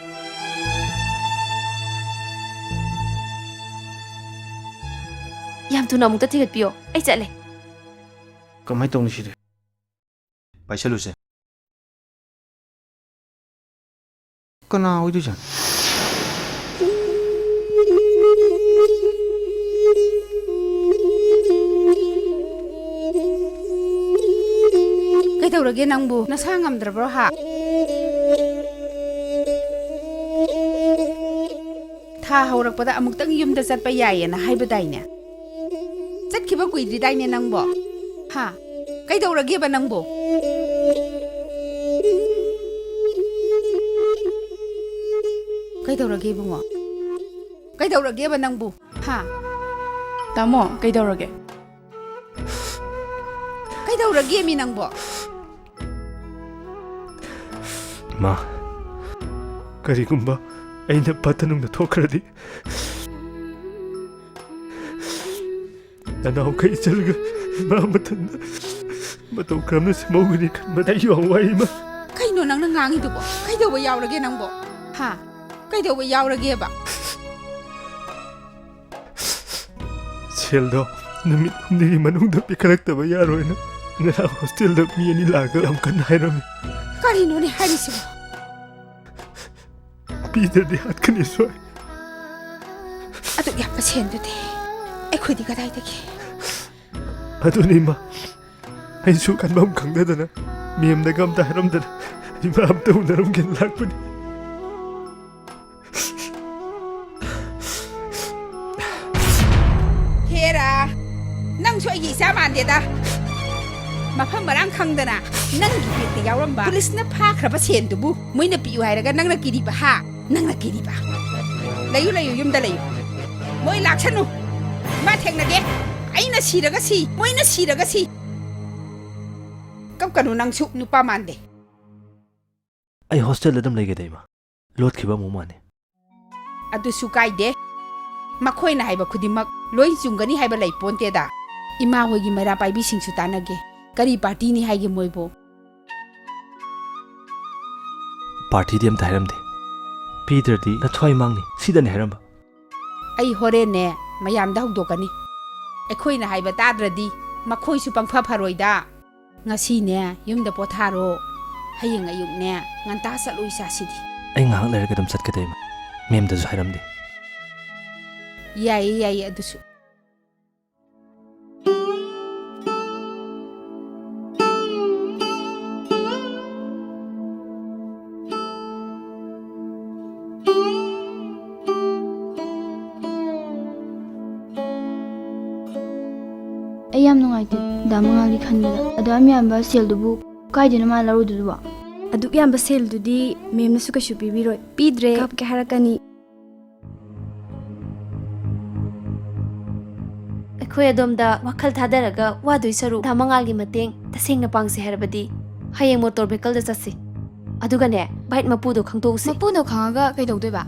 ꯌꯥꯝ ꯊꯨꯅ ꯑꯃꯨꯛꯇ ꯊꯤꯒꯠꯄꯤꯌꯣ, ꯑꯩ ꯆꯠꯂꯦ꯫ ꯀꯃꯥꯏꯅ ꯇꯧꯅꯤ ꯁꯤꯗꯤ? ꯄꯥꯏꯁꯜꯂꯨꯁꯦ꯫ ꯀꯅꯥ ꯑꯣꯏꯗꯣꯏꯖꯥꯠꯅꯣ? ꯀꯩꯗꯧꯔꯒꯦ ꯅꯪꯕꯨ? ꯅꯁꯥ ꯉꯝꯗ꯭ꯔꯕ꯭ꯔꯣ ꯍꯥ? ꯊꯥ ꯍꯧꯔꯛꯄꯗ ꯑꯃꯨꯛꯇꯪ ꯌꯨꯝꯗ ꯆꯠꯄ ꯌꯥꯏꯌꯦꯅ ꯍꯥꯏꯕꯗꯥꯏꯅꯦ? ꯆꯠꯈꯤꯕ ꯀꯨꯏꯗ꯭ꯔꯤꯗꯥꯏꯅꯦ ꯅꯪꯕꯣ? ꯍꯥ? ꯀꯩꯗꯧꯔꯒꯦꯕ ꯅꯪꯕꯨ? ꯀꯩꯗꯧꯔꯒꯦ ꯏꯕꯨꯡꯉꯣ? ꯀꯩꯗꯧꯔꯒꯦꯕ ꯅꯪꯕꯨ? ꯍꯥ? ꯇꯥꯃꯣ, ꯀꯩꯗꯧꯔꯒꯦ? ꯀꯩꯗꯧꯔꯒꯦꯃꯤ ꯅꯪꯕꯣ? ꯃꯥ, ꯀꯔꯤꯒꯨꯝꯕ ꯑꯩꯅ ꯄꯠꯇ ꯅꯨꯡꯗ ꯊꯣꯛꯈ꯭ꯔꯗꯤ, ꯅꯅꯥꯎꯈꯩ ꯏꯆꯜꯒ ꯏꯃꯥ ꯃꯊꯟꯗ ꯃꯇꯧ ꯀꯔꯝꯅ ꯁꯦꯝꯍꯧꯒꯅꯤ ꯈꯟꯕꯗ ꯑꯩ ꯌꯥꯝ ꯋꯥꯏ, ꯏꯃꯥ꯫ ꯀꯩꯅꯣ ꯅꯪꯅ ꯉꯥꯡꯉꯤꯗꯨꯕꯣ? ꯀꯩꯗꯧꯕ ꯌꯥꯎꯔꯒꯦ ꯅꯪꯕꯣ? ꯍꯥ? ꯀꯩꯗꯧꯕ ꯌꯥꯎꯔꯒꯦꯕ? ꯁꯦꯜꯗꯣ ꯅꯨꯃꯤꯠ ꯍꯨꯝꯅꯤꯒꯤ ꯃꯅꯨꯡꯗ ꯄꯤꯈꯠꯂꯛꯇꯕ ꯌꯥꯔꯣꯏꯅ ꯉꯔꯥꯡ ꯍꯣꯁꯇꯦꯜꯗ ꯃꯤ ꯑꯅꯤ ꯂꯥꯛꯑꯒ ꯌꯥꯝ ꯀꯟꯅ ꯍꯥꯏꯔꯝꯃꯤ꯫ ꯀꯔꯤꯅꯣꯅꯦ ꯍꯥꯏꯔꯤꯁꯤꯕꯣ? ꯄꯤꯗ꯭ꯔꯗꯤ ꯍꯥꯠꯀꯅꯤ ꯁꯣꯏ꯫ ꯑꯗꯨꯛ ꯌꯥꯝꯕ ꯁꯦꯟꯗꯨꯗꯤ ꯑꯩꯈꯣꯏꯗꯤ ꯀꯗꯥꯏꯗꯒꯤ? ꯑꯗꯨꯅꯤ ꯏꯃꯥ, ꯑꯩꯁꯨ ꯈꯟꯐꯝ ꯈꯪꯗꯗꯅ ꯃꯦꯝꯗꯒ ꯑꯝꯇ ꯍꯥꯏꯔꯝꯗꯅ ꯏꯃꯥ ꯑꯝꯇ ꯎꯅꯔꯝꯒꯦꯅ ꯂꯥꯛꯄꯅꯤ꯫ ꯍꯦꯔꯥ, ꯅꯪꯁꯨ ꯑꯩꯒꯤ ꯏꯆꯥ ꯃꯥꯟꯗꯦꯗ꯫ ꯃꯐꯝ ꯃꯔꯥꯡ ꯈꯪꯗꯅ ꯅꯪꯒꯤ ꯕꯦꯒꯇ ꯌꯥꯎꯔꯝꯕ ꯄꯨꯂꯤꯁꯅ ꯐꯥꯈ꯭ꯔꯕ ꯁꯦꯟꯗꯨꯕꯨ ꯃꯣꯏꯅ ꯄꯤꯌꯨ ꯍꯥꯏꯔꯒ ꯅꯪꯅ ꯀꯤꯔꯤꯕ, ꯍꯥ? ꯅꯪꯅ ꯀꯤꯔꯤꯕ? ꯂꯩꯌꯨ, ꯂꯩꯌꯨ, ꯌꯨꯝꯗ ꯂꯩꯌꯨ꯫ ꯃꯣꯏ ꯂꯥꯛꯁꯅꯨ꯫ ꯏꯃꯥ ꯊꯦꯡꯅꯒꯦ꯫ ꯑꯩꯅ ꯁꯤꯔꯒ ꯁꯤ, ꯃꯣꯏꯅ ꯁꯤꯔꯒ ꯁꯤ꯫ ꯀꯞꯀꯅꯨ ꯅꯪꯁꯨ, ꯅꯨꯄꯥ ꯃꯥꯟꯗꯦ꯫ ꯑꯩ ꯍꯣꯁꯇꯦꯜꯗ ꯑꯗꯨꯝ ꯂꯩꯒꯦꯗ, ꯏꯃꯥ꯫ ꯂꯣꯠꯈꯤꯕ ꯑꯃꯨꯛ ꯃꯥꯟꯅꯤ꯫ ꯑꯗꯨꯁꯨ ꯀꯥꯏꯗꯦ꯫ ꯃꯈꯣꯏꯅ ꯍꯥꯏꯕ ꯈꯨꯗꯤꯡꯃꯛ ꯂꯣꯏ ꯆꯨꯝꯒꯅꯤ ꯍꯥꯏꯕ ꯂꯩ ꯄꯣꯟꯇꯦꯗ꯫ ꯏꯃꯥ ꯍꯣꯏꯒꯤ ꯃꯩꯔꯥ ꯄꯥꯏꯕꯤꯁꯤꯡꯁꯨ ꯇꯥꯟꯅꯒꯦ꯫ ꯀꯔꯤ ꯄꯥꯔꯇꯤꯅꯤ ꯍꯥꯏꯒꯦ ꯃꯣꯏꯕꯨ? ꯄꯥꯔꯇꯤꯗꯤ ꯑꯝꯇ ꯍꯥꯏꯔꯝꯗꯦ꯫ ꯄꯤꯗ꯭ꯔꯗꯤ ꯅꯊ꯭ꯋꯥꯏ ꯃꯥꯡꯅꯤ꯫ ꯁꯤꯗꯅꯦ ꯍꯥꯏꯔꯝꯕ꯫ ꯑꯩ ꯍꯣꯔꯦꯟꯅꯦ ꯃꯌꯥꯝꯗ ꯍꯧꯗꯣꯛꯀꯅꯤ꯫ ꯑꯩꯈꯣꯏꯅ ꯍꯥꯏꯕ ꯇꯥꯗ꯭ꯔꯗꯤ ꯃꯈꯣꯏꯁꯨ ꯄꯪꯐ ꯐꯔꯣꯏꯗ꯫ ꯉꯁꯤꯅꯦ ꯌꯨꯝꯗ ꯄꯣꯊꯥꯔꯣ꯫ ꯍꯌꯦꯡ ꯑꯌꯨꯛꯅꯦ ꯉꯟꯇꯥ ꯆꯠꯂꯨ ꯏꯆꯥꯁꯤꯗꯤ꯫ ꯑꯩ ꯉꯥꯏꯍꯥꯛ ꯂꯩꯔꯒ ꯑꯗꯨꯝ ꯆꯠꯀꯗꯣꯏꯃ꯫ ꯃꯦꯝꯗꯁꯨ ꯍꯥꯏꯔꯝꯗꯦ꯫ ꯌꯥꯏꯌꯦ, ꯌꯥꯏꯌꯦ ꯑꯗꯨꯁꯨ꯫ ꯑꯩ ꯌꯥꯝ ꯅꯨꯡꯉꯥꯏꯇꯦ ꯗꯥ ꯃꯉꯥꯜꯒꯤ ꯈꯟꯕꯗ꯫ ꯑꯗꯨ ꯌꯥꯝ ꯌꯥꯝꯕ ꯁꯦꯜꯗꯨꯕꯨ ꯀꯥꯏꯗꯩꯅꯣ ꯃꯥ ꯂꯧꯔꯨꯗꯨꯕꯣ? ꯑꯗꯨꯛ ꯌꯥꯝꯕ ꯁꯦꯜꯗꯨꯗꯤ ꯃꯦꯝꯅꯁꯨ ꯀꯩꯁꯨ ꯄꯤꯕꯤꯔꯣꯏ꯫ ꯄꯤꯗ꯭ꯔꯦ꯫ ꯀꯞꯀꯦ ꯍꯥꯏꯔꯛꯀꯅꯤ꯫ ꯑꯩꯈꯣꯏ ꯑꯗꯣꯝꯗ ꯋꯥꯈꯜ ꯊꯥꯗꯔꯒ ꯋꯥꯗꯣꯏ ꯁꯔꯨꯛ ꯗꯥ ꯃꯉꯥꯜꯒꯤ ꯃꯇꯦꯡ ꯇꯁꯦꯡꯅ ꯄꯥꯡꯁꯦ ꯍꯥꯏꯔꯕꯗꯤ ꯍꯌꯦꯡ ꯃꯣꯇꯣꯔ ꯚꯦꯍꯤꯀꯜꯗ ꯆꯠꯁꯤ꯫ ꯑꯗꯨꯒꯅꯦ, ꯕꯥꯏꯠ ꯃꯄꯨꯗꯣ ꯈꯪꯗꯣꯛꯎꯁꯤ꯫ ꯃꯄꯨꯗꯣ ꯈꯪꯉꯒ ꯀꯩꯗꯧꯗꯣꯏꯕ?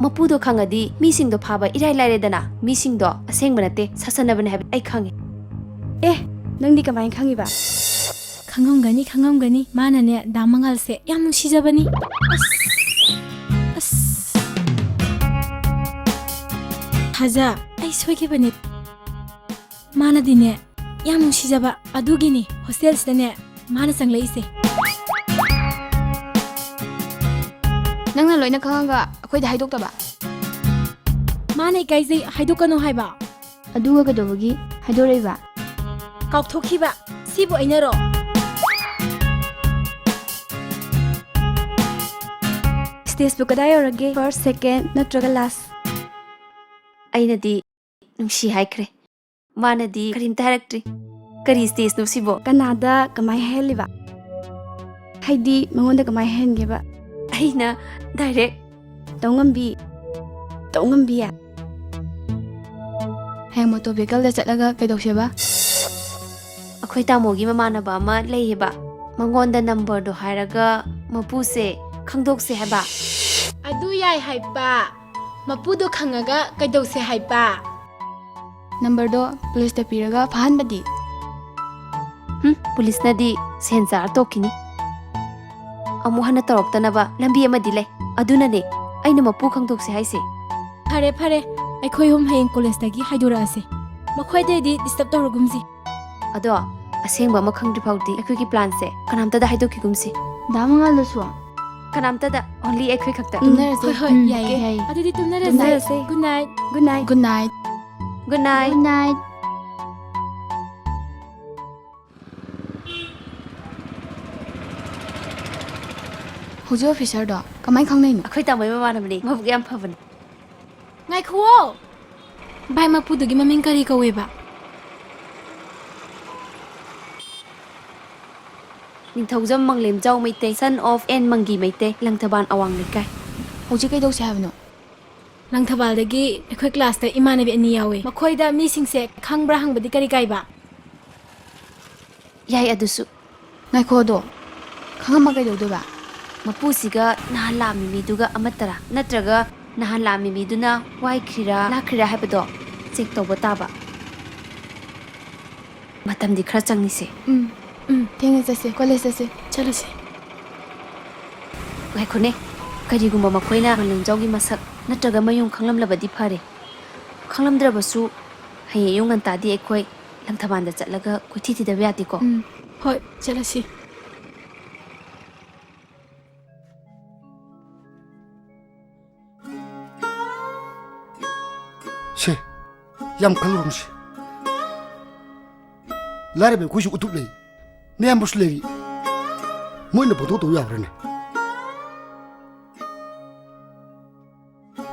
ꯃꯄꯨꯗꯣ ꯈꯪꯉꯗꯤ ꯃꯤꯁꯤꯡꯗꯣ ꯐꯥꯕ ꯏꯔꯥꯏ ꯂꯥꯏꯔꯦꯗꯅ꯫ ꯃꯤꯁꯤꯡꯗꯣ ꯑꯁꯦꯡꯕ ꯅꯠꯇꯦ, ꯁꯥꯁꯟꯅꯕꯅꯦ ꯍꯥꯏꯕ ꯑꯩ ꯈꯪꯉꯦ꯫ ꯑꯦ, ꯅꯪꯗꯤ ꯀꯃꯥꯏꯅ ꯈꯪꯉꯤꯕ? ꯈꯪꯉꯝꯒꯅꯤ, ꯈꯪꯉꯝꯒꯅꯤ꯫ ꯃꯥꯅꯅꯦ ꯗꯥ ꯃꯉꯥꯜꯁꯦ ꯌꯥꯝ ꯅꯨꯡꯁꯤꯖꯕꯅꯤ꯫ ꯑꯁ, ꯑꯁ꯫ ꯊꯥꯖ, ꯑꯩ ꯁꯣꯏꯈꯤꯕꯅꯦ꯫ ꯃꯥꯅꯗꯤꯅꯦ ꯌꯥꯝ ꯅꯨꯡꯁꯤꯖꯕ ꯑꯗꯨꯒꯤꯅꯤ ꯍꯣꯁꯇꯦꯜꯁꯤꯗꯅꯦ ꯃꯥꯅ ꯆꯪꯂꯛꯏꯁꯦ꯫ ꯅꯪꯅ ꯂꯣꯏꯅ ꯈꯪꯉꯒ ꯑꯩꯈꯣꯏꯗ ꯍꯥꯏꯗꯣꯛꯇꯕ? ꯃꯥꯅ ꯏꯀꯥꯏꯖꯩ, ꯍꯥꯏꯗꯣꯛꯀꯅꯨ ꯍꯥꯏꯕ꯫ ꯑꯗꯨꯒ ꯀꯩꯗꯧꯕꯒꯤ ꯍꯥꯏꯗꯣꯔꯛꯏꯕ? ꯀꯥꯎꯊꯣꯛꯈꯤꯕ꯫ ꯁꯤꯕꯨ ꯑꯩꯅꯔꯣ? ꯁ꯭ꯇꯦꯖꯄꯨ ꯀꯗꯥꯏ ꯌꯧꯔꯒꯦ? ꯐꯥꯔꯁ, ꯁꯦꯀꯦꯟ ꯅꯠꯇ꯭ꯔꯒ ꯂꯥꯁ? ꯑꯩꯅꯗꯤ ꯅꯨꯡꯁꯤ ꯍꯥꯏꯈ꯭ꯔꯦ꯫ ꯃꯥꯅꯗꯤ ꯀꯔꯤꯝꯇ ꯍꯥꯏꯔꯛꯇ꯭ꯔꯤ꯫ ꯀꯔꯤ ꯁ꯭ꯇꯦꯖꯅꯣ ꯁꯤꯕꯣ? ꯀꯅꯥꯗ ꯀꯃꯥꯏ ꯍꯥꯏꯍꯜꯂꯤꯕ? ꯍꯥꯏꯗꯤ ꯃꯉꯣꯟꯗ ꯀꯃꯥꯏ ꯍꯥꯏꯍꯟꯒꯦꯕ? ꯑꯩꯅ ꯗꯥꯏꯔꯦꯛ꯫ ꯇꯧꯉꯝꯕꯤ꯫ ꯇꯧꯉꯝꯕꯤ꯫ ꯍꯌꯦꯡ ꯃꯣꯇꯣꯔ ꯚꯦꯍꯤꯀꯜꯗ ꯆꯠꯂꯒ ꯀꯩꯗꯧꯁꯦꯕ? ꯑꯩꯈꯣꯏ ꯇꯥꯃꯣꯒꯤ ꯃꯃꯥꯟꯅꯕ ꯑꯃ ꯂꯩꯌꯦꯕ꯫ ꯃꯉꯣꯟꯗ ꯅꯝꯕꯔꯗꯣ ꯍꯥꯏꯔꯒ ꯃꯄꯨꯁꯦ ꯈꯪꯗꯣꯛꯁꯦ ꯍꯥꯏꯕ꯫ ꯑꯗꯨ ꯌꯥꯏ ꯍꯥꯏꯕ꯫ ꯃꯄꯨꯗꯣ ꯈꯪꯉꯒ ꯀꯩꯗꯧꯁꯦ ꯍꯥꯏꯕ? ꯅꯝꯕꯔꯗꯣ ꯄꯨꯂꯤꯁꯇ ꯄꯤꯔꯒ ꯐꯥꯍꯟꯕꯗꯤ? ꯍꯨꯝ, ꯄꯨꯂꯤꯁꯅꯗꯤ ꯁꯦꯟ ꯆꯥꯔ ꯇꯣꯛꯈꯤꯅꯤ꯫ ꯑꯃꯨꯛ ꯍꯟꯅ ꯇꯧꯔꯛꯇꯅꯕ ꯂꯝꯕꯤ ꯑꯃꯗꯤ ꯂꯩ꯫ ꯑꯗꯨꯅꯅꯦ ꯑꯩꯅ ꯃꯄꯨ ꯈꯪꯗꯣꯛꯁꯦ ꯍꯥꯏꯁꯦ꯫ ꯐꯔꯦ ꯐꯔꯦ, ꯑꯩꯈꯣꯏ ꯑꯍꯨꯝ ꯍꯌꯦꯡ ꯀꯣꯂꯦꯖꯇꯒꯤ ꯍꯥꯏꯗꯣꯔꯛꯑꯁꯦ꯫ ꯃꯈꯣꯏꯗꯩꯗꯤ ꯗꯤꯁꯇꯔꯕ ꯇꯧꯔꯒꯨꯝꯁꯤ꯫ ꯑꯗꯣ ꯑꯁꯦꯡꯕ ꯑꯃ ꯈꯪꯗ꯭ꯔꯤ ꯐꯥꯎꯗꯤ ꯑꯩꯈꯣꯏꯒꯤ ꯄ꯭ꯂꯥꯟꯁꯦ ꯀꯅꯥꯝꯇꯗ ꯍꯥꯏꯗꯣꯛꯈꯤꯒꯨꯝꯁꯤ꯫ ꯗꯥ ꯃꯉꯥꯜꯗꯁꯨ? ꯀꯅꯥꯝꯇꯗ, only ꯑꯩꯈꯣꯏ ꯈꯛꯇ꯫ ꯎꯝ, ꯇꯨꯝꯅꯔꯁꯦ꯫ ꯍꯣꯏ ꯍꯣꯏ, ꯎꯝ, ꯌꯥꯏꯌꯦ꯫ ꯌꯥꯏꯌꯦ꯫ ꯑꯗꯨꯗꯤ ꯇꯨꯝꯅꯔꯁꯦ꯫ ꯇꯨꯝꯅꯔꯁꯦ꯫ Good night꯫ Good night꯫ Good night꯫ Good night꯫ Good night꯫ ꯍꯧꯖꯤꯛ ꯑꯣꯐꯤꯁꯔꯗꯣ ꯀꯃꯥꯏꯅ ꯈꯪꯅꯩꯅꯣ? ꯑꯩꯈꯣꯏ ꯇꯥꯃꯣꯒꯤ ꯃꯃꯥꯟꯅꯕꯅꯦ꯫ ꯃꯕꯨꯛ ꯌꯥꯝ ꯐꯕꯅꯦ꯫ ꯉꯥꯏꯈꯨꯑꯣ! ꯚꯥꯏ, ꯃꯄꯨꯗꯨꯒꯤ ꯃꯃꯤꯡ ꯀꯔꯤ ꯀꯧꯋꯦꯕ? Ningthoujam Manglemjao Meitei, son of N Mangi Meitei, Langthabal ꯑꯋꯥꯡ ꯂꯩꯀꯥꯏ꯫ ꯍꯧꯖꯤꯛ ꯀꯩꯗꯧꯁꯦ ꯍꯥꯏꯕꯅꯣ? ꯂꯪꯊꯕꯥꯜꯗꯒꯤ ꯑꯩꯈꯣꯏ ꯀ꯭ꯂꯥꯁꯇ ꯏꯃꯥꯟꯅꯕꯤ ꯑꯅꯤ ꯌꯥꯎꯋꯦ꯫ ꯃꯈꯣꯏꯗ ꯃꯤꯁꯤꯡꯁꯦ ꯈꯪꯕ꯭ꯔꯥ ꯍꯪꯕꯗꯤ ꯀꯔꯤ ꯀꯥꯏꯕ? ꯌꯥꯏ ꯑꯗꯨꯁꯨ꯫ ꯉꯥꯏꯈꯣ ꯑꯗꯣ, ꯈꯪꯉꯝꯃ ꯀꯩꯗꯧꯗꯣꯏꯕ? ꯃꯄꯨꯁꯤꯒ ꯅꯍꯥꯟ ꯂꯥꯛꯑꯝꯃꯤ ꯃꯤꯗꯨꯒ ꯑꯃꯠꯇꯔꯥ? ꯅꯠꯇ꯭ꯔꯒ ꯅꯍꯥꯟ ꯂꯥꯛꯑꯝꯃꯤ ꯃꯤꯗꯨꯅ ꯋꯥꯏꯈ꯭ꯔꯤꯔꯥ, ꯂꯥꯛꯈ꯭ꯔꯤꯔꯥ ꯍꯥꯏꯕꯗꯣ ꯆꯦꯛ ꯇꯧꯕ ꯇꯥꯕ꯫ ꯃꯇꯝꯗꯤ ꯈꯔ ꯆꯪꯅꯤꯁꯦ꯫ ꯎꯝ, ꯎꯝ, ꯊꯦꯡꯅ ꯆꯠꯁꯦ, ꯀꯣꯂꯦꯖ ꯆꯠꯁꯦ꯫ ꯆꯠꯂꯁꯦ꯫ ꯉꯥꯏꯈꯣꯅꯦ, ꯀꯔꯤꯒꯨꯝꯕ ꯃꯈꯣꯏꯅ ꯃꯂꯦꯝꯖꯥꯎꯒꯤ ꯃꯁꯛ ꯅꯠꯇ꯭ꯔꯒ ꯃꯌꯨꯝ ꯈꯪꯂꯝꯂꯕꯗꯤ ꯐꯔꯦ꯫ ꯈꯪꯂꯝꯗ꯭ꯔꯕꯁꯨ ꯍꯌꯦꯡ ꯑꯌꯨꯛ ꯉꯟꯇꯥꯗꯤ ꯑꯩꯈꯣꯏ ꯂꯪꯊꯕꯥꯜꯗ ꯆꯠꯂꯒ ꯀꯣꯏꯊꯤ ꯊꯤꯗꯕ ꯌꯥꯗꯦꯀꯣ꯫ ꯎꯝ, ꯍꯣꯏ, ꯆꯠꯂꯁꯤ꯫ ꯁꯦ, ꯌꯥꯝ ꯈꯜꯂꯨꯔꯅꯨꯁꯦ꯫ ꯂꯥꯏꯔꯕ ꯑꯩꯈꯣꯏꯁꯨ ꯎꯇꯨꯞ ꯂꯩ, ꯅꯌꯥꯝꯕꯁꯨ ꯂꯩꯔꯤ꯫ ꯃꯣꯏꯅ ꯄꯪꯇꯧ ꯇꯧ ꯌꯥꯕ꯭ꯔꯥꯅꯦ?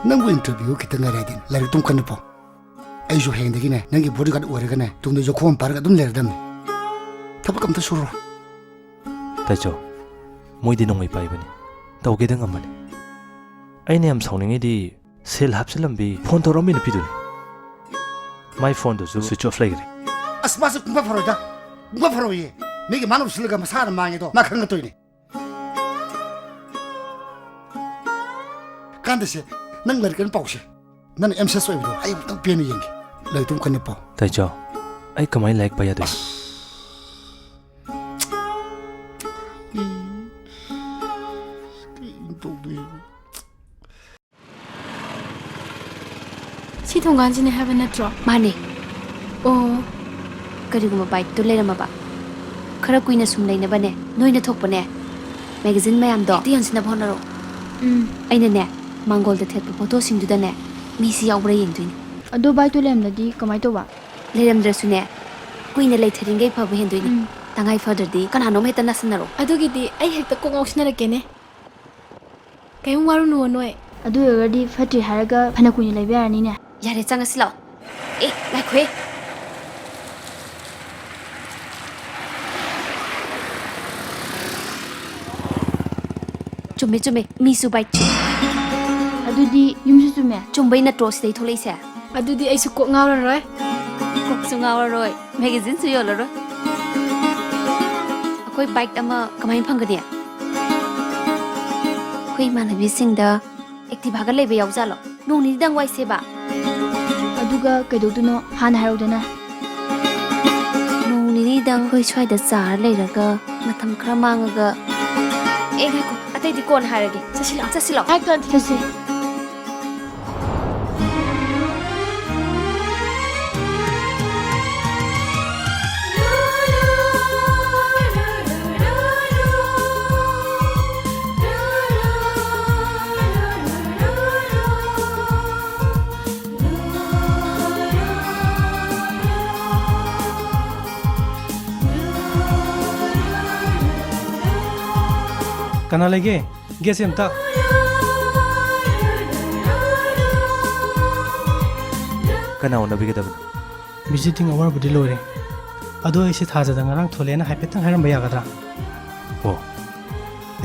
ꯅꯪꯕꯨ interview ꯈꯤꯇꯪ ꯉꯥꯏꯔꯦ ꯍꯥꯏꯗꯤ ꯂꯥꯏꯔꯤꯛꯇꯨꯝ ꯀꯟꯅ ꯄꯥꯎ꯫ ꯑꯩꯁꯨ ꯍꯌꯦꯡꯗꯒꯤꯅꯦ ꯅꯪꯒꯤ bodyguard ꯑꯣꯏꯔꯒꯅꯦ ꯇꯨꯡꯗ ꯌꯣꯠꯈꯣꯝ ꯄꯥꯔꯒ ꯑꯗꯨꯝ ꯂꯩꯔꯗꯝꯅꯤ꯫ ꯊꯕꯛ ꯑꯝꯇ ꯁꯨꯔꯣ꯫ ꯇꯥꯏꯆꯧ, ꯃꯣꯏꯗꯤ ꯅꯣꯡꯃꯩ ꯄꯥꯏꯕꯅꯤ, ꯇꯧꯒꯦꯗ ꯉꯝꯕꯅꯤ꯫ ꯑꯩꯅ ꯌꯥꯝ ꯁꯥꯎꯅꯤꯡꯉꯤꯗꯤ ꯁꯦꯜ ꯍꯥꯞꯆꯤꯜꯂꯝꯕꯤ ꯐꯣꯟ ꯇꯧꯔꯛꯑꯝꯕꯤ ꯅꯨꯄꯤꯗꯨꯅꯤ꯫ ꯃꯥꯏ ꯐꯣꯟꯗꯨꯁꯨ switch off ꯂꯩꯈ꯭ꯔꯦ꯫ ꯑꯁ, ꯃꯥꯁꯨ ꯄꯨꯡꯐ ꯐꯔꯣꯏꯗ, ꯄꯨꯡꯐ ꯐꯔꯣꯏꯌꯦ꯫ ꯃꯤꯒꯤ ꯃꯥꯅ ꯎꯁꯤꯜꯂꯒ ꯃꯁꯥꯅ ꯃꯥꯡꯉꯦꯗꯣ ꯃꯥ ꯈꯪꯒꯗꯣꯏꯅꯦ꯫ ꯀꯥꯟꯗꯦꯁꯦ, ꯅꯪ ꯂꯥꯏꯔꯤꯛ ꯀꯟꯅ ꯄꯥꯎꯁꯦ꯫ ꯅꯪ ꯑꯦꯝ ꯁꯤ ꯑꯦꯁ ꯑꯣꯏꯕꯗꯣ ꯑꯩ ꯑꯃꯨꯛꯇꯪ ꯄꯦꯟꯅ ꯌꯦꯡꯒꯦ꯫ ꯂꯥꯏꯔꯤꯛꯇꯨꯝ ꯀꯟꯅ ꯄꯥꯎ꯫ ꯇꯥꯏꯆꯧ, ꯑꯩ ꯀꯃꯥꯏꯅ ꯂꯥꯏꯔꯤꯛ ꯄꯥ ꯌꯥꯗꯣꯏꯅꯣ? ꯀꯩꯅꯣ ꯇꯧꯗꯣꯏꯁꯤꯕꯣ? ꯁꯤ ꯊꯣꯡꯒꯥꯟꯁꯤꯅꯦ ꯍꯥꯏꯕ ꯅꯠꯇ꯭ꯔꯣ? ꯃꯥꯅꯦ꯫ ꯑꯣ꯫ ꯀꯔꯤꯒꯨꯝꯕ ꯕꯥꯏꯛꯇꯨ ꯂꯩꯔꯝꯃꯕ, ꯈꯔ ꯀꯨꯏꯅ ꯁꯨꯝ ꯂꯩꯅꯕꯅꯦ, ꯅꯣꯏꯅ ꯊꯣꯛꯄꯅꯦ, ꯃꯦꯒꯥꯖꯤꯟ ꯃꯌꯥꯝꯗꯣ ꯍꯦꯛꯇ ꯌꯣꯟꯁꯤꯟꯅꯕ ꯍꯣꯠꯅꯔꯣ꯫ ꯎꯝ꯫ ꯑꯩꯅꯅꯦ, ꯃꯥꯡꯒꯣꯜꯗ ꯊꯦꯠꯄ ꯐꯣꯇꯣꯁꯤꯡꯗꯨꯗꯅꯦ, ꯃꯤꯁꯤ ꯌꯥꯎꯕ꯭ꯔꯥ ꯌꯦꯡꯗꯣꯏꯅꯦ꯫ ꯑꯗꯣ ꯕꯥꯏꯛꯇꯨ ꯂꯩꯔꯝꯗ꯭ꯔꯗꯤ ꯀꯃꯥꯏꯅ ꯇꯧꯕ? ꯂꯩꯔꯝꯗ꯭ꯔꯁꯨꯅꯦ, ꯀꯨꯏꯅ ꯂꯩꯊꯔꯤꯉꯩ ꯐꯕ ꯍꯦꯟꯗꯣꯏꯅꯦ꯫ ꯎꯝ꯫ ꯇꯉꯥꯏ ꯐꯗ꯭ꯔꯗꯤ ꯀꯅꯥꯅꯣꯝ ꯍꯦꯛꯇ ꯅꯥꯁꯟꯅꯔꯣ꯫ ꯑꯗꯨꯒꯤꯗꯤ ꯑꯩ ꯍꯦꯛꯇ ꯀꯣꯛ ꯉꯥꯎꯁꯤꯟꯅꯔꯛꯀꯦꯅꯦ꯫ ꯀꯩꯝ ꯋꯥꯔꯨꯅꯨ ꯅꯣꯏ꯫ ꯑꯗꯨ ꯑꯣꯏꯔꯒꯗꯤ ꯐꯠꯇ꯭ꯔꯤ ꯍꯥꯏꯔꯒ ꯐꯅ ꯀꯨꯏꯅ ꯂꯩꯕ ꯌꯥꯔꯅꯤꯅꯦ꯫ ꯌꯥꯔꯦ, ꯆꯪꯉꯁꯤ ꯂꯥꯛꯑꯣ꯫ ꯑꯦ, ꯉꯥꯏꯈꯣꯍꯦ꯫ ꯆꯨꯝꯃꯦ, ꯆꯨꯝꯃꯦ, ꯃꯤꯁꯨ ꯕꯥꯏꯛ ꯆꯦ꯫ ꯑꯗꯨꯗꯤ ꯌꯨꯝꯁꯨ ꯆꯨꯝꯃꯦ꯫ ꯆꯨꯝꯕꯩ ꯅꯠꯇ꯭ꯔꯣ ꯁꯤꯗꯩ ꯊꯣꯛꯂꯛꯏꯁꯦ? ꯑꯗꯨꯗꯤ ꯑꯩꯁꯨ ꯀꯣꯛ ꯉꯥꯎꯔꯔꯣꯏ꯫ ꯀꯣꯛꯁꯨ ꯉꯥꯎꯔꯔꯣꯏ, ꯃꯦꯒꯥꯖꯤꯟꯁꯨ ꯌꯣꯜꯂꯔꯣꯏ꯫ ꯑꯩꯈꯣꯏ ꯕꯥꯏꯛ ꯑꯃ ꯀꯃꯥꯏꯅ ꯐꯪꯒꯅꯤ? ꯑꯩꯈꯣꯏ ꯏꯃꯥꯟꯅꯕꯤꯁꯤꯡꯗ ꯑꯦꯛꯇꯤꯚꯥꯒ ꯂꯩꯕ ꯌꯥꯎꯖꯥꯠꯂꯣ? ꯅꯣꯡ ꯅꯤꯅꯤꯗꯪ ꯋꯥꯏꯁꯦꯕ꯫ ꯑꯗꯨꯒ ꯀꯩꯗꯧꯗꯣꯏꯅꯣ? ꯍꯥꯟꯅ ꯍꯥꯏꯔꯧꯗꯅ꯫ ꯅꯣꯡ ꯅꯤꯅꯤꯗꯪ ꯑꯩꯈꯣꯏ ꯁ꯭ꯋꯥꯏꯗ ꯆꯥꯔ ꯂꯩꯔꯒ ꯃꯇꯝ ꯈꯔ ꯃꯥꯡꯉꯒ, ꯑꯦ, ꯉꯥꯏꯈꯣ, ꯑꯇꯩꯗꯤ ꯀꯣꯟꯅ ꯍꯥꯏꯔꯒꯦ꯫ ꯆꯠꯁꯤ ꯂꯥꯛꯑꯣ꯫ ꯆꯠꯁꯤ ꯂꯥꯛꯑꯣ꯫ ꯉꯥꯏꯈꯣ, ꯆꯠꯁꯤ꯫ ꯀꯅꯥ ꯂꯩꯒꯦ? ꯒꯦꯠꯁꯦ ꯑꯝꯇ꯫ ꯀꯅꯥ ꯎꯅꯕꯤꯒꯗꯕꯅꯣ? Visiting hourꯕꯨꯗꯤ ꯂꯣꯏꯔꯦ, ꯑꯗꯣ ꯑꯩꯁꯦ ꯊꯥꯖꯗ ꯉꯔꯥꯡ ꯊꯣꯛꯂꯛꯑꯦꯅ ꯍꯥꯏꯐꯦꯠꯇꯪ ꯍꯥꯏꯔꯝꯕ ꯌꯥꯒꯗ꯭ꯔꯥ? ꯑꯣ꯫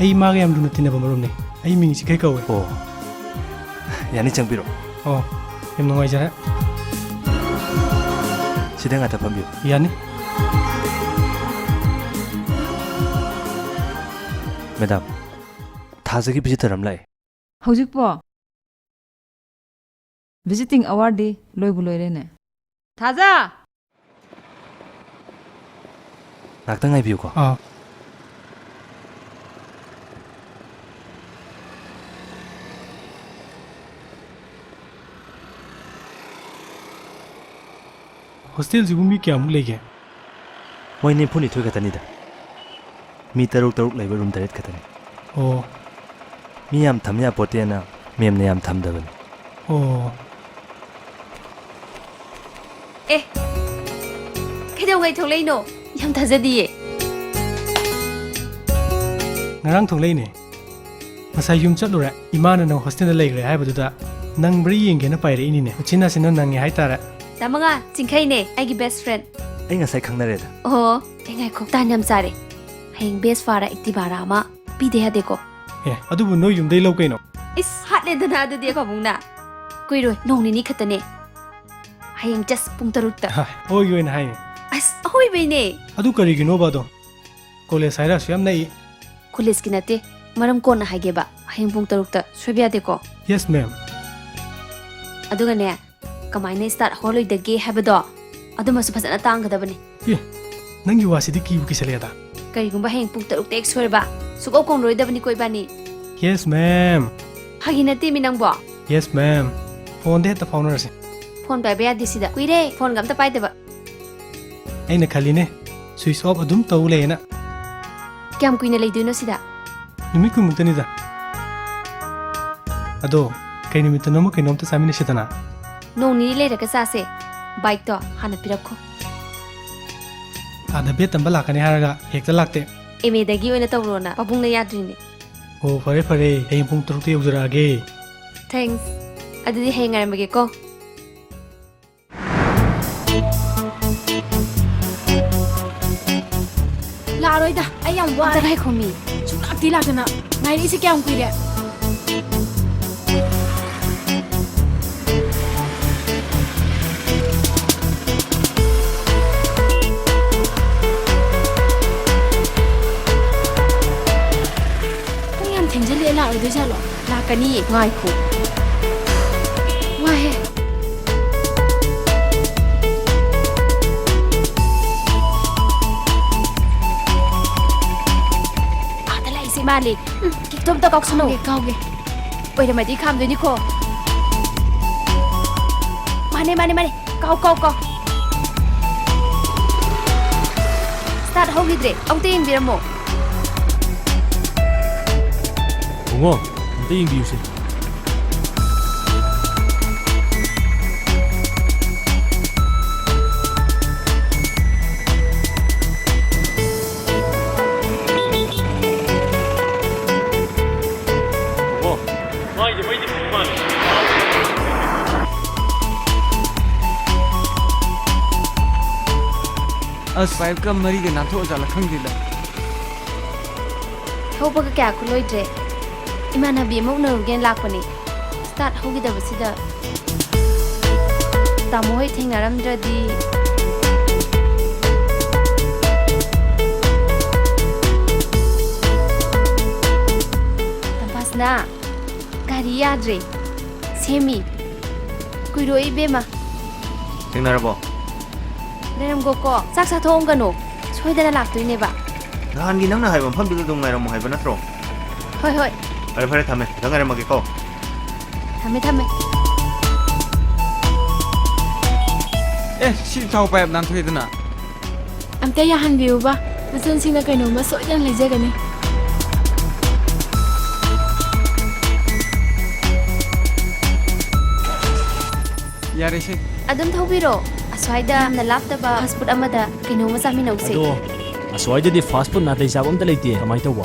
ꯑꯩ ꯃꯥꯒ ꯌꯥꯝ ꯂꯨꯅ ꯇꯤꯟꯅꯕ ꯃꯔꯨꯞꯅꯤ꯫ ꯑꯩ ꯃꯤꯡ ꯆꯤꯡꯈꯩ ꯀꯧꯋꯦ꯫ ꯑꯣ꯫ ꯌꯥꯅꯤ, ꯆꯪꯕꯤꯔꯣ꯫ ꯑꯣ, ꯌꯥꯝ ꯅꯨꯡꯉꯥꯏꯖꯔꯦ꯫ ꯁꯤꯗ ꯉꯥꯛꯇ ꯐꯝꯕꯤꯌꯨ꯫ ꯌꯥꯅꯤ꯫ ꯃꯦꯗꯥꯝ, ꯊꯥꯖꯒꯤ visitor ꯑꯃ ꯂꯥꯛꯑꯦ꯫ ꯍꯧꯖꯤꯛꯄꯣ? Visiting hourꯗꯤ ꯂꯣꯏꯕꯨ ꯂꯣꯏꯔꯦꯅꯦ꯫ ꯊꯥꯖ! ꯉꯥꯛꯇꯪ ꯉꯥꯏꯕꯤꯌꯨꯀꯣ꯫ ꯑꯥ꯫ Hostelꯁꯤꯕꯨ ꯃꯤ ꯀꯌꯥꯃꯨꯛ ꯂꯩꯒꯦ? ꯃꯣꯏ ꯅꯤꯐꯨꯅꯤꯊꯣꯏ ꯈꯛꯇꯅꯤꯗ꯫ ꯃꯤ ꯇꯔꯨꯛ ꯇꯔꯨꯛ ꯂꯩꯕ room ꯇꯔꯦꯠ ꯈꯛꯇꯅꯤ꯫ ꯑꯣ꯫ ꯃꯤ ꯌꯥꯝ ꯊꯝ ꯌꯥꯄꯣꯠꯇꯦꯅ ꯃꯦꯝꯅ ꯌꯥꯝ ꯊꯝꯗꯕꯅꯤ꯫ ꯑꯣ꯫ ꯑꯦ, ꯀꯩꯗꯧꯉꯩ ꯊꯣꯛꯂꯛꯏꯅꯣ? ꯌꯥꯝ ꯊꯥꯖꯗꯤꯌꯦ꯫ ꯉꯔꯥꯡ ꯊꯣꯛꯂꯛꯏꯅꯦ꯫ ꯉꯁꯥꯏ ꯌꯨꯝ ꯆꯠꯂꯨꯔꯦ꯫ ꯏꯃꯥꯅ ꯅꯪ hostelꯗ ꯂꯩꯈ꯭ꯔꯦ ꯍꯥꯏꯕꯗꯨꯗ ꯅꯪꯕ꯭ꯔꯥ ꯌꯦꯡꯒꯦꯅ ꯄꯥꯏꯔꯛꯏꯅꯤꯅꯦ꯫ ꯎꯆꯤꯟ ꯅꯥꯆꯤꯟꯅ ꯅꯪꯉꯦ ꯍꯥꯏꯇꯥꯔꯦ꯫ ꯇꯥꯃꯉꯥ, ꯆꯤꯡꯈꯩꯅꯦ, ꯑꯩꯒꯤ best friend꯫ ꯑꯩ ꯉꯁꯥꯏ ꯈꯪꯅꯔꯦꯗ꯫ ꯑꯣꯍꯣ, ꯑꯩ ꯉꯥꯏꯈꯣ, ꯇꯥꯟ ꯌꯥꯝ ꯆꯥꯔꯦ꯫ ꯍꯌꯦꯡ Vespaꯔ Activaꯔ ꯑꯃ ꯄꯤꯗ ꯌꯥꯗꯦꯀꯣ꯫ ꯑꯦ, ꯑꯗꯨꯕꯨ ꯅꯣꯏ ꯌꯨꯝꯗꯩ ꯂꯧ ꯀꯩꯅꯣ? ꯏꯁ, ꯍꯥꯠꯂꯦꯗꯅ ꯑꯗꯨꯗꯤ ꯄꯥꯕꯨꯡꯅ꯫ ꯀꯨꯏꯔꯣꯏ, ꯅꯣꯡ ꯅꯤꯅꯤ ꯈꯛꯇꯅꯦ꯫ ꯍꯌꯦꯡ just ꯄꯨꯡ ꯇꯔꯨꯛꯇ꯫ ꯍꯥꯏ, ꯑꯍꯣꯏꯒꯤ ꯑꯣꯏꯅ ꯍꯥꯏꯅꯦ꯫ ꯑꯁ, ꯑꯍꯣꯏꯕꯩꯅꯦ꯫ ꯑꯗꯨ ꯀꯔꯤꯒꯤꯅꯣꯕ ꯑꯗꯣ? College ꯍꯥꯏꯔ ꯑꯁꯨꯛ ꯌꯥꯝ ꯅꯛꯏ꯫ Collegeꯀꯤ ꯅꯠꯇꯦ, ꯃꯔꯝ ꯀꯣꯟꯅ ꯍꯥꯏꯒꯦꯕ꯫ ꯍꯌꯦꯡ ꯄꯨꯡ ꯇꯔꯨꯛꯇ ꯁꯣꯏꯕ ꯌꯥꯗꯦꯀꯣ? Yes, ma'am꯫ ꯑꯗꯨꯒꯅꯦ, ꯀꯃꯥꯏꯅ start ꯍꯧꯔꯂꯣꯏꯗꯒꯦ ꯍꯥꯏꯕꯗꯣ, ꯑꯗꯨꯃꯁꯨ ꯐꯖꯅ ꯇꯥꯡꯒꯗꯕꯅꯤ꯫ ꯑꯦ, ꯅꯪꯒꯤ ꯋꯥꯁꯤꯗꯤ ꯀꯤꯕꯨ ꯀꯤꯁꯜꯂꯛꯑꯦꯗ꯫ ꯀꯔꯤꯒꯨꯝꯕ ꯍꯌꯦꯡ ꯄꯨꯡ ꯇꯔꯨꯛꯇ ꯍꯦꯛ ꯁꯣꯏꯔꯕ, ꯁꯨꯛꯀꯧ ꯀꯧꯅꯔꯣꯏꯗꯕꯅꯤꯀꯣ ꯏꯕꯥꯅꯤ꯫ Yes, ma'am꯫ ꯐꯥꯒꯤ ꯅꯠꯇꯦꯃꯤ ꯅꯪꯕꯣ꯫ Yes, ma'am꯫ Phoneꯗ ꯍꯦꯛꯇ ꯐꯥꯎꯅꯔꯁꯦ꯫ Phone ꯄꯥꯏꯕ ꯌꯥꯗꯦ ꯁꯤꯗ꯫ ꯀꯨꯏꯔꯦ phoneꯒ ꯑꯝꯇ ꯄꯥꯏꯗꯕ꯫ ꯑꯩꯅ ꯈꯜꯂꯤꯅꯦ, switch off ꯑꯗꯨꯝ ꯇꯧ ꯂꯩꯌꯦꯅ꯫ ꯀꯌꯥꯝ ꯀꯨꯏꯅ ꯂꯩꯗꯣꯏꯅꯣ ꯁꯤꯗ? ꯅꯨꯃꯤꯠ ꯀꯨꯟꯃꯨꯛꯇꯅꯤꯗ꯫ ꯑꯗꯣ, ꯀꯩ ꯅꯨꯃꯤꯠꯇꯅꯣꯃ ꯀꯩꯅꯣꯝꯇ ꯆꯥꯃꯤꯟꯅꯁꯤꯗꯅ? ꯅꯣꯡ ꯅꯤꯅꯤ ꯂꯩꯔꯒ ꯆꯥꯁꯦ꯫ Bikeꯇꯣ ꯍꯥꯟꯅ ꯄꯤꯔꯛꯈꯣ꯫ ꯑꯥꯗ ꯕꯦꯠ ꯇꯝꯕ ꯂꯥꯛꯀꯅꯤ ꯍꯥꯏꯔꯒ ꯍꯦꯛꯇ ꯂꯥꯛꯇꯦ꯫ MAꯗꯒꯤ ꯑꯣꯏꯅ ꯇꯧꯔꯣꯅ ꯄꯥꯕꯨꯡꯅ ꯌꯥꯗ꯭ꯔꯤꯅꯦ꯫ ꯑꯣ, ꯐꯔꯦ, ꯐꯔꯦ꯫ ꯍꯌꯦꯡ ꯄꯨꯡ ꯇꯔꯨꯛꯇ ꯌꯧꯖꯔꯛꯑꯒꯦ꯫ Thanks꯫ ꯑꯗꯨꯗꯤ ꯍꯌꯦꯡ ꯉꯥꯏꯔꯝꯃꯒꯦꯀꯣ꯫ ꯂꯥꯛꯑꯔꯣꯏꯗ, ꯑꯩ ꯌꯥꯝ ꯋꯥꯔꯦ꯫ ꯑꯝꯇ ꯉꯥꯏꯈꯣꯃꯤ꯫ ꯁꯨꯡꯂꯥꯛꯇꯤ ꯂꯥꯛꯇꯅ꯫ ꯉꯥꯏꯔꯛꯏꯁꯦ ꯀꯌꯥꯝ ꯀꯨꯏꯔꯦ? ꯄꯨꯡ ꯌꯥꯝ ꯊꯦꯡꯖꯜꯂꯛꯑꯦ, ꯂꯥꯛꯂꯣꯏꯗꯣꯏꯖꯥꯠꯂꯣ? ꯂꯥꯛꯀꯅꯤ, ꯉꯥꯏꯈꯣ꯫ ꯋꯥꯍꯦ꯫ ꯑꯥꯗ ꯂꯥꯛꯏꯁꯦ ꯃꯥꯜꯂꯦ꯫ ꯎꯝ, ꯀꯤꯛꯇꯣ ꯑꯝꯇ ꯀꯥꯎꯁꯜꯂꯣ꯫ ꯀꯥꯎꯒꯦ, ꯀꯥꯎꯒꯦ꯫ ꯑꯣꯏꯔꯝꯃꯗꯤ ꯈꯥꯝꯗꯣꯏꯅꯤꯀꯣ꯫ ꯃꯥꯅꯦ, ꯃꯥꯅꯦ, ꯃꯥꯅꯦ꯫ ꯀꯥꯎ, ꯀꯥꯎ, ꯀꯥꯎ꯫ Start ꯍꯧꯈꯤꯗ꯭ꯔꯦ꯫ ꯑꯃꯨꯛꯇ ꯌꯦꯡꯕꯤꯔꯝꯃꯣ꯫ ꯕꯨꯡꯉꯣ, ꯑꯝꯇ ꯌꯦꯡꯕꯤꯌꯨꯁꯦ꯫ ꯕꯨꯡꯉꯣ, ꯃꯥꯏꯗꯤ ꯃꯩꯗꯤ ꯐꯪꯕ ꯃꯥꯜꯂꯦ꯫ ꯑꯁ, ꯄꯥꯏꯞꯀ ꯃꯔꯤꯒ ꯅꯥꯟꯊꯣꯛꯑꯖꯥꯠꯂ ꯈꯪꯗꯦꯗ꯫ ꯊꯧꯕꯒ ꯀꯌꯥ ꯈꯨꯂꯣꯏꯗ꯭ꯔꯦ꯫ ꯏꯃꯥꯟꯅꯕꯤ ꯑꯃ ꯎꯅꯔꯨꯒꯦꯅ ꯂꯥꯛꯄꯅꯦ꯫ Start ꯍꯧꯈꯤꯗꯕꯁꯤꯗ꯫ ꯇꯥꯃꯣ ꯍꯣꯏ ꯊꯦꯡꯅꯔꯝꯗ꯭ꯔꯗꯤ꯫ ꯇꯝꯐꯥꯁꯅꯥ, ꯒꯥꯔꯤ ꯌꯥꯗ꯭ꯔꯦ꯫ ꯁꯦꯝꯃꯤ꯫ ꯀꯨꯏꯔꯣꯏ ꯏꯕꯦꯝꯃ꯫ ꯊꯦꯡꯅꯔꯕꯣ? ꯂꯩꯔꯝꯒꯣꯀꯣ꯫ ꯆꯥꯛ ꯆꯥꯊꯣꯛꯑꯝꯒꯅꯣ꯫ ꯁꯣꯏꯗꯅ ꯂꯥꯛꯇꯣꯏꯅꯦꯕ꯫ ꯅꯍꯥꯟꯒꯤ ꯅꯪꯅ ꯍꯥꯏꯕ ꯃꯐꯝꯗꯨꯗ ꯑꯗꯨꯝ ꯉꯥꯏꯔꯝꯃꯣ ꯍꯥꯏꯕ ꯅꯠꯇ꯭ꯔꯣ? ꯍꯣꯏ, ꯍꯣꯏ꯫ ꯐꯔꯦ, ꯐꯔꯦ, ꯊꯝꯃꯦ꯫ ꯁꯤꯗ ꯉꯥꯏꯔꯝꯃꯒꯦꯀꯣ꯫ ꯊꯝꯃꯦ, ꯊꯝꯃꯦ꯫ ꯑꯦ, ꯁꯤ ꯊꯥꯎ ꯄꯥꯏꯞ ꯅꯥꯟꯊꯣꯛꯑꯦꯗꯅ꯫ ꯑꯝꯇ ꯌꯥꯍꯟꯕꯤꯌꯨꯕ, ꯃꯆꯟꯁꯤꯡꯅ ꯀꯩꯅꯣꯝꯃ ꯁꯣꯏꯗꯅ ꯂꯩꯖꯒꯅꯤ꯫ ꯌꯥꯔꯦꯁꯦ꯫ ꯑꯗꯨꯝ ꯊꯧꯕꯤꯔꯣ꯫ ꯑꯁ꯭ꯋꯥꯏꯗ ꯌꯥꯝꯅ ꯂꯥꯞꯇꯕ fast food ꯑꯃꯗ ꯀꯩꯅꯣꯝꯃ ꯆꯥꯃꯤꯟꯅꯧꯁꯦ꯫ ꯑꯗꯣ, ꯑꯁ꯭ꯋꯥꯏꯗꯗꯤ fast food ꯅꯥꯇꯩ ꯆꯥꯕ ꯑꯝꯇ ꯂꯩꯇꯦ, ꯀꯃꯥꯏ ꯇꯧꯕ?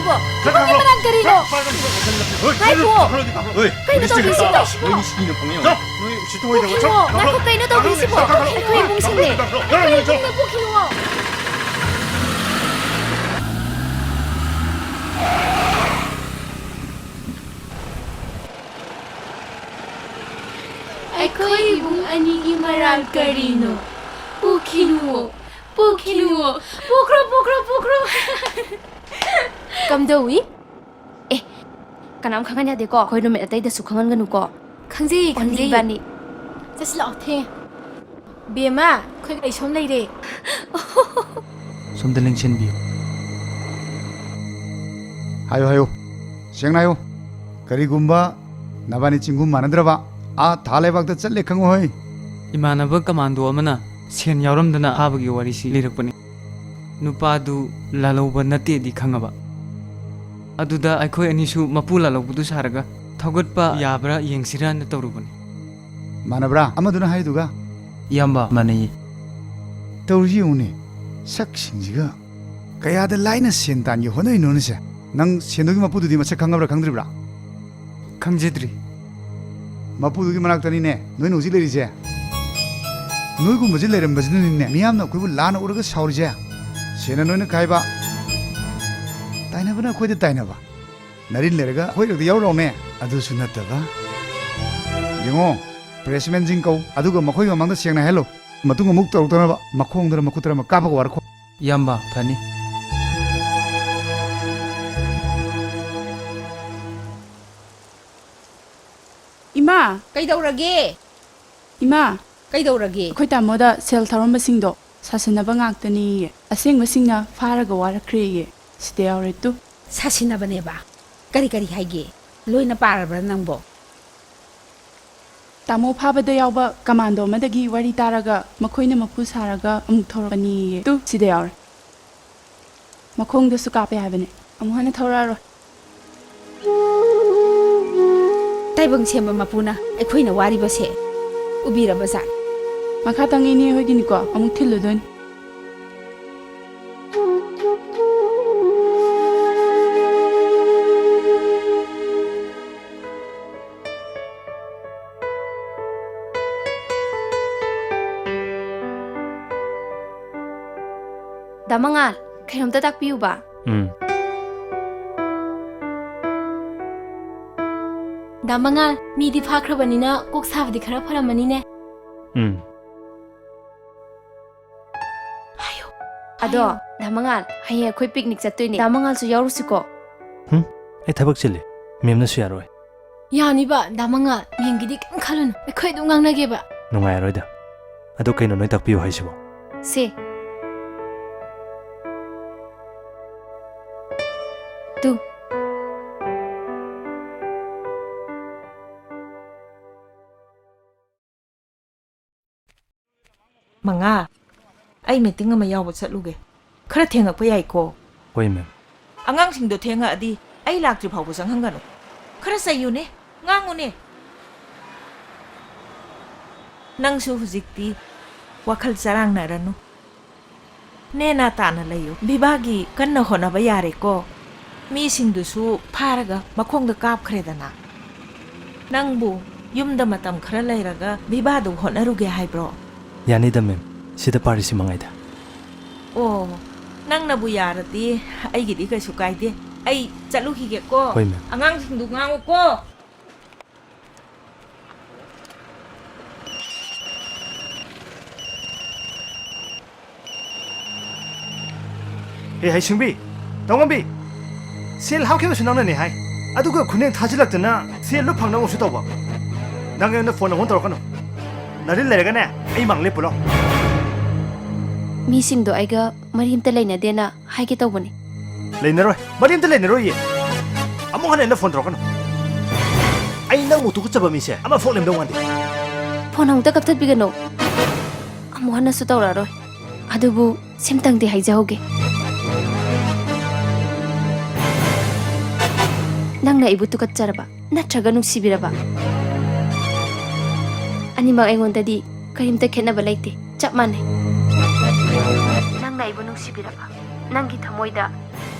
ꯇꯧꯔꯤꯁꯤꯕꯣ? ꯊꯕꯛꯀꯤ ꯃꯔꯝ ꯀꯔꯤꯅꯣ? ꯉꯥꯏꯈꯣ꯫ ꯀꯩꯅꯣ ꯇꯧꯔꯤꯁꯤꯕꯣ? ꯄꯨꯈꯤꯅꯨꯋꯣ, ꯉꯥꯏꯈꯣ, ꯀꯩꯅꯣ ꯇꯧꯔꯤꯁꯤꯕꯣ? ꯑꯩꯈꯣꯏ ꯏꯃꯨꯡꯁꯤꯡꯅꯦ꯫ ꯑꯩꯈꯣꯏ ꯏꯃꯨꯡꯅꯦ, ꯄꯨꯈꯤꯅꯨꯋꯣ꯫ ꯑꯩꯈꯣꯏ ꯏꯕꯨꯡ ꯑꯅꯤꯒꯤ ꯃꯔꯥꯜ ꯀꯔꯤꯅꯣ? ꯄꯨꯈꯤꯅꯨꯋꯣ, ꯄꯨꯈꯤꯅꯨꯋꯣ, ꯄꯨꯈ꯭ꯔꯣ, ꯄꯨꯈ꯭ꯔꯣ, ꯄꯨꯈ꯭ꯔꯣ꯫ ꯀꯝꯗꯧꯏ? ꯑꯦ, ꯀꯅꯥꯝ ꯈꯪꯍꯟ ꯌꯥꯗꯦꯀꯣ꯫ ꯑꯩꯈꯣꯏ ꯔꯨꯝꯃꯦꯠ ꯑꯇꯩꯗꯁꯨ ꯈꯪꯍꯟꯒꯅꯨꯀꯣ꯫ ꯈꯪꯖꯩꯌꯦ, only ꯈꯪꯖꯩꯌꯦ꯫ ꯏꯕꯥꯅꯤ꯫ ꯆꯠꯁꯤ ꯂꯥꯛꯑꯣ, ꯊꯦꯡꯉꯦ꯫ ꯕꯦꯝꯃ, ꯑꯩꯈꯣꯏ ꯀꯩ ꯁꯣꯝ ꯂꯩꯔꯦ꯫ ꯁꯣꯝꯗ ꯂꯦꯡꯁꯤꯟꯕꯤꯌꯨ꯫ ꯍꯥꯏꯌꯨ, ꯍꯥꯏꯌꯨ꯫ ꯁꯦꯡꯅ ꯍꯥꯏꯌꯨ꯫ ꯀꯔꯤꯒꯨꯝꯕ ꯅꯕꯥꯅꯤ ꯆꯤꯡꯒꯨꯝ ꯃꯥꯟꯅꯗ꯭ꯔꯕ ꯑꯥ ꯊꯥ ꯂꯩꯕꯥꯛꯇ ꯆꯠꯂꯦ ꯈꯪꯉꯨ ꯍꯣꯏ꯫ ꯏꯃꯥꯟꯅꯕ ꯀꯃꯥꯟꯗꯣ ꯑꯃꯅ ꯁꯦꯟ ꯌꯥꯎꯔꯝꯗꯅ ꯐꯥꯕꯒꯤ ꯋꯥꯔꯤꯁꯤ ꯂꯤꯔꯛꯄꯅꯤ꯫ ꯅꯨꯄꯥꯗꯨ ꯂꯥꯜꯍꯧꯕ ꯅꯠꯇꯦꯗꯤ ꯈꯪꯉꯕ꯫ ꯑꯗꯨꯗ ꯑꯩꯈꯣꯏ ꯑꯅꯤꯁꯨ ꯃꯄꯨ ꯂꯥꯜꯍꯧꯕꯗꯨ ꯁꯥꯔꯒ ꯊꯧꯒꯠꯄ ꯌꯥꯕ꯭ꯔꯥ ꯌꯦꯡꯁꯤꯔꯅ ꯇꯧꯔꯨꯕꯅꯤ꯫ ꯃꯥꯟꯅꯕ꯭ꯔꯥ ꯑꯃꯗꯨꯅ ꯍꯥꯏꯗꯨꯒ? ꯏꯌꯥꯝꯕ, ꯃꯥꯟꯅꯩꯌꯦ꯫ ꯇꯧꯔꯤꯁꯤ ꯌꯦꯡꯉꯨꯅꯦ, ꯁꯛꯁꯤꯡꯁꯤꯒ꯫ ꯀꯌꯥꯗ ꯂꯥꯏꯅ ꯁꯦꯟ ꯇꯥꯟꯒꯦ ꯍꯣꯠꯅꯔꯤꯅꯣꯅꯦꯁꯦ? ꯅꯪ ꯁꯦꯟꯗꯣꯏꯒꯤ ꯃꯄꯨꯗꯨꯗꯤ ꯃꯁꯛ ꯈꯪꯉꯕ꯭ꯔꯥ ꯈꯪꯗ꯭ꯔꯤꯕ꯭ꯔꯥ? ꯈꯪꯖꯗ꯭ꯔꯤ꯫ ꯃꯄꯨꯗꯨꯒꯤ ꯃꯅꯥꯛꯇꯅꯤꯅꯦ ꯅꯣꯏꯅ ꯍꯧꯖꯤꯛ ꯂꯩꯔꯤꯁꯦ꯫ ꯅꯣꯏꯒꯨꯝꯕꯁꯦ ꯂꯩꯔꯝꯕꯁꯤꯅꯅꯤꯅꯦ ꯃꯤꯌꯥꯝꯅ ꯑꯩꯈꯣꯏꯕꯨ ꯂꯥꯟꯅ ꯎꯔꯒ ꯁꯥꯎꯔꯤꯁꯦ꯫ ꯁꯦꯟꯅ ꯅꯣꯏꯅ ꯈꯥꯏꯕ, ꯇꯥꯏꯅꯕꯅ ꯑꯩꯈꯣꯏꯗ ꯇꯥꯏꯅꯕ꯫ ꯅꯔꯤꯟ ꯂꯩꯔꯒ ꯑꯩꯈꯣꯏ ꯈꯛꯇ ꯌꯥꯎꯔꯛꯎꯅꯦ꯫ ꯑꯗꯨꯁꯨ ꯅꯠꯇꯕ, ꯌꯦꯡꯉꯣ, ꯄ꯭ꯔꯦꯁꯃꯦꯟꯁꯤꯡ ꯀꯧ, ꯑꯗꯨꯒ ꯃꯈꯣꯏ ꯃꯃꯥꯡꯗ ꯁꯦꯡꯅ ꯍꯥꯏꯍꯜꯂꯨ꯫ ꯃꯇꯨꯡ ꯑꯃꯨꯛ ꯇꯧꯔꯛꯇꯅꯕ ꯃꯈꯣꯡꯗꯔ ꯃꯈꯨꯠꯇꯔ ꯑꯃ ꯀꯥꯞꯄꯒ ꯋꯥꯔꯛꯈꯣ꯫ ꯏꯌꯥꯝꯕ, ꯐꯅꯤ꯫ ꯏꯃꯥ! ꯀꯩꯗꯧꯔꯒꯦ? ꯏꯃꯥ! ꯀꯩꯗꯧꯔꯒꯦ? ꯑꯩꯈꯣꯏ ꯇꯥꯃꯣꯗ ꯁꯦꯜ ꯊꯧꯔꯝꯕꯁꯤꯡꯗꯣ ꯁꯥꯁꯟꯅꯕ ꯉꯥꯛꯇꯅꯦꯌꯦ꯫ ꯑꯁꯦꯡꯕꯁꯤꯡꯅ ꯐꯥꯔꯒ ꯋꯥꯔꯛꯈ꯭ꯔꯦꯌꯦ꯫ ꯁꯤꯗ ꯌꯥꯎꯔꯦ ꯇꯨ꯫ ꯁꯥꯁꯤꯟꯅꯕꯅꯦꯕ? ꯀꯔꯤ ꯀꯔꯤ ꯍꯥꯏꯒꯦ? ꯂꯣꯏꯅ ꯄꯥꯔꯕ꯭ꯔꯥ ꯅꯪꯕꯣ? ꯇꯥꯃꯣ ꯐꯥꯕꯗ ꯌꯥꯎꯕ ꯀꯃꯥꯟꯗꯣ ꯑꯃꯗꯒꯤ ꯋꯥꯔꯤ ꯇꯥꯔꯒ ꯃꯈꯣꯏꯅ ꯃꯄꯨ ꯁꯥꯔꯒ ꯑꯃꯨꯛ ꯊꯧꯔꯛꯄꯅꯦꯌꯦ꯫ ꯇꯨ, ꯁꯤꯗ ꯌꯥꯎꯔꯦ꯫ ꯃꯈꯣꯡꯗꯁꯨ ꯀꯥꯞꯄꯦ ꯍꯥꯏꯕꯅꯦ꯫ ꯑꯃꯨꯛ ꯍꯟꯅ ꯊꯧꯔꯛꯑꯔꯣꯏ꯫ ꯇꯥꯏꯕꯪ ꯁꯦꯝꯕ ꯃꯄꯨꯅ ꯑꯩꯈꯣꯏꯅ ꯋꯥꯔꯤꯕꯁꯦ ꯎꯕꯤꯔꯕ ꯖꯥꯠ? ꯃꯈꯥ ꯇꯪ ꯏꯅꯦ ꯍꯣꯏꯒꯤꯅꯤꯀꯣ, ꯑꯃꯨꯛ ꯊꯤꯜꯂꯨꯗꯣꯏꯅꯤ꯫ ꯗꯥ ꯃꯉꯥꯜ, ꯀꯩꯅꯣꯝꯇ ꯇꯥꯛꯄꯤꯌꯨꯕ꯫ ꯎꯝ꯫ ꯗꯥ ꯃꯉꯥꯜ, ꯃꯤꯗꯤ ꯐꯥꯈ꯭ꯔꯕꯅꯤꯅ ꯀꯣꯛ ꯁꯥꯕꯗꯤ ꯈꯔ ꯐꯔꯝꯃꯅꯤꯅꯦ꯫ ꯎꯝ꯫ ꯍꯥꯏꯌꯣ꯫ ꯑꯗꯣ, ꯍꯥꯏꯌꯣ꯫ ꯗꯥ ꯃꯉꯥꯜ, ꯍꯌꯦꯡ ꯑꯩꯈꯣꯏ ꯄꯤꯛꯅꯤꯛ ꯆꯠꯇꯣꯏꯅꯦ꯫ ꯗꯥ ꯃꯉꯥꯜꯁꯨ ꯌꯥꯎꯔꯨꯁꯤꯀꯣ꯫ ꯍꯨꯝ? ꯑꯩ ꯊꯕꯛ ꯆꯤꯜꯂꯤ꯫ ꯃꯦꯝꯅꯁꯨ ꯌꯥꯔꯣꯏ꯫ ꯌꯥꯅꯤꯕ, ꯗꯥ ꯃꯉꯥꯜ, ꯃꯦꯝꯒꯤꯗꯤ ꯀꯩꯝ ꯈꯜꯂꯨꯅꯨ, ꯑꯩꯈꯣꯏ ꯑꯗꯨꯝ ꯉꯥꯡꯅꯒꯦꯕ꯫ ꯅꯨꯡꯉꯥꯏꯔꯣꯏꯗ꯫ ꯑꯗꯣ ꯀꯩꯅꯣ ꯅꯣꯏ ꯇꯥꯛꯄꯤꯌꯨ ꯍꯥꯏꯁꯤꯕꯣ? ꯁꯦ꯫ ꯇꯨ꯫ ꯃꯉꯥ, ꯑꯩ ꯃꯤꯇꯤꯡ ꯑꯃ ꯌꯥꯎꯕ ꯆꯠꯂꯨꯒꯦ꯫ ꯈꯔ ꯊꯦꯡꯉꯛꯄ ꯌꯥꯏꯀꯣ? ꯍꯣꯏ, ꯃꯦꯝ꯫ ꯑꯉꯥꯡꯁꯤꯡꯗꯣ ꯊꯦꯡꯉꯛꯑꯗꯤ ꯑꯩ ꯂꯥꯛꯇ꯭ꯔꯤ ꯐꯥꯎꯕ ꯆꯪꯍꯟꯒꯅꯨ꯫ ꯈꯔ ꯆꯩꯌꯨꯅꯦ, ꯉꯥꯡꯉꯨꯅꯦ꯫ ꯅꯪꯁꯨ ꯍꯧꯖꯤꯛꯇꯤ ꯋꯥꯈꯜ ꯆꯔꯥꯡꯅꯔꯅꯨ꯫ ꯅꯦꯅꯥ ꯇꯥꯅ ꯂꯩꯌꯨ꯫ ꯕꯤꯚꯥꯒꯤ ꯀꯟꯅ ꯍꯣꯠꯅꯕ ꯌꯥꯔꯦꯀꯣ꯫ ꯃꯤꯁꯤꯡꯗꯨꯁꯨ ꯐꯥꯔꯒ ꯃꯈꯣꯡꯗ ꯀꯥꯞꯈ꯭ꯔꯦꯗꯅ꯫ ꯅꯪꯕꯨ ꯌꯨꯝꯗ ꯃꯇꯝ ꯈꯔ ꯂꯩꯔꯒ ꯕꯤꯚꯥꯗꯨ ꯍꯣꯠꯅꯔꯨꯒꯦ ꯍꯥꯏꯕ꯭ꯔꯣ? ꯌꯥꯅꯤꯗ, ꯃꯦꯝ꯫ ꯁꯤꯗ ꯄꯥꯔꯤꯁꯤ ꯃꯉꯥꯏꯗ꯫ ꯑꯣ, ꯅꯪꯅꯕꯨ ꯌꯥꯔꯗꯤ ꯑꯩꯒꯤꯗꯤ ꯀꯩꯁꯨ ꯀꯥꯏꯗꯦ꯫ ꯑꯩ ꯆꯠꯂꯨꯈꯤꯒꯦꯀꯣ꯫ ꯍꯣꯏ, ꯃꯦꯝ꯫ ꯑꯉꯥꯡꯁꯤꯡꯗꯨ ꯉꯥꯡꯉꯨꯀꯣ꯫ ꯑꯦ, ꯍꯩꯁꯤꯡꯕꯤ, ꯇꯧꯉꯝꯕꯤ, ꯁꯦꯜ ꯍꯥꯞꯈꯤꯕꯁꯨ ꯅꯪꯅꯅꯦ ꯍꯥꯏ, ꯑꯗꯨꯒ ꯈꯨꯅꯦꯛ ꯊꯥꯖꯤꯜꯂꯛꯇꯅ ꯁꯦꯜꯗꯣ ꯐꯪꯅꯕꯁꯨ ꯇꯧꯕ꯫ ꯅꯪ ꯑꯩꯉꯣꯟꯗ ꯐꯣꯟ ꯑꯃꯨꯛ ꯇꯧꯔꯛꯀꯅꯨ꯫ ꯅꯔꯤꯜ ꯂꯩꯔꯒꯅꯦ, ꯑꯩ ꯃꯥꯡ ꯂꯦꯞꯄꯨ ꯂꯥꯎ꯫ ꯃꯤꯁꯤꯡꯗꯣ ꯑꯩꯒ ꯃꯔꯤ ꯑꯝꯇ ꯂꯩꯅꯗꯦꯅ ꯍꯥꯏꯒꯦ ꯇꯧꯕꯅꯤ꯫ ꯂꯩꯅꯔꯣꯏ, ꯃꯔꯤ ꯑꯝꯇ ꯂꯩꯅꯔꯣꯏꯌꯦ꯫ ꯑꯃꯨꯛ ꯍꯟꯅ ꯑꯩꯉꯣꯟꯗ ꯐꯣꯟ ꯇꯧꯔꯛꯀꯅꯨ꯫ ꯑꯩ ꯅꯪꯃꯨꯛ ꯇꯨꯀꯠꯆꯕ ꯃꯤꯁꯦ ꯑꯃꯐꯥꯎ ꯂꯩꯔꯝꯗꯧ ꯃꯥꯟꯗꯦ꯫ ꯐꯣꯟ ꯑꯃꯨꯛꯇ ꯀꯛꯊꯠꯄꯤꯒꯅꯨ꯫ ꯑꯃꯨꯛ ꯍꯟꯅꯁꯨ ꯇꯧꯔꯛꯑꯔꯣꯏ꯫ ꯑꯗꯨꯕꯨ ꯁꯤꯝꯇꯪꯗꯤ ꯍꯥꯏꯖꯍꯧꯒꯦ꯫ ꯅꯪꯅ ꯑꯩꯕꯨ ꯇꯨꯀꯠꯆꯔꯕ ꯅꯠꯇ꯭ꯔꯒ ꯅꯨꯡꯁꯤꯕꯤꯔꯕ? ꯑꯅꯤꯃꯛ ꯑꯩꯉꯣꯟꯗꯗꯤ ꯀꯔꯤꯝꯇ ꯈꯦꯠꯅꯕ ꯂꯩꯇꯦ, ꯆꯞ ꯃꯥꯟꯅꯩ꯫ ꯅꯪꯅ ꯑꯩꯕꯨ ꯅꯨꯡꯁꯤꯕꯤꯔꯕ, ꯅꯪꯒꯤ ꯊꯃꯣꯏꯗ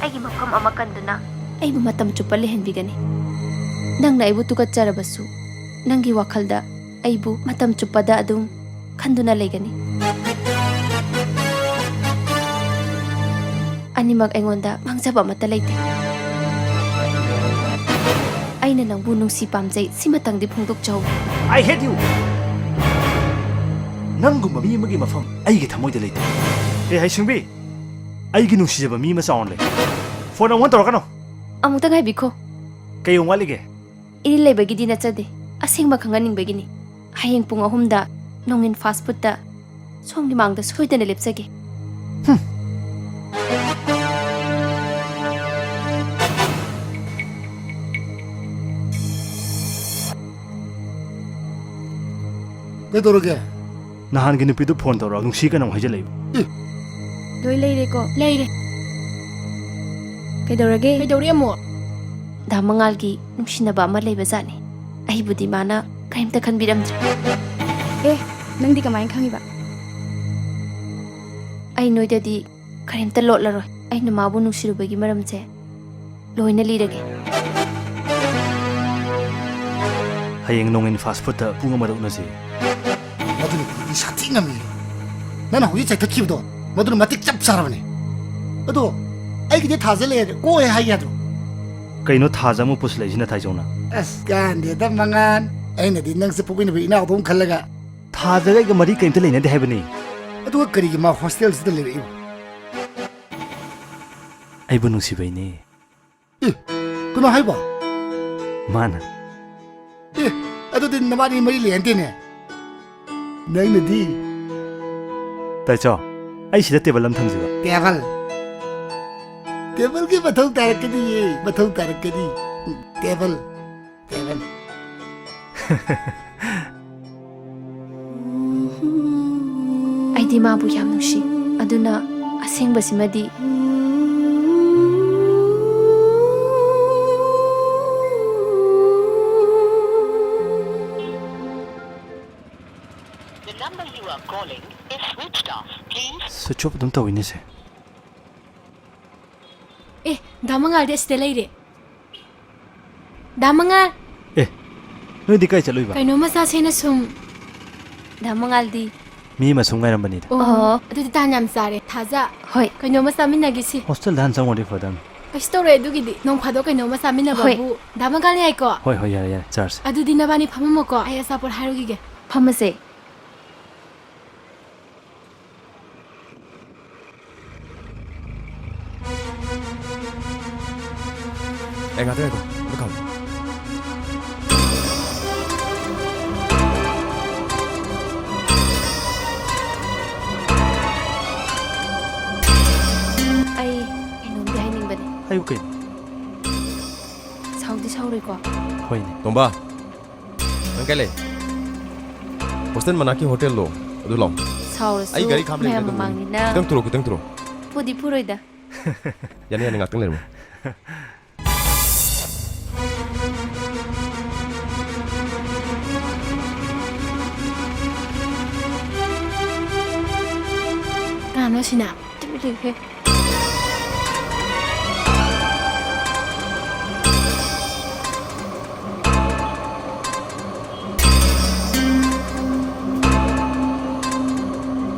ꯑꯩꯒꯤ ꯃꯐꯝ ꯑꯃ ꯀꯟꯗꯨꯅ ꯑꯩꯕꯨ ꯃꯇꯝ ꯆꯨꯞꯄ ꯂꯩꯍꯟꯕꯤꯒꯅꯤ꯫ ꯅꯪꯅ ꯑꯩꯕꯨ ꯇꯨꯀꯠꯆꯔꯕꯁꯨ, ꯅꯪꯒꯤ ꯋꯥꯈꯜꯗ ꯑꯩꯕꯨ ꯃꯇꯝ ꯆꯨꯞꯄꯗ ꯑꯗꯨꯝ ꯈꯟꯗꯨꯅ ꯂꯩꯒꯅꯤ꯫ ꯑꯅꯤꯃꯛ ꯑꯩꯉꯣꯟꯗ ꯃꯥꯡꯖꯕ ꯑꯃꯠꯇ ꯂꯩꯇꯦ꯫ ꯑꯩꯅ ꯅꯪꯕꯨ ꯅꯨꯡꯁꯤ ꯄꯥꯝꯖꯩ, ꯁꯤꯃꯇꯪꯗꯤ ꯐꯣꯡꯗꯣꯛꯆꯍꯧꯒꯦ꯫ I hate you! ꯅꯪꯒꯨꯝꯕ ꯃꯤ ꯑꯃꯒꯤ ꯃꯐꯝ ꯑꯩꯒꯤ ꯊꯃꯣꯏꯗ ꯂꯩꯇꯦ꯫ ꯑꯦ, ꯍꯩꯁꯤꯡꯕꯤ, ꯑꯩꯒꯤ ꯅꯨꯡꯁꯤꯖꯕ ꯃꯤ ꯑꯃ ꯆꯥꯎꯅ ꯂꯩ꯫ ꯐꯣꯟ ꯑꯃꯨꯛ ꯇꯧꯔꯛꯀꯅꯨ꯫ ꯑꯃꯨꯛꯇ ꯉꯥꯏꯕꯤꯈꯣ꯫ ꯀꯩ ꯑꯃꯨꯛ ꯋꯥꯠꯂꯤꯒꯦ? ꯏꯔꯤꯜ ꯂꯩꯕꯒꯤꯗꯤ ꯅꯠꯆꯗꯦ, ꯑꯁꯦꯡꯕ ꯈꯪꯍꯟꯅꯤꯡꯕꯒꯤꯅꯤ꯫ ꯍꯌꯦꯡ ꯄꯨꯡ ꯑꯍꯨꯝꯗ ꯅꯣꯡꯏꯟ ꯐꯥꯁ ꯐꯨꯗꯇ ꯁꯣꯝꯒꯤ ꯃꯥꯡꯗ ꯁꯣꯏꯗꯅ ꯂꯦꯞꯆꯒꯦ꯫ ꯀꯩꯗꯧꯔꯒꯦ? ꯅꯍꯥꯟꯒꯤ ꯅꯨꯄꯤꯗꯨ ꯐꯣꯟ ꯇꯧꯔꯛꯑꯣ, ꯅꯨꯡꯁꯤ ꯀꯩꯅꯣꯝ ꯍꯥꯏꯖꯤꯜꯂꯛꯏꯕ꯫ ꯂꯣꯏ ꯂꯩꯔꯦꯀꯣ? ꯂꯩꯔꯦ꯫ ꯀꯩꯗꯧꯔꯒꯦ? ꯀꯩꯗꯧꯔꯦ ꯑꯃꯨꯛ? ꯗꯥ ꯃꯉꯥꯜꯒꯤ ꯅꯨꯡꯁꯤꯅꯕ ꯑꯃ ꯂꯩꯕꯖꯥꯠꯅꯤ꯫ ꯑꯩꯕꯨꯗꯤ ꯃꯥꯅ ꯀꯔꯤꯝꯇ ꯈꯟꯕꯤꯔꯝꯗ꯭ꯔꯦ꯫ ꯑꯦ, ꯅꯪꯗꯤ ꯀꯃꯥꯏꯅ ꯈꯪꯉꯤꯕ? ꯑꯩ ꯅꯣꯏꯗꯗꯤ ꯀꯔꯤꯝꯇ ꯂꯣꯠꯂꯔꯣꯏ꯫ ꯑꯩꯅ ꯃꯥꯕꯨ ꯅꯨꯡꯁꯤꯔꯨꯕꯒꯤ ꯃꯔꯝꯁꯦ ꯂꯣꯏꯅ ꯂꯤꯔꯒꯦ꯫ ꯍꯌꯦꯡ ꯅꯣꯡꯉꯤꯟ ꯐꯥꯁ ꯐꯨꯗꯇ ꯄꯨꯡ ꯑꯃꯗ ꯎꯅꯁꯤ꯫ ꯃꯗꯨ ꯅꯨꯄꯤꯗꯤ ꯁꯥꯊꯤ ꯉꯝꯃꯤ꯫ ꯅꯪꯅ ꯍꯧꯖꯤꯛ ꯆꯥꯏꯊꯠꯈꯤꯕꯗꯣ, ꯃꯗꯨꯅ ꯃꯇꯤꯛ ꯆꯞ ꯆꯥꯔꯕꯅꯤ꯫ ꯑꯗꯣ ꯑꯩꯒꯤꯗꯤ ꯊꯥꯖ ꯂꯩꯔꯗꯤ ꯀꯣꯛ ꯍꯦꯛ ꯍꯥꯏꯒꯦ ꯌꯥꯗ꯭ꯔꯣ? ꯀꯩꯅꯣ ꯊꯥꯖ ꯑꯃꯨꯛ ꯄꯨꯁꯤꯜꯂꯛꯏꯁꯤꯅ, ꯊꯥꯏꯖꯧꯅ? ꯑꯁ, ꯀꯥꯟꯗꯦꯗ ꯃꯉꯥꯟ, ꯑꯩꯅꯗꯤ ꯅꯪꯁꯦ ꯄꯣꯛꯃꯤꯟꯅꯕ ꯏꯅꯥꯎꯗꯧꯅ ꯈꯜꯂꯒ꯫ ꯊꯥꯖꯒ ꯑꯩꯒ ꯃꯔꯤ ꯀꯔꯤꯝꯇ ꯂꯩꯅꯗꯦ ꯍꯥꯏꯕꯅꯤ꯫ ꯑꯗꯨꯒ ꯀꯔꯤꯒꯤ ꯃꯥ ꯍꯣꯁꯇꯦꯜꯁꯤꯗ ꯂꯩꯔꯛꯏꯕ? ꯑꯩꯕꯨ ꯅꯨꯡꯁꯤꯕꯩꯅꯦ꯫ ꯑꯦ, ꯀꯅꯥ ꯍꯥꯏꯕ? ꯃꯥꯅ꯫ ꯑꯦ, ꯑꯗꯨꯗꯤ ꯅꯕꯥꯅꯤ ꯃꯔꯤ ꯂꯩꯅꯗꯦꯅꯦ꯫ ꯅꯪꯅꯗꯤ? ꯇꯥꯏꯆꯣ, ꯑꯩ ꯁꯤꯗ ꯇꯦꯕꯜ ꯑꯃ ꯊꯝꯁꯤꯕ? ꯇꯦꯕꯜ? ꯇꯦꯕꯜꯒꯤ ꯃꯊꯧ ꯇꯥꯔꯛꯀꯅꯤꯌꯦ, ꯃꯊꯧ ꯇꯥꯔꯛꯀꯅꯤ꯫ Table, table. ꯑꯩꯗꯤ ꯃꯥꯕꯨ ꯌꯥꯝ ꯅꯨꯡꯁꯤ꯫ ꯑꯗꯨꯅ ꯑꯁꯦꯡꯕꯁꯤꯃꯗꯤ꯫ The number you are calling is switched off. Please. Switch off ꯑꯗꯨꯝ ꯇꯧꯋꯤꯅꯦ ꯁꯦ꯫ ꯑꯦ, ꯗꯥ ꯃꯉꯥꯜꯗꯤ ꯑꯁꯤꯗ ꯂꯩꯔꯦ꯫ ꯗꯥ ꯃꯉꯥꯜ! ꯑꯦ, ꯅꯣꯏꯗꯤ ꯀꯥꯏ ꯆꯠꯂꯨꯏꯕ? ꯀꯩꯅꯣꯝꯃ ꯆꯥꯁꯦꯅ ꯁꯨꯝ꯫ ꯗꯥ ꯃꯉꯥꯜꯗꯤ? ꯃꯤ ꯑꯃ ꯁꯨꯝ ꯉꯥꯏꯔꯝꯕꯅꯤꯗ꯫ ꯑꯣ, ꯑꯣ꯫ ꯑꯗꯨꯗꯤ ꯇꯥꯟ ꯌꯥꯝ ꯆꯥꯔꯦ꯫ ꯊꯥꯖ꯫ ꯍꯣꯏ꯫ ꯀꯩꯅꯣꯝꯃ ꯆꯥꯃꯤꯟꯅꯒꯤꯁꯤ꯫ ꯍꯣꯁꯇꯦꯜꯗ ꯍꯥꯟꯅ ꯆꯪꯉꯨꯔꯗꯤ ꯐꯗꯝꯅꯤ꯫ ꯀꯩꯁꯨ ꯇꯧꯔꯣꯏ ꯑꯗꯨꯒꯤꯗꯤ꯫ ꯅꯣꯡ ꯐꯥꯗꯣꯛ ꯀꯩꯅꯣꯝꯃ ꯆꯥꯃꯤꯟꯅꯕꯕꯨ꯫ ꯍꯣꯏ꯫ ꯗꯥ ꯃꯉꯥꯜ ꯌꯥꯏꯀꯣ? ꯍꯣꯏ, ꯍꯣꯏ, ꯌꯥꯔꯦ, ꯌꯥꯔꯦ, ꯆꯥꯔꯁꯤ꯫ ꯑꯗꯨꯗꯤ ꯅꯕꯥꯅꯤ ꯐꯝꯃꯝꯃꯣꯀꯣ, ꯑꯩ ꯑꯆꯥꯄꯣꯠ ꯍꯥꯏꯔꯨꯈꯤꯒꯦ꯫ ꯐꯝꯃꯁꯦ꯫ ꯑꯦ, ꯉꯥꯛꯇ ꯉꯥꯏꯈꯣ, ꯑꯝꯇ ꯈꯥꯝꯃꯣ꯫ ꯑꯩꯕꯨ ꯀꯩꯅꯣ? ꯁꯥꯎꯗꯤ ꯁꯥꯎꯔꯣꯏꯀꯣ? ꯍꯣꯏꯅꯦ꯫ ꯇꯣꯝꯕ, ꯅꯪ ꯀꯥꯏ ꯂꯩ? ꯍꯣꯁꯇꯦꯜ ꯃꯅꯥꯛꯀꯤ ꯍꯣꯇꯦꯜꯗꯣ ꯑꯗꯨ ꯂꯥꯛꯑꯣ꯫ ꯁꯥꯎꯔꯁꯨ ꯑꯩ ꯒꯥꯔꯤ ꯈꯥꯝ ꯂꯩꯕꯅꯦ ꯃꯌꯥꯝ ꯑꯗꯨꯝ ꯃꯃꯥꯡꯅꯤꯅ꯫ ꯈꯤꯇꯪ ꯊꯨꯔꯣ, ꯈꯤꯇꯪ ꯊꯨꯔꯣ꯫ ꯐꯨꯗꯤ ꯐꯨꯔꯣꯏꯗ꯫ ꯌꯥꯅꯤ, ꯌꯥꯅꯤ, ꯉꯥꯛꯇꯪ ꯂꯩꯔꯝꯃꯣ꯫ ꯀꯅꯥꯅꯣ ꯁꯤꯅ? ꯇꯨꯃꯤꯟ ꯂꯩꯌꯨꯍꯦ꯫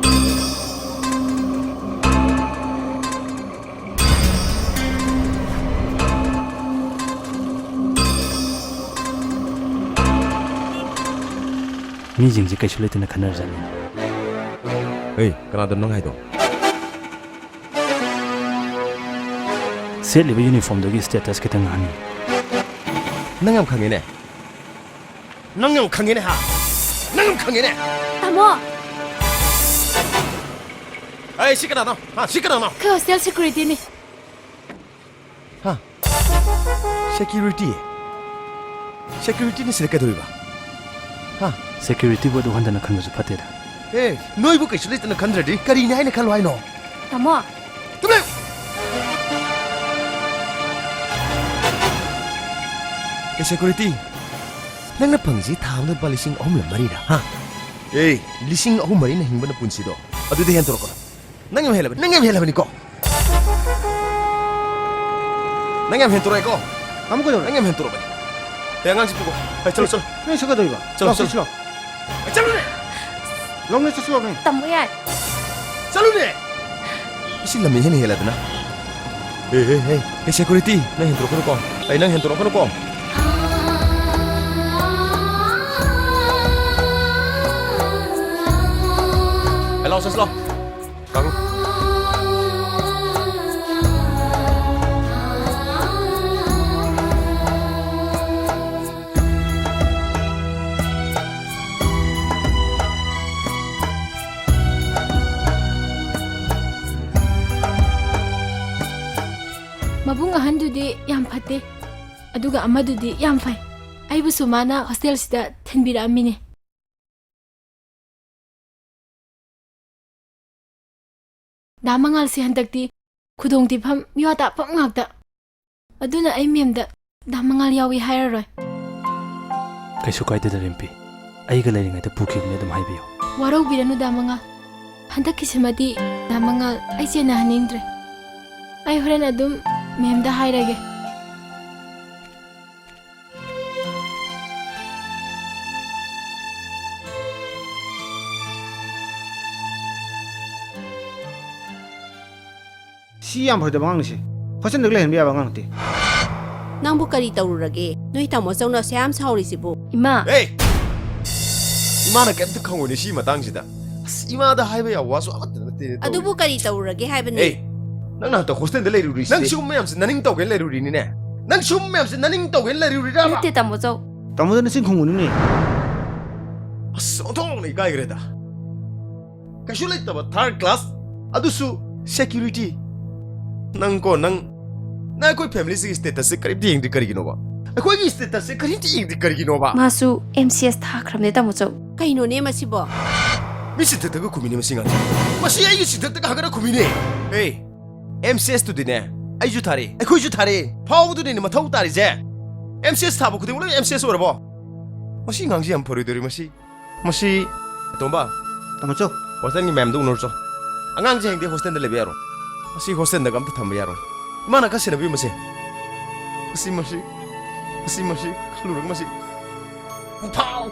ꯃꯤꯁꯤꯡꯁꯦ ꯀꯩꯁꯨ ꯂꯩꯇꯅ ꯈꯟꯅꯔꯖꯥꯠꯅꯤ꯫ ꯍꯩ, ꯀꯅꯥꯗꯅꯣ ꯅꯪ ꯍꯥꯏꯗꯣ? ꯁꯦꯠꯂꯤꯕ ꯌꯨꯅꯤꯐꯣꯔꯝꯗꯨꯒꯤ ꯁ꯭ꯇꯦꯇꯁ ꯈꯤꯇꯪ ꯉꯥꯡꯉꯤ꯫ ꯅꯪ ꯌꯥꯝ ꯈꯪꯉꯦꯅꯦ꯫ ꯅꯪ ꯌꯥꯝ ꯈꯪꯉꯦꯅꯦ, ꯍꯥ? ꯅꯪ ꯌꯥꯝ ꯈꯪꯉꯦꯅꯦ꯫ ꯇꯥꯃꯣ! ꯑꯩ, ꯁꯤ ꯀꯅꯥꯅꯣ? ꯍꯥ, ꯁꯤ ꯀꯅꯥꯅꯣ? ꯑꯩꯈꯣꯏ ꯍꯣꯁꯇꯦꯜ ꯁꯦꯀ꯭ꯌꯨꯔꯤꯇꯤꯅꯤ꯫ ꯍꯥ? ꯁꯦꯀ꯭ꯌꯨꯔꯤꯇꯤ? ꯁꯦꯀ꯭ꯌꯨꯔꯤꯇꯤꯅ ꯁꯤꯗ ꯀꯩꯗꯧꯔꯤꯕ? ꯍꯥ? ꯁꯦꯀ꯭ꯌꯨꯔꯤꯇꯤꯕꯨ ꯑꯗꯨ ꯍꯟꯊꯅ ꯈꯟꯕꯁꯨ ꯐꯠꯇꯦꯗ꯫ ꯑꯦ, ꯅꯣꯏꯕꯨ ꯀꯩꯁꯨ ꯂꯩꯇꯅ ꯈꯟꯗ꯭ꯔꯗꯤ ꯀꯔꯤꯅꯤ ꯍꯥꯏꯅ ꯈꯜꯂꯣ ꯍꯥꯏꯅꯣ? ꯇꯥꯃꯣ! ꯇꯨꯃꯤꯟ! ꯑꯦ, ꯁꯦꯀ꯭ꯌꯨꯔꯤꯇꯤ, ꯅꯪꯅ ꯐꯪꯉꯤꯁꯤ ꯊꯥ ꯑꯃꯗ ꯂꯨꯄꯥ ꯂꯤꯁꯤꯡ ꯑꯍꯨꯝꯂ ꯃꯔꯤꯔ, ꯍꯥ? ꯑꯦ, ꯂꯤꯁꯤꯡ ꯑꯍꯨꯝ ꯃꯔꯤꯅ ꯍꯤꯡꯕ ꯅꯄꯨꯟꯁꯤꯗꯣ ꯑꯗꯨꯗꯤ ꯍꯦꯟꯇꯣꯔꯛꯀꯅꯨ꯫ ꯅꯪ ꯌꯥꯝ ꯍꯦꯜꯂꯕꯅꯤ, ꯅꯪ ꯌꯥꯝ ꯍꯦꯜꯂꯕꯅꯤꯀꯣ꯫ ꯅꯪ ꯌꯥꯝ ꯍꯦꯟꯇꯣꯔꯛꯑꯦꯀꯣ꯫ ꯇꯥꯃꯣ ꯀꯩꯗꯧꯔꯦ? ꯅꯪ ꯌꯥꯝ ꯍꯦꯟꯇꯣꯔꯛꯑꯕꯅꯤ꯫ ꯑꯦ, ꯑꯉꯥꯡꯁꯤ ꯄꯨꯀꯣ꯫ ꯍꯦ, ꯆꯠꯂꯣ, ꯆꯠꯂꯣ꯫ ꯅꯣꯏ ꯁꯤ ꯀꯩꯗꯧꯔꯤꯕ? ꯆꯠꯂꯣ, ꯂꯥꯎꯁꯤ ꯆꯠꯂꯣ꯫ ꯁꯤꯂꯣ꯫ ꯑꯦ, ꯆꯠꯂꯨꯅꯦ꯫ ꯂꯥꯎꯅꯦ ꯆꯠꯁꯤꯂꯣꯅꯦ꯫ ꯇꯥꯃꯣ ꯌꯥꯏ꯫ ꯆꯠꯂꯨꯅꯦ꯫ ꯁꯤ ꯂꯝ ꯍꯦꯟꯅ ꯍꯦꯜꯂꯗꯅ꯫ ꯍꯦ, ꯍꯦ, ꯍꯦ, ꯍꯦ, ꯁꯦꯀ꯭ꯌꯨꯔꯤꯇꯤ, ꯅꯪ ꯍꯦꯟꯇꯣꯔꯛꯀꯅꯨꯀꯣ꯫ ꯑꯩ ꯅꯪ ꯍꯦꯟꯇꯣꯔꯛꯀꯅꯨꯀꯣ꯫ ꯑꯦ, ꯂꯥꯎ, ꯆꯠꯁꯤꯂꯣ꯫ ꯀꯥꯡꯂꯨꯞ꯫ ꯃꯕꯨꯡ ꯐꯠꯇꯦ꯫ ꯑꯗꯨꯒ ꯑꯃꯗꯨꯗꯤ ꯌꯥꯝ ꯐꯩ꯫ ꯑꯩꯕꯨꯁꯨ ꯃꯥꯅ ꯍꯣꯁꯇꯦꯜꯁꯤꯗ ꯊꯤꯟꯕꯤꯔꯛꯑꯝꯃꯤꯅꯦ꯫ ꯗꯥ ꯃꯉꯥꯜꯁꯦ ꯍꯟꯗꯛꯇꯤ ꯈꯨꯗꯣꯡ ꯊꯤꯐꯝ, ꯃꯤꯋꯥ ꯇꯥꯐꯝ ꯉꯥꯛꯇ꯫ ꯑꯗꯨꯅ ꯑꯩ ꯃꯦꯝꯗ ꯗꯥ ꯃꯉꯥꯜ ꯌꯥꯎꯏ ꯍꯥꯏꯔꯔꯣꯏ꯫ ꯀꯩꯁꯨ ꯀꯥꯏꯗꯦꯗ, ꯔꯤꯝꯄꯤ꯫ ꯑꯩꯒ ꯂꯩꯔꯤꯉꯩꯗ ꯄꯨꯈꯤꯕꯅꯤ, ꯑꯗꯨꯝ ꯍꯥꯏꯕꯤꯌꯨ꯫ ꯋꯥꯔꯧꯕꯤꯔꯅꯨ, ꯗꯥ ꯃꯉꯥꯜ꯫ ꯍꯟꯗꯛꯀꯤꯁꯤꯃꯗꯤ ꯗꯥ ꯃꯉꯥꯜ ꯑꯩ ꯆꯦꯟꯅꯍꯟꯅꯤꯡꯗ꯭ꯔꯦ꯫ ꯑꯩ ꯍꯣꯔꯦꯟ ꯑꯗꯨꯝ ꯃꯦꯝꯗ ꯍꯥꯏꯔꯒꯦ꯫ ꯁꯤ ꯌꯥꯝ ꯐꯔꯣꯏꯗꯕ ꯑꯉꯥꯡꯅꯤ ꯁꯤ꯫ ꯍꯣꯁꯇꯦꯜꯗꯒ ꯂꯩꯍꯟꯕ ꯌꯥꯕ ꯑꯉꯥꯡ ꯅꯠꯇꯦ꯫ ꯅꯪꯕꯨ ꯀꯔꯤ ꯇꯧꯔꯨꯔꯒꯦ? ꯅꯣꯏ ꯇꯥꯃꯣ ꯆꯧꯅ ꯑꯁꯨꯛ ꯌꯥꯝ ꯁꯥꯎꯔꯤꯁꯤꯕꯨ? ꯏꯃꯥ! ꯑꯦ! ꯏꯃꯥꯅ ꯀꯩꯝꯇ ꯈꯪꯉꯣꯏꯅꯦ ꯁꯤ ꯃꯇꯥꯡꯁꯤꯗ꯫ ꯑꯁ, ꯏꯃꯥꯗ ꯍꯥꯏꯕ ꯌꯥꯕ ꯋꯥꯁꯨ ꯑꯃꯠꯇ ꯅꯠꯇꯦꯅꯦ ꯇꯧꯔꯤꯁꯦ꯫ ꯑꯗꯨꯕꯨ ꯀꯔꯤ ꯇꯧꯔꯨꯔꯒꯦ ꯍꯥꯏꯕꯅꯦ? ꯑꯦ! ꯅꯪꯅ ꯍꯟꯗꯛ ꯍꯣꯁꯇꯦꯜꯗ ꯂꯩꯔꯨꯔꯤꯁꯤꯗꯤ꯫ ꯅꯪ ꯁꯤꯒꯨꯝꯕ ꯃꯌꯥꯝꯁꯦ ꯅꯅꯤꯡ ꯇꯧꯒꯦꯅ ꯂꯩꯔꯨꯔꯤꯅꯤꯅꯦ? ꯅꯪ ꯁꯤꯒꯨꯝꯕ ꯃꯌꯥꯝꯁꯦ ꯅꯅꯤꯡ ꯇꯧꯒꯦꯅ ꯂꯩꯔꯨꯔꯤꯔꯕ? ꯅꯠꯇꯦ, ꯇꯥꯃꯣ ꯆꯧ꯫ ꯇꯥꯃꯣꯗ ꯅꯆꯤꯟ ꯈꯨꯝꯒꯅꯨꯅꯦ꯫ ꯑꯁ, ꯑꯣꯟꯊꯣꯛꯅ ꯏꯀꯥꯏꯈ꯭ꯔꯦꯗ꯫ ꯀꯩꯁꯨ ꯂꯩꯇꯕ third class, ꯑꯗꯨꯁꯨ security꯫ ꯅꯪ ꯀꯣ, ꯅꯪ, ꯅꯪ ꯑꯩꯈꯣꯏ family ꯁꯤꯒꯤ status ꯁꯦ ꯀꯔꯤꯝꯇ ꯌꯦꯡꯗ꯭ꯔꯤ ꯀꯔꯤꯒꯤꯅꯣꯕ? ꯑꯩꯈꯣꯏꯒꯤ status ꯁꯦ ꯀꯔꯤꯝꯇ ꯌꯦꯡꯗ꯭ꯔꯤ ꯀꯔꯤꯒꯤꯅꯣꯕ? ꯃꯥꯁꯨ M C S ꯊꯥꯈ꯭ꯔꯕꯅꯦ, ꯇꯥꯃꯣ ꯆꯧ꯫ ꯀꯩꯅꯣꯅꯦ ꯃꯁꯤꯕꯣ? ꯃꯤ ꯆꯤꯟꯊꯛꯇꯒ ꯈꯨꯝꯃꯤꯅꯦ ꯃꯁꯤ ꯉꯥꯡꯁꯦ꯫ ꯃꯁꯤ ꯑꯩꯒꯤ ꯆꯤꯟꯊꯛꯇꯒ ꯍꯥꯏꯒꯠꯂ ꯈꯨꯝꯃꯤꯅꯦ꯫ ꯑꯦ, M C S ꯇꯨꯗꯤꯅꯦ, ꯑꯩꯁꯨ ꯊꯥꯔꯦ, ꯑꯩꯈꯣꯏꯁꯨ ꯊꯥꯔꯦ꯫ ꯐꯥꯎꯕꯗꯨꯅꯤꯅꯦ ꯃꯊꯧ ꯇꯥꯔꯤꯁꯦ꯫ M C S ꯊꯥꯕ ꯈꯨꯗꯤꯡꯃꯛ ꯂꯣꯏ M C S ꯑꯣꯏꯔꯕꯣ? ꯃꯁꯤ ꯉꯥꯡꯁꯦ ꯌꯥꯝ ꯐꯔꯣꯏꯗꯧꯔꯤ ꯃꯁꯤ꯫ ꯃꯁꯤ, ꯇꯣꯝꯕ, ꯇꯥꯃꯣ ꯆꯧ꯫ ꯍꯣꯁꯇꯦꯜꯒꯤ ꯃꯦꯝꯗꯣ ꯎꯅꯔꯨꯆꯣ꯫ ꯑꯉꯥꯡꯁꯦ ꯍꯌꯦꯡꯗꯤ ꯍꯣꯁꯇꯦꯜꯗ ꯂꯩꯕ ꯌꯥꯔꯣꯏ꯫ ꯃꯁꯤ ꯍꯣꯁꯇꯦꯜꯗꯒ ꯑꯝꯇ ꯊꯝꯕ ꯌꯥꯔꯣꯏ꯫ ꯏꯃꯥꯅ ꯈꯔ ꯁꯦꯟꯅꯕꯤꯌꯨ ꯃꯁꯤ꯫ ꯃꯁꯤ, ꯃꯁꯤ, ꯃꯁꯤ, ꯃꯁꯤ, ꯈꯜꯂꯨꯔꯒ ꯃꯁꯤ꯫ ꯐꯥꯎ!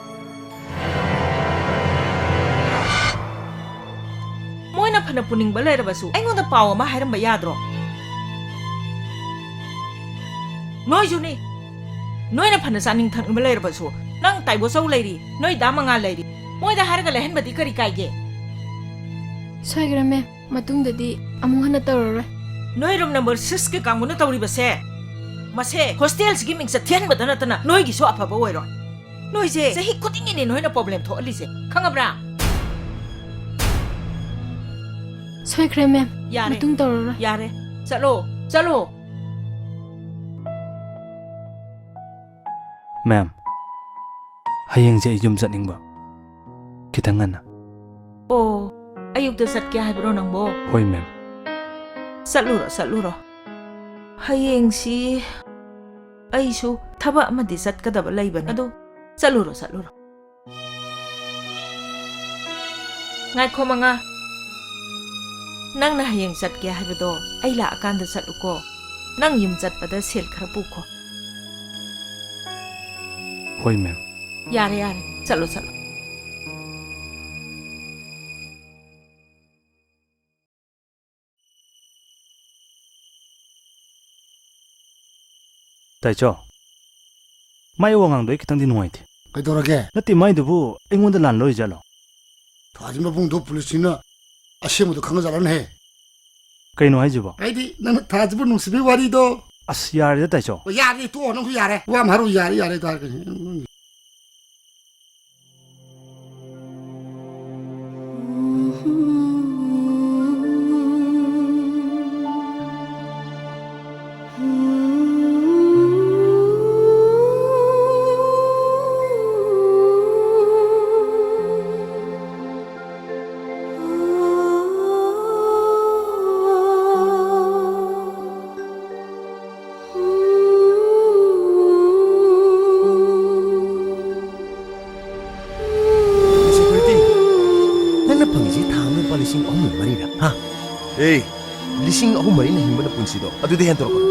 ꯃꯣꯏꯅ ꯐꯅ ꯄꯨꯅꯤꯡꯕ ꯂꯩꯔꯕꯁꯨ ꯑꯩꯉꯣꯟꯗ ꯄꯥꯎ ꯑꯃ ꯍꯥꯏꯔꯝꯕ ꯌꯥꯗ꯭ꯔꯣ? ꯅꯣꯏꯁꯨꯅꯤ꯫ ꯅꯣꯏꯅ ꯐꯅ ꯆꯥꯅꯤꯡ ꯊꯛꯅꯤꯡꯕ ꯂꯩꯔꯕꯁꯨ, ꯅꯪ ꯇꯥꯏꯕꯣꯆꯧ ꯂꯩꯔꯤ, ꯅꯣꯏ ꯗꯥ ꯃꯉꯥꯜ ꯂꯩꯔꯤ, ꯃꯣꯏꯗ ꯍꯥꯏꯔꯒ ꯂꯩꯍꯟꯕꯗꯤ ꯀꯔꯤ ꯀꯥꯏꯒꯦ? ꯁꯣꯏꯈ꯭ꯔꯦ, ꯃꯦꯝ꯫ ꯃꯇꯨꯡꯗꯗꯤ ꯑꯃꯨꯛ ꯍꯟꯅ ꯇꯧꯔꯔꯣꯏ꯫ ꯅꯣꯏ room number six ꯀꯤ ꯀꯥꯡꯕꯨꯅ ꯇꯧꯔꯤꯕꯁꯦ, ꯃꯁꯦ ꯍꯣꯁꯇꯦꯜꯁꯤꯒꯤ ꯃꯤꯡꯆꯠ ꯊꯤꯍꯟꯕꯗꯅ ꯅꯠꯇꯅ ꯅꯣꯏꯒꯤꯁꯨ ꯑꯐꯕ ꯑꯣꯏꯔꯣꯏ꯫ ꯅꯣꯏꯁꯦ ꯆꯍꯤ ꯈꯨꯗꯤꯡꯒꯤꯅꯦ ꯅꯣꯏꯅ problem ꯊꯣꯛꯍꯜꯂꯤꯁꯦ, ꯈꯪꯉꯕ꯭ꯔꯥ? ꯁꯣꯏꯈ꯭ꯔꯦ, ꯃꯦꯝ꯫ ꯌꯥꯔꯦ꯫ ꯃꯇꯨꯡ ꯇꯧꯔꯔꯣꯏ꯫ ꯌꯥꯔꯦ꯫ ꯆꯠꯂꯣ, ꯆꯠꯂꯣ꯫ ꯃꯦꯝ, ꯍꯌꯦꯡꯁꯦ ꯑꯩ ꯌꯨꯝ ꯆꯠꯅꯤꯡꯕ, ꯈꯤꯇꯪ ꯉꯟꯅ꯫ ꯑꯣ, ꯑꯌꯨꯛꯇ ꯆꯠꯀꯦ ꯍꯥꯏꯕ꯭ꯔꯣ ꯅꯪꯕꯣ? ꯍꯣꯏ, ꯃꯦꯝ꯫ ꯆꯠꯂꯨꯔꯣ, ꯆꯠꯂꯨꯔꯣ꯫ ꯍꯌꯦꯡꯁꯤ ꯑꯩꯁꯨ ꯊꯕꯛ ꯑꯃꯗꯤ ꯆꯠꯀꯗꯕ ꯂꯩꯕꯅꯤ꯫ ꯑꯗꯨ ꯆꯠꯂꯨꯔꯣ, ꯆꯠꯂꯨꯔꯣ꯫ ꯉꯥꯏꯈꯣ, ꯃꯉꯥ꯫ ꯅꯪꯅ ꯍꯌꯦꯡ ꯆꯠꯀꯦ ꯍꯥꯏꯕꯗꯣ ꯑꯩ ꯂꯥꯛꯑꯀꯥꯟꯗ ꯆꯠꯂꯨꯀꯣ꯫ ꯅꯪ ꯌꯨꯝ ꯆꯠꯄꯗ ꯁꯦꯜ ꯈꯔ ꯄꯨꯈꯣ꯫ ꯍꯣꯏ, ꯃꯦꯝ꯫ ꯌꯥꯔꯦ, ꯌꯥꯔꯦ꯫ ꯆꯠꯂꯣ, ꯆꯠꯂꯣ꯫ ꯇꯥꯏꯆꯣ, ꯃꯥꯏ ꯋꯥꯉꯥꯡꯗꯣ ꯑꯩ ꯈꯤꯇꯪꯗꯤ ꯅꯨꯡꯉꯥꯏꯇꯦ꯫ ꯀꯩꯗꯧꯔꯒꯦ? ꯅꯠꯇꯦ, ꯃꯥꯏꯗꯨꯕꯨ ꯑꯩꯉꯣꯟꯗ ꯂꯥꯟ ꯂꯧꯔꯤꯖꯥꯠꯂꯣ? ꯊꯥꯖꯤꯟ ꯃꯕꯨꯡꯗꯣ ꯄꯨꯂꯤꯁꯁꯤꯡꯅ ꯑꯁꯦꯡꯕꯗꯣ ꯈꯪꯉꯖꯥꯠꯂꯅꯦꯍꯦ? ꯀꯩꯅꯣ ꯍꯥꯏꯁꯤꯕꯣ? ꯑꯩꯗꯤ ꯅꯪꯅ ꯊꯥꯖꯤꯟꯕ ꯅꯨꯡꯁꯤꯕꯒꯤ ꯋꯥꯔꯤꯗꯣ꯫ ꯑꯁ, ꯌꯥꯔꯦꯗ, ꯇꯥꯏꯆꯣ꯫ ꯑꯣ, ꯌꯥꯔꯦ, ꯇꯣꯛꯑꯣ, ꯅꯪꯁꯨ ꯌꯥꯔꯦ꯫ ꯋꯥ ꯑꯃ ꯍꯥꯏꯔꯛꯑꯣ, ꯌꯥꯔꯦ, ꯌꯥꯔꯦ, ꯇꯥꯔꯦ꯫ ꯁꯦꯀ꯭ꯌꯨꯔꯤꯇꯤ, ꯅꯪꯅ ꯐꯪꯉꯤꯁꯤ ꯊꯥ ꯑꯃꯗ ꯂꯨꯄꯥ ꯂꯤꯁꯤꯡ ꯑꯍꯨꯝ ꯃꯔꯤꯔꯥ? ꯍꯥ? ꯑꯦ, ꯂꯤꯁꯤꯡ ꯑꯍꯨꯝ ꯃꯔꯤꯅ ꯍꯤꯡꯕ ꯅꯄꯨꯟꯁꯤꯗꯣ ꯑꯗꯨꯗꯤ ꯍꯦꯟꯗꯣꯔꯛꯀꯅꯨ꯫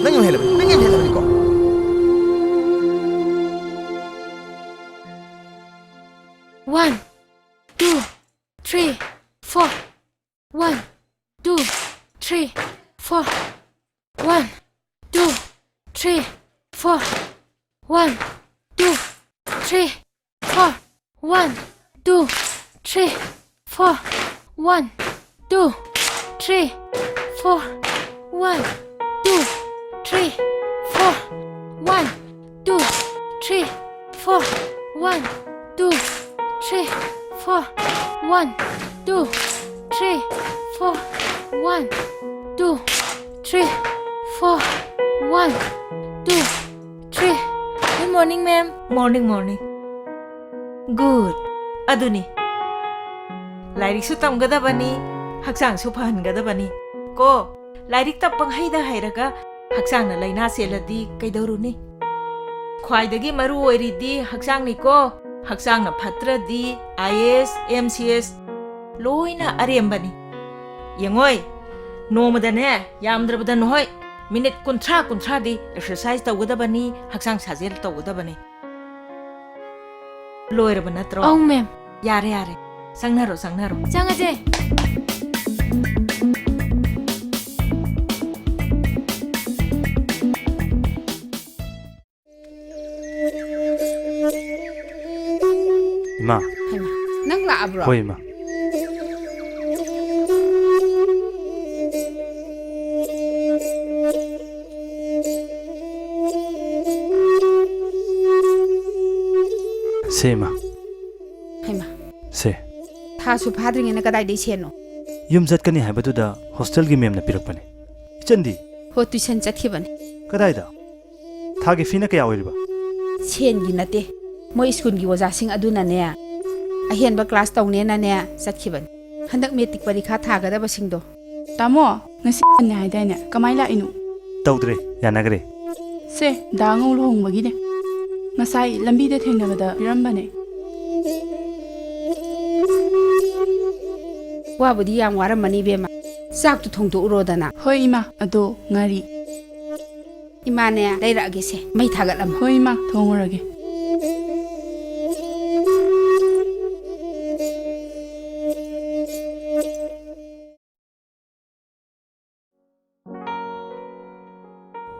ꯅꯪ ꯌꯥꯝ ꯍꯦꯜꯂꯕꯅꯤ, ꯅꯪ ꯌꯥꯝ ꯍꯦꯜꯂꯕꯅꯤꯀꯣ꯫ One, two, three, four. One, two, three, four. One, two, three, four. One, two, three, four. One, two, three, four. One, two, three, four. One, two, three, four. One, two, three, four. One, two, three, four. One, two, three, four. One, two, three, four. One, two, three. Morning, ma'am. Morning, morning. Good. ꯑꯗꯨꯅꯤ꯫ ꯂꯥꯏꯔꯤꯛꯁꯨ ꯇꯝꯒꯗꯕꯅꯤ, ꯍꯛꯆꯥꯡꯁꯨ ꯐꯍꯟꯒꯗꯕꯅꯤ꯫ ꯀꯣ, ꯂꯥꯏꯔꯤꯛꯇ ꯄꯪꯍꯩꯗ ꯍꯩꯔꯒ ꯍꯛꯆꯥꯡꯅ ꯂꯥꯏꯅꯥ ꯆꯦꯜꯂꯗꯤ ꯀꯩꯗꯧꯔꯨꯅꯤ? ꯈ꯭ꯋꯥꯏꯗꯒꯤ ꯃꯔꯨ ꯑꯣꯏꯔꯤꯗꯤ ꯍꯛꯆꯥꯡꯅꯤꯀꯣ꯫ ꯍꯛꯆꯥꯡꯅ ꯐꯠꯇ꯭ꯔꯗꯤ IAS, MCS ꯂꯣꯏꯅ ꯑꯔꯦꯝꯕꯅꯤ꯫ ꯌꯦꯡꯉꯣꯏ, ꯅꯣꯡꯃꯗꯅꯦ, ꯌꯥꯝꯗ꯭ꯔꯕꯗ ꯅꯈꯣꯏ ꯃꯤꯅꯤꯠ ꯀꯨꯟꯊ꯭ꯔꯥ, ꯀꯨꯟꯊ꯭ꯔꯥꯗꯤ exercise ꯇꯧꯒꯗꯕꯅꯤ, ꯍꯛꯆꯥꯡ ꯁꯥꯖꯦꯜ ꯇꯧꯒꯗꯕꯅꯤ꯫ ꯂꯣꯏꯔꯕ ꯅꯠꯇ꯭ꯔꯣ? ꯑꯧ, ma'am꯫ ꯌꯥꯔꯦ, ꯌꯥꯔꯦ꯫ ꯆꯪꯅꯔꯣ, ꯆꯪꯅꯔꯣ꯫ ꯆꯪꯉꯁꯦ꯫ ꯏꯃꯥ꯫ ꯍꯩꯃꯥ, ꯅꯪ ꯂꯥꯛꯑꯕ꯭ꯔꯣ? ꯍꯣꯏ, ꯏꯃꯥ꯫ ꯁꯦ, ꯏꯃꯥ꯫ ꯍꯩꯃꯥ꯫ ꯁꯦ꯫ ꯊꯥꯁꯨ ꯐꯥꯗ꯭ꯔꯤꯉꯩꯅ ꯀꯗꯥꯏꯗꯩ ꯁꯦꯟꯅꯣ? ꯌꯨꯝ ꯆꯠꯀꯅꯤ ꯍꯥꯏꯕꯗꯨꯗ hostelꯒꯤ ma'amꯅ ꯄꯤꯔꯛꯄꯅꯦ꯫ ꯏꯆꯟꯗꯤ? ꯍꯣ, tuition ꯆꯠꯈꯤꯕꯅꯦ꯫ ꯀꯗꯥꯏꯗ? ꯊꯥꯒꯤ feeꯅ ꯀꯌꯥ ꯑꯣꯏꯔꯤꯕ? ꯁꯦꯟꯒꯤ ꯅꯠꯇꯦ꯫ ꯃꯣꯏ schoolꯒꯤ ꯑꯣꯖꯥꯁꯤꯡ ꯑꯗꯨꯅꯅꯦ, ꯑꯍꯦꯟꯕ class ꯇꯧꯅꯦꯅꯅꯦ ꯆꯠꯈꯤꯕꯅꯤ꯫ ꯍꯟꯗꯛ matric ꯄꯔꯤꯈꯥ ꯊꯥꯒꯗꯕꯁꯤꯡꯗꯣ꯫ ꯇꯥꯃꯣ, ꯉꯁꯤ ꯅꯦ ꯍꯥꯏꯗꯥꯏꯅꯦ? ꯀꯃꯥꯏ ꯂꯥꯛꯏꯅꯣ? ꯇꯧꯗ꯭ꯔꯦ, ꯌꯥꯅꯈ꯭ꯔꯦ꯫ ꯁꯦ, ꯗꯥ ꯉꯧ ꯂꯨꯍꯣꯡꯕꯒꯤꯅꯦ꯫ ꯉꯁꯥꯏ ꯂꯝꯕꯤꯗ ꯊꯦꯡꯅꯕꯗ ꯄꯤꯔꯝꯕꯅꯦ꯫ ꯋꯥꯕꯨꯗꯤ ꯌꯥꯝ ꯋꯥꯔꯝꯃꯅꯤ, ꯏꯕꯦꯝꯃ꯫ ꯆꯥꯛꯇꯨ ꯊꯣꯡꯗꯣꯛꯎꯔꯣꯗꯅ꯫ ꯍꯣꯏ, ꯏꯃꯥ꯫ ꯑꯗꯣ ꯉꯥꯔꯤ꯫ ꯏꯃꯥꯅꯦ, ꯂꯩꯔꯛꯑꯒꯦꯁꯦ꯫ ꯃꯩ ꯊꯥꯒꯠꯂꯝꯃꯣ꯫ ꯍꯣꯏ, ꯏꯃꯥ, ꯊꯣꯡꯉꯨꯔꯒꯦ꯫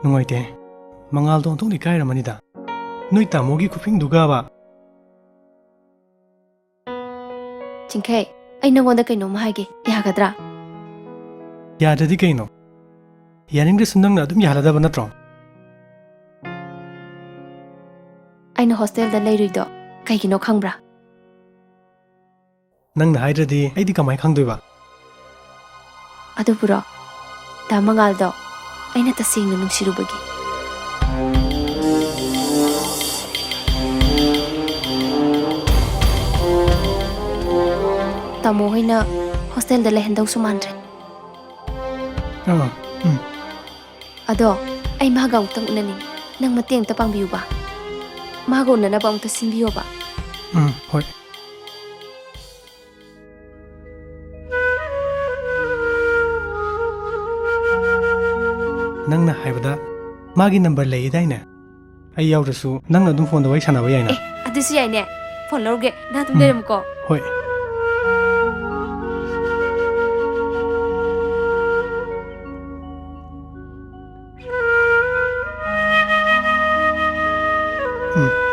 ꯅꯨꯡꯉꯥꯏꯇꯦ꯫ ꯃꯉꯥꯜꯗꯣ ꯑꯣꯟꯊꯣꯛꯅ ꯏꯀꯥꯏꯔꯝꯃꯅꯤꯗ꯫ ꯅꯣꯏ ꯇꯥꯃꯣꯒꯤ ꯈꯨꯐꯤꯡꯗꯨꯒꯕ꯫ ꯆꯤꯡꯈꯩ, ꯑꯩ ꯅꯉꯣꯟꯗ ꯀꯩꯅꯣꯝꯃ ꯍꯥꯏꯒꯦ, ꯌꯥꯒꯗ꯭ꯔꯥ? ꯌꯥꯗ꯭ꯔꯗꯤ ꯀꯩꯅꯣ? ꯌꯥꯅꯤꯡꯗ꯭ꯔꯁꯨ ꯅꯪꯅ ꯑꯗꯨꯝ ꯌꯥꯍꯜꯂꯗꯕ ꯅꯠꯇ꯭ꯔꯣ? ꯑꯩꯅ hostelꯗ ꯂꯩꯔꯨꯏꯗꯣ ꯀꯩꯒꯤꯅꯣ ꯈꯪꯕ꯭ꯔꯥ? ꯅꯪꯅ ꯍꯥꯏꯗ꯭ꯔꯗꯤ ꯑꯩꯗꯤ ꯀꯃꯥꯏ ꯈꯪꯗꯣꯏꯕ? ꯑꯗꯨꯕꯨꯔꯣ, ꯗꯥ ꯃꯉꯥꯜꯗꯣ ꯑꯩꯅ ꯇꯁꯦꯡꯅ ꯅꯨꯡꯁꯤꯔꯨꯕꯒꯤ꯫ ꯇꯥꯃꯣ ꯍꯣꯏꯅ ꯍꯣꯁꯇꯦꯜꯗ ꯂꯩꯍꯟꯗꯧꯁꯨ ꯃꯥꯟꯗ꯭ꯔꯦ꯫ ꯑꯥ, ꯎꯝ꯫ ꯑꯗꯣ ꯑꯩ ꯃꯥꯒ ꯑꯃꯨꯛꯇꯪ ꯎꯅꯅꯤꯡꯉꯤ꯫ ꯅꯪ ꯃꯇꯦꯡ ꯑꯝꯇ ꯄꯥꯡꯕꯤꯌꯨꯕ꯫ ꯃꯥꯒ ꯎꯅꯅꯕ ꯑꯃꯨꯛꯇ ꯁꯤꯟꯕꯤꯌꯣꯕ꯫ ꯎꯝ, ꯍꯣꯏ꯫ ꯅꯪꯅ ꯍꯥꯏꯕꯗ ꯃꯥꯒꯤ ꯅꯝꯕꯔ ꯂꯩꯌꯦꯗꯥꯏꯅꯦ? ꯑꯩ ꯌꯥꯎꯗ꯭ꯔꯁꯨ ꯅꯪꯅ ꯑꯗꯨꯝ ꯐꯣꯟꯗ ꯋꯥꯔꯤ ꯁꯥꯟꯅꯕ ꯌꯥꯏꯅ꯫ ꯑꯦ, ꯑꯗꯨꯁꯨ ꯌꯥꯏꯅꯦ꯫ ꯐꯣꯟ ꯂꯧꯔꯒꯦ, ꯅꯪ ꯑꯗꯨꯝ ꯎꯝ꯫ ꯂꯩꯔꯝꯃꯨꯀꯣ꯫ ꯍꯣꯏ꯫ ꯎꯝ꯫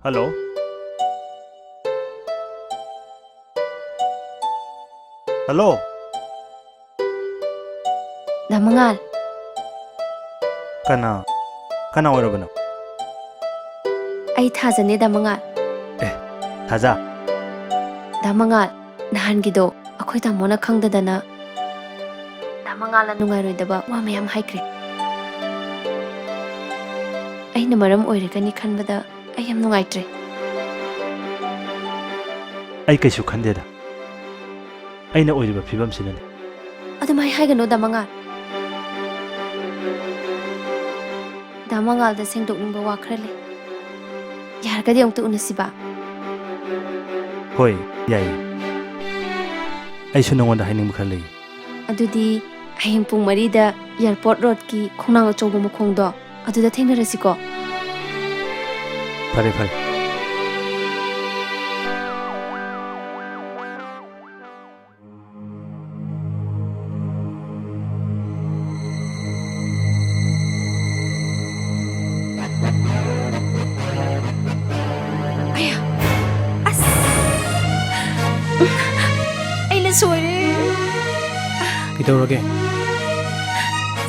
ꯍꯜꯂꯣ꯫ ꯍꯜꯂꯣ꯫ ꯗꯥ ꯃꯉꯥꯜ꯫ ꯀꯅꯥ? ꯀꯅꯥ ꯑꯣꯏꯔꯕꯅꯣ? ꯑꯩ ꯊꯥꯖꯅꯦ, ꯗꯥ ꯃꯉꯥꯜ꯫ ꯑꯦ, ꯊꯥꯖ? ꯗꯥ ꯃꯉꯥꯜ, ꯅꯍꯥꯟꯒꯤꯗꯣ ꯑꯩꯈꯣꯏ ꯇꯥꯃꯣꯅ ꯈꯪꯗꯗꯅ ꯗꯥ ꯃꯉꯥꯜꯅ ꯅꯨꯡꯉꯥꯏꯔꯣꯏꯗꯕ ꯋꯥ ꯃꯌꯥꯝ ꯍꯥꯏꯈ꯭ꯔꯦ꯫ ꯑꯩꯅ ꯃꯔꯝ ꯑꯣꯏꯔꯒꯅꯤ ꯈꯟꯕꯗ ꯑꯩ ꯌꯥꯝ ꯅꯨꯡꯉꯥꯏꯇ꯭ꯔꯦ꯫ ꯑꯩ ꯀꯩꯁꯨ ꯈꯟꯗꯦꯗ꯫ ꯑꯩꯅ ꯑꯣꯏꯔꯤꯕ ꯐꯤꯕꯝꯁꯤꯅꯅꯤ꯫ ꯑꯗꯨꯃꯥꯏ ꯍꯥꯏꯒꯅꯣ, ꯗꯥ ꯃꯉꯥꯜ꯫ ꯗꯥ ꯃꯉꯥꯜꯗ ꯁꯦꯡꯗꯣꯛꯅꯤꯡꯕ ꯋꯥ ꯈꯔ ꯂꯩ꯫ ꯌꯥꯔꯒꯗꯤ ꯑꯃꯨꯛꯇ ꯎꯅꯁꯤꯕ? ꯍꯣꯏ, ꯌꯥꯏꯌꯦ꯫ ꯑꯩꯁꯨ ꯅꯉꯣꯟꯗ ꯍꯥꯏꯅꯤꯡꯕ ꯈꯔ ꯂꯩ꯫ ꯑꯗꯨꯗꯤ ꯍꯌꯦꯡ ꯄꯨꯡ ꯃꯔꯤꯗ ꯑꯦꯌꯔꯄꯣꯔꯠ ꯔꯣꯗꯀꯤ ꯈꯣꯡꯅꯥꯡ ꯑꯆꯧꯕ ꯃꯈꯣꯡꯗꯣ, ꯑꯗꯨꯗ ꯊꯦꯡꯅꯔꯁꯤꯀꯣ꯫ ꯐꯔꯦ, ꯐꯔꯦ꯫ ꯀꯩꯗꯧꯔꯒꯦ?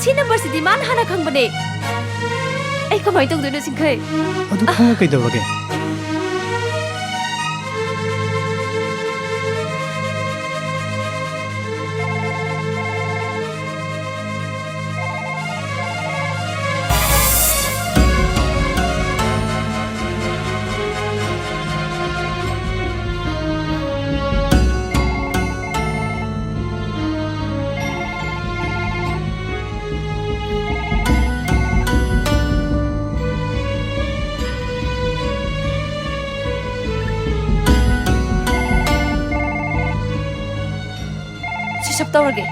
ꯁꯤ ꯅꯝꯕꯔꯁꯤꯗꯤ ꯃꯥꯅ ꯍꯥꯟꯅ ꯈꯪꯕꯅꯦ꯫ ꯑꯩ ꯀꯃꯥꯏꯅ ꯇꯧꯗꯣꯏꯅꯣ, ꯁꯤꯡꯈꯩ? ꯑꯗꯨ ꯈꯪꯉ ꯀꯩꯗꯧꯔꯒꯦ? Switch off ꯇꯧꯔꯒꯦ꯫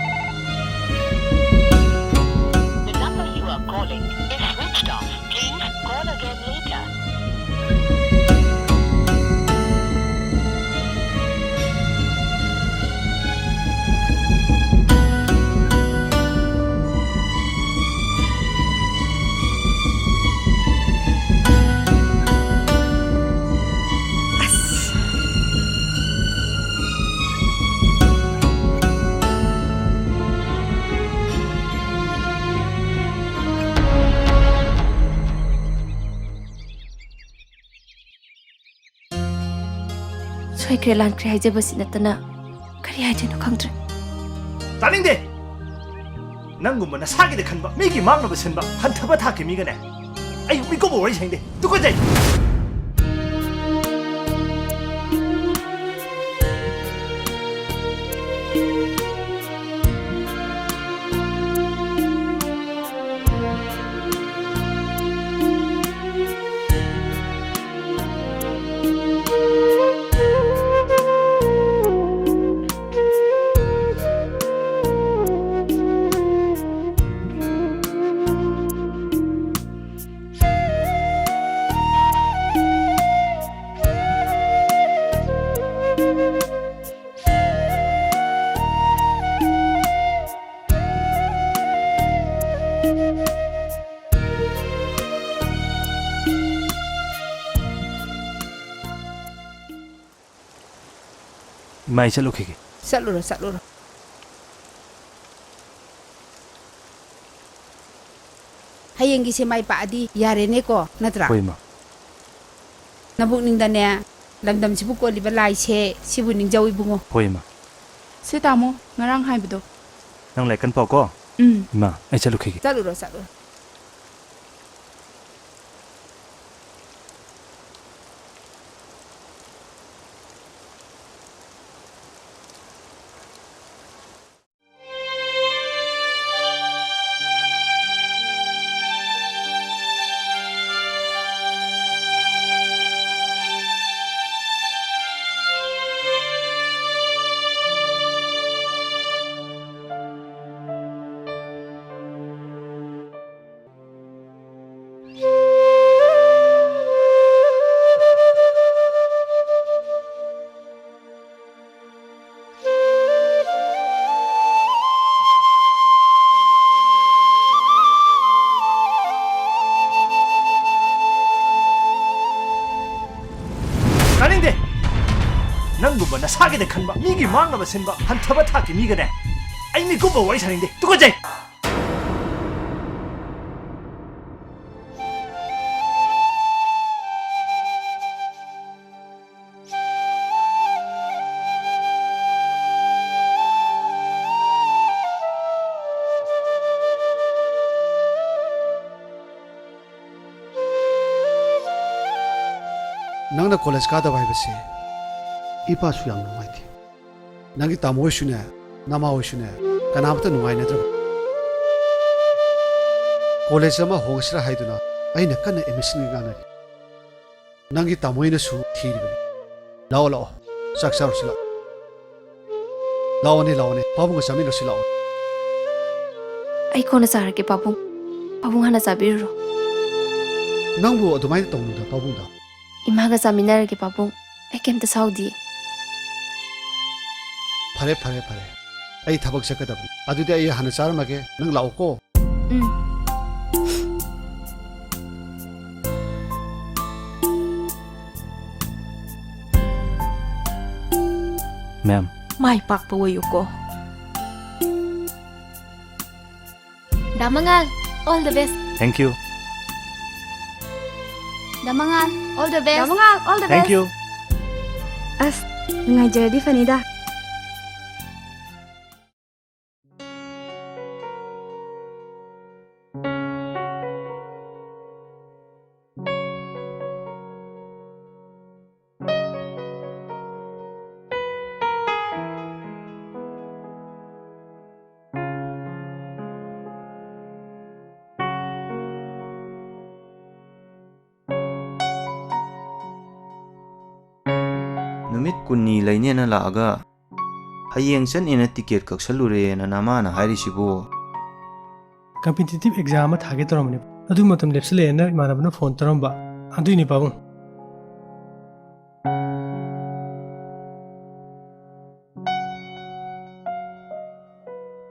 The number you are calling is switched off. Please call again later. ꯁꯣꯏꯈ꯭ꯔꯦ ꯂꯥꯟꯈ꯭ꯔꯦ ꯍꯥꯏꯖꯕꯁꯤ ꯅꯠꯇꯅ ꯀꯔꯤ ꯍꯥꯏꯗꯣꯏꯅꯣ ꯈꯪꯗ꯭ꯔꯦ꯫ ꯇꯥꯅꯤꯡꯗꯦ! ꯅꯪꯒꯨꯝꯕ ꯅꯁꯥꯒꯤꯗ ꯈꯟꯕ, ꯃꯤꯒꯤ ꯃꯥꯡꯅꯕ ꯁꯤꯟꯕ, ꯍꯟꯊꯕ ꯊꯥꯛꯀꯤ ꯃꯤꯒꯅꯦ ꯑꯩ ꯃꯤꯀꯨꯞ ꯋꯥꯔꯤ ꯁꯥꯅꯤꯡꯗꯦ꯫ ꯇꯨꯀꯠꯆꯩ! ꯏꯃꯥ, ꯑꯩ ꯆꯠꯂꯨꯈꯤꯒꯦ꯫ ꯆꯠꯂꯨꯔꯣ, ꯆꯠꯂꯨꯔꯣ꯫ ꯍꯌꯦꯡꯒꯤꯁꯦ ꯃꯥꯏ ꯄꯥꯛꯑꯗꯤ ꯌꯥꯔꯦꯅꯦꯀꯣ, ꯅꯠꯇ꯭ꯔꯥ? ꯍꯣꯏ, ꯏꯃꯥ꯫ ꯅꯕꯨꯛꯅꯤꯡꯗꯅꯦ, ꯂꯝꯗꯝꯁꯤꯕꯨ ꯀꯣꯜꯂꯤꯕ ꯂꯥꯏꯁꯦ, ꯁꯤꯕꯨ ꯅꯤꯡꯖꯧ, ꯏꯕꯨꯡꯉꯣ꯫ ꯍꯣꯏ, ꯏꯃꯥ꯫ ꯁꯦ ꯇꯥꯃꯣ, ꯉꯔꯥꯡ ꯍꯥꯏꯕꯗꯣ꯫ ꯅꯪ ꯂꯥꯏꯔꯤꯛ ꯀꯟ ꯄꯥꯎꯀꯣ꯫ ꯎꯝ꯫ ꯏꯃꯥ, ꯑꯩ ꯆꯠꯂꯨꯈꯤꯒꯦ꯫ ꯆꯠꯂꯨꯔꯣ, ꯆꯠꯂꯨꯔꯣ꯫ ꯇꯥꯅꯤꯡꯗꯦ! ꯅꯪꯒꯨꯝꯕ ꯅꯁꯥꯒꯤꯗ ꯈꯟꯕ, ꯃꯤꯒꯤ ꯃꯥꯡꯅꯕ ꯁꯤꯟꯕ, ꯍꯟꯊꯕ ꯊꯥꯛꯀꯤ ꯃꯤꯒꯅꯦ ꯑꯩ ꯃꯤꯀꯨꯞꯄ ꯋꯥꯔꯤ ꯁꯥꯅꯤꯡꯗꯦ꯫ ꯇꯨꯀꯠꯆꯩ! ꯅꯪꯅ ꯀꯣꯂꯦꯖ ꯀꯥꯗꯕ ꯍꯥꯏꯕꯁꯦ ꯏꯄꯥꯁꯨ ꯌꯥꯝ ꯅꯨꯡꯉꯥꯏꯇꯦ꯫ ꯅꯪꯒꯤ ꯇꯥꯃꯣ ꯍꯣꯏꯁꯨꯅꯦ, ꯅꯃꯥ ꯍꯣꯏꯁꯨꯅꯦ, ꯀꯅꯥꯃꯠꯇ ꯅꯨꯡꯉꯥꯏꯅꯗ꯭ꯔꯕ꯫ ꯀꯣꯂꯦꯖ ꯑꯃ ꯍꯣꯡꯁꯤꯔꯥ ꯍꯥꯏꯗꯨꯅ ꯑꯩꯅ ꯀꯟꯅ ꯑꯦꯗꯃꯤꯁꯟꯒꯤ ꯉꯥꯡꯅꯔꯤ꯫ ꯅꯪꯒꯤ ꯇꯥꯃꯣ ꯍꯣꯏꯅꯁꯨ ꯊꯤꯔꯤꯕꯅꯤ꯫ ꯂꯥꯛꯑꯣ, ꯂꯥꯛꯑꯣ, ꯆꯥꯛ ꯆꯥꯔꯨꯁꯤ ꯂꯥꯛꯑꯣ꯫ ꯂꯥꯛꯑꯣꯅꯦ, ꯂꯥꯛꯑꯣꯅꯦ, ꯄꯥꯕꯨꯡꯒ ꯆꯥꯃꯤꯟꯅꯁꯤ ꯂꯥꯛꯑꯣ꯫ ꯑꯩ ꯀꯣꯟꯅ ꯆꯥꯔꯒꯦ, ꯄꯥꯕꯨꯡ꯫ ꯄꯥꯕꯨꯡ ꯍꯥꯟꯅ ꯆꯥꯕꯤꯔꯨꯔꯣ꯫ ꯅꯪꯕꯨ ꯑꯗꯨꯃꯥꯏꯅ ꯇꯧꯅꯨꯗ, ꯄꯥꯕꯨꯡꯗ꯫ ꯏꯃꯥꯒ ꯆꯥꯃꯤꯟꯅꯔꯒꯦ, ꯄꯥꯕꯨꯡ꯫ ꯑꯩ ꯀꯩꯝꯇ ꯁꯥꯎꯗꯤꯌꯦ꯫ ꯐꯔꯦ, ꯐꯔꯦ, ꯐꯔꯦ꯫ ꯑꯩ ꯊꯕꯛ ꯆꯠꯀꯗꯕꯅꯤ꯫ ꯑꯗꯨꯗꯤ ꯑꯩ ꯍꯥꯟꯅ ꯆꯥꯔꯝꯃꯒꯦ꯫ ꯅꯪ ꯂꯥꯛꯑꯣꯀꯣ꯫ ꯎꯝ꯫ ꯃꯦꯝ꯫ ꯃꯥꯏ ꯄꯥꯛꯄ ꯑꯣꯏꯌꯨꯀꯣ꯫ ꯗꯥ ꯃꯉꯥꯜ, all the best꯫ Thank you. ꯗꯥ ꯃꯉꯥꯜ, all the best. ꯗꯥ ꯃꯉꯥꯜ, all the best. Thank you. ꯑꯁ, ꯅꯨꯡꯉꯥꯏꯖꯔꯗꯤ ꯐꯅꯤꯗ꯫ ꯅꯨꯃꯤꯠ ꯀꯨꯟꯅꯤ ꯂꯩꯅꯦꯅ ꯂꯥꯛꯑꯒ ꯍꯌꯦꯡ ꯆꯠꯅꯦꯅ ꯇꯤꯀꯦꯠ ꯀꯛꯁꯜꯂꯨꯔꯦꯅ ꯅꯃꯥꯅ ꯍꯥꯏꯔꯤꯁꯤꯕꯨ? ꯀꯝꯄꯤꯇꯤꯇꯤꯞ ꯑꯦꯛꯖꯥꯝ ꯑꯃ ꯊꯥꯒꯦ ꯇꯧꯔꯝꯕꯅꯦ꯫ ꯑꯗꯨ ꯃꯇꯝ ꯂꯦꯞꯁꯤꯜꯂꯛꯑꯦꯅ ꯏꯃꯥꯟꯅꯕꯅ ꯐꯣꯟ ꯇꯧꯔꯝꯕ꯫ ꯑꯗꯨꯏꯅꯦ ꯄꯥꯕꯨꯡ꯫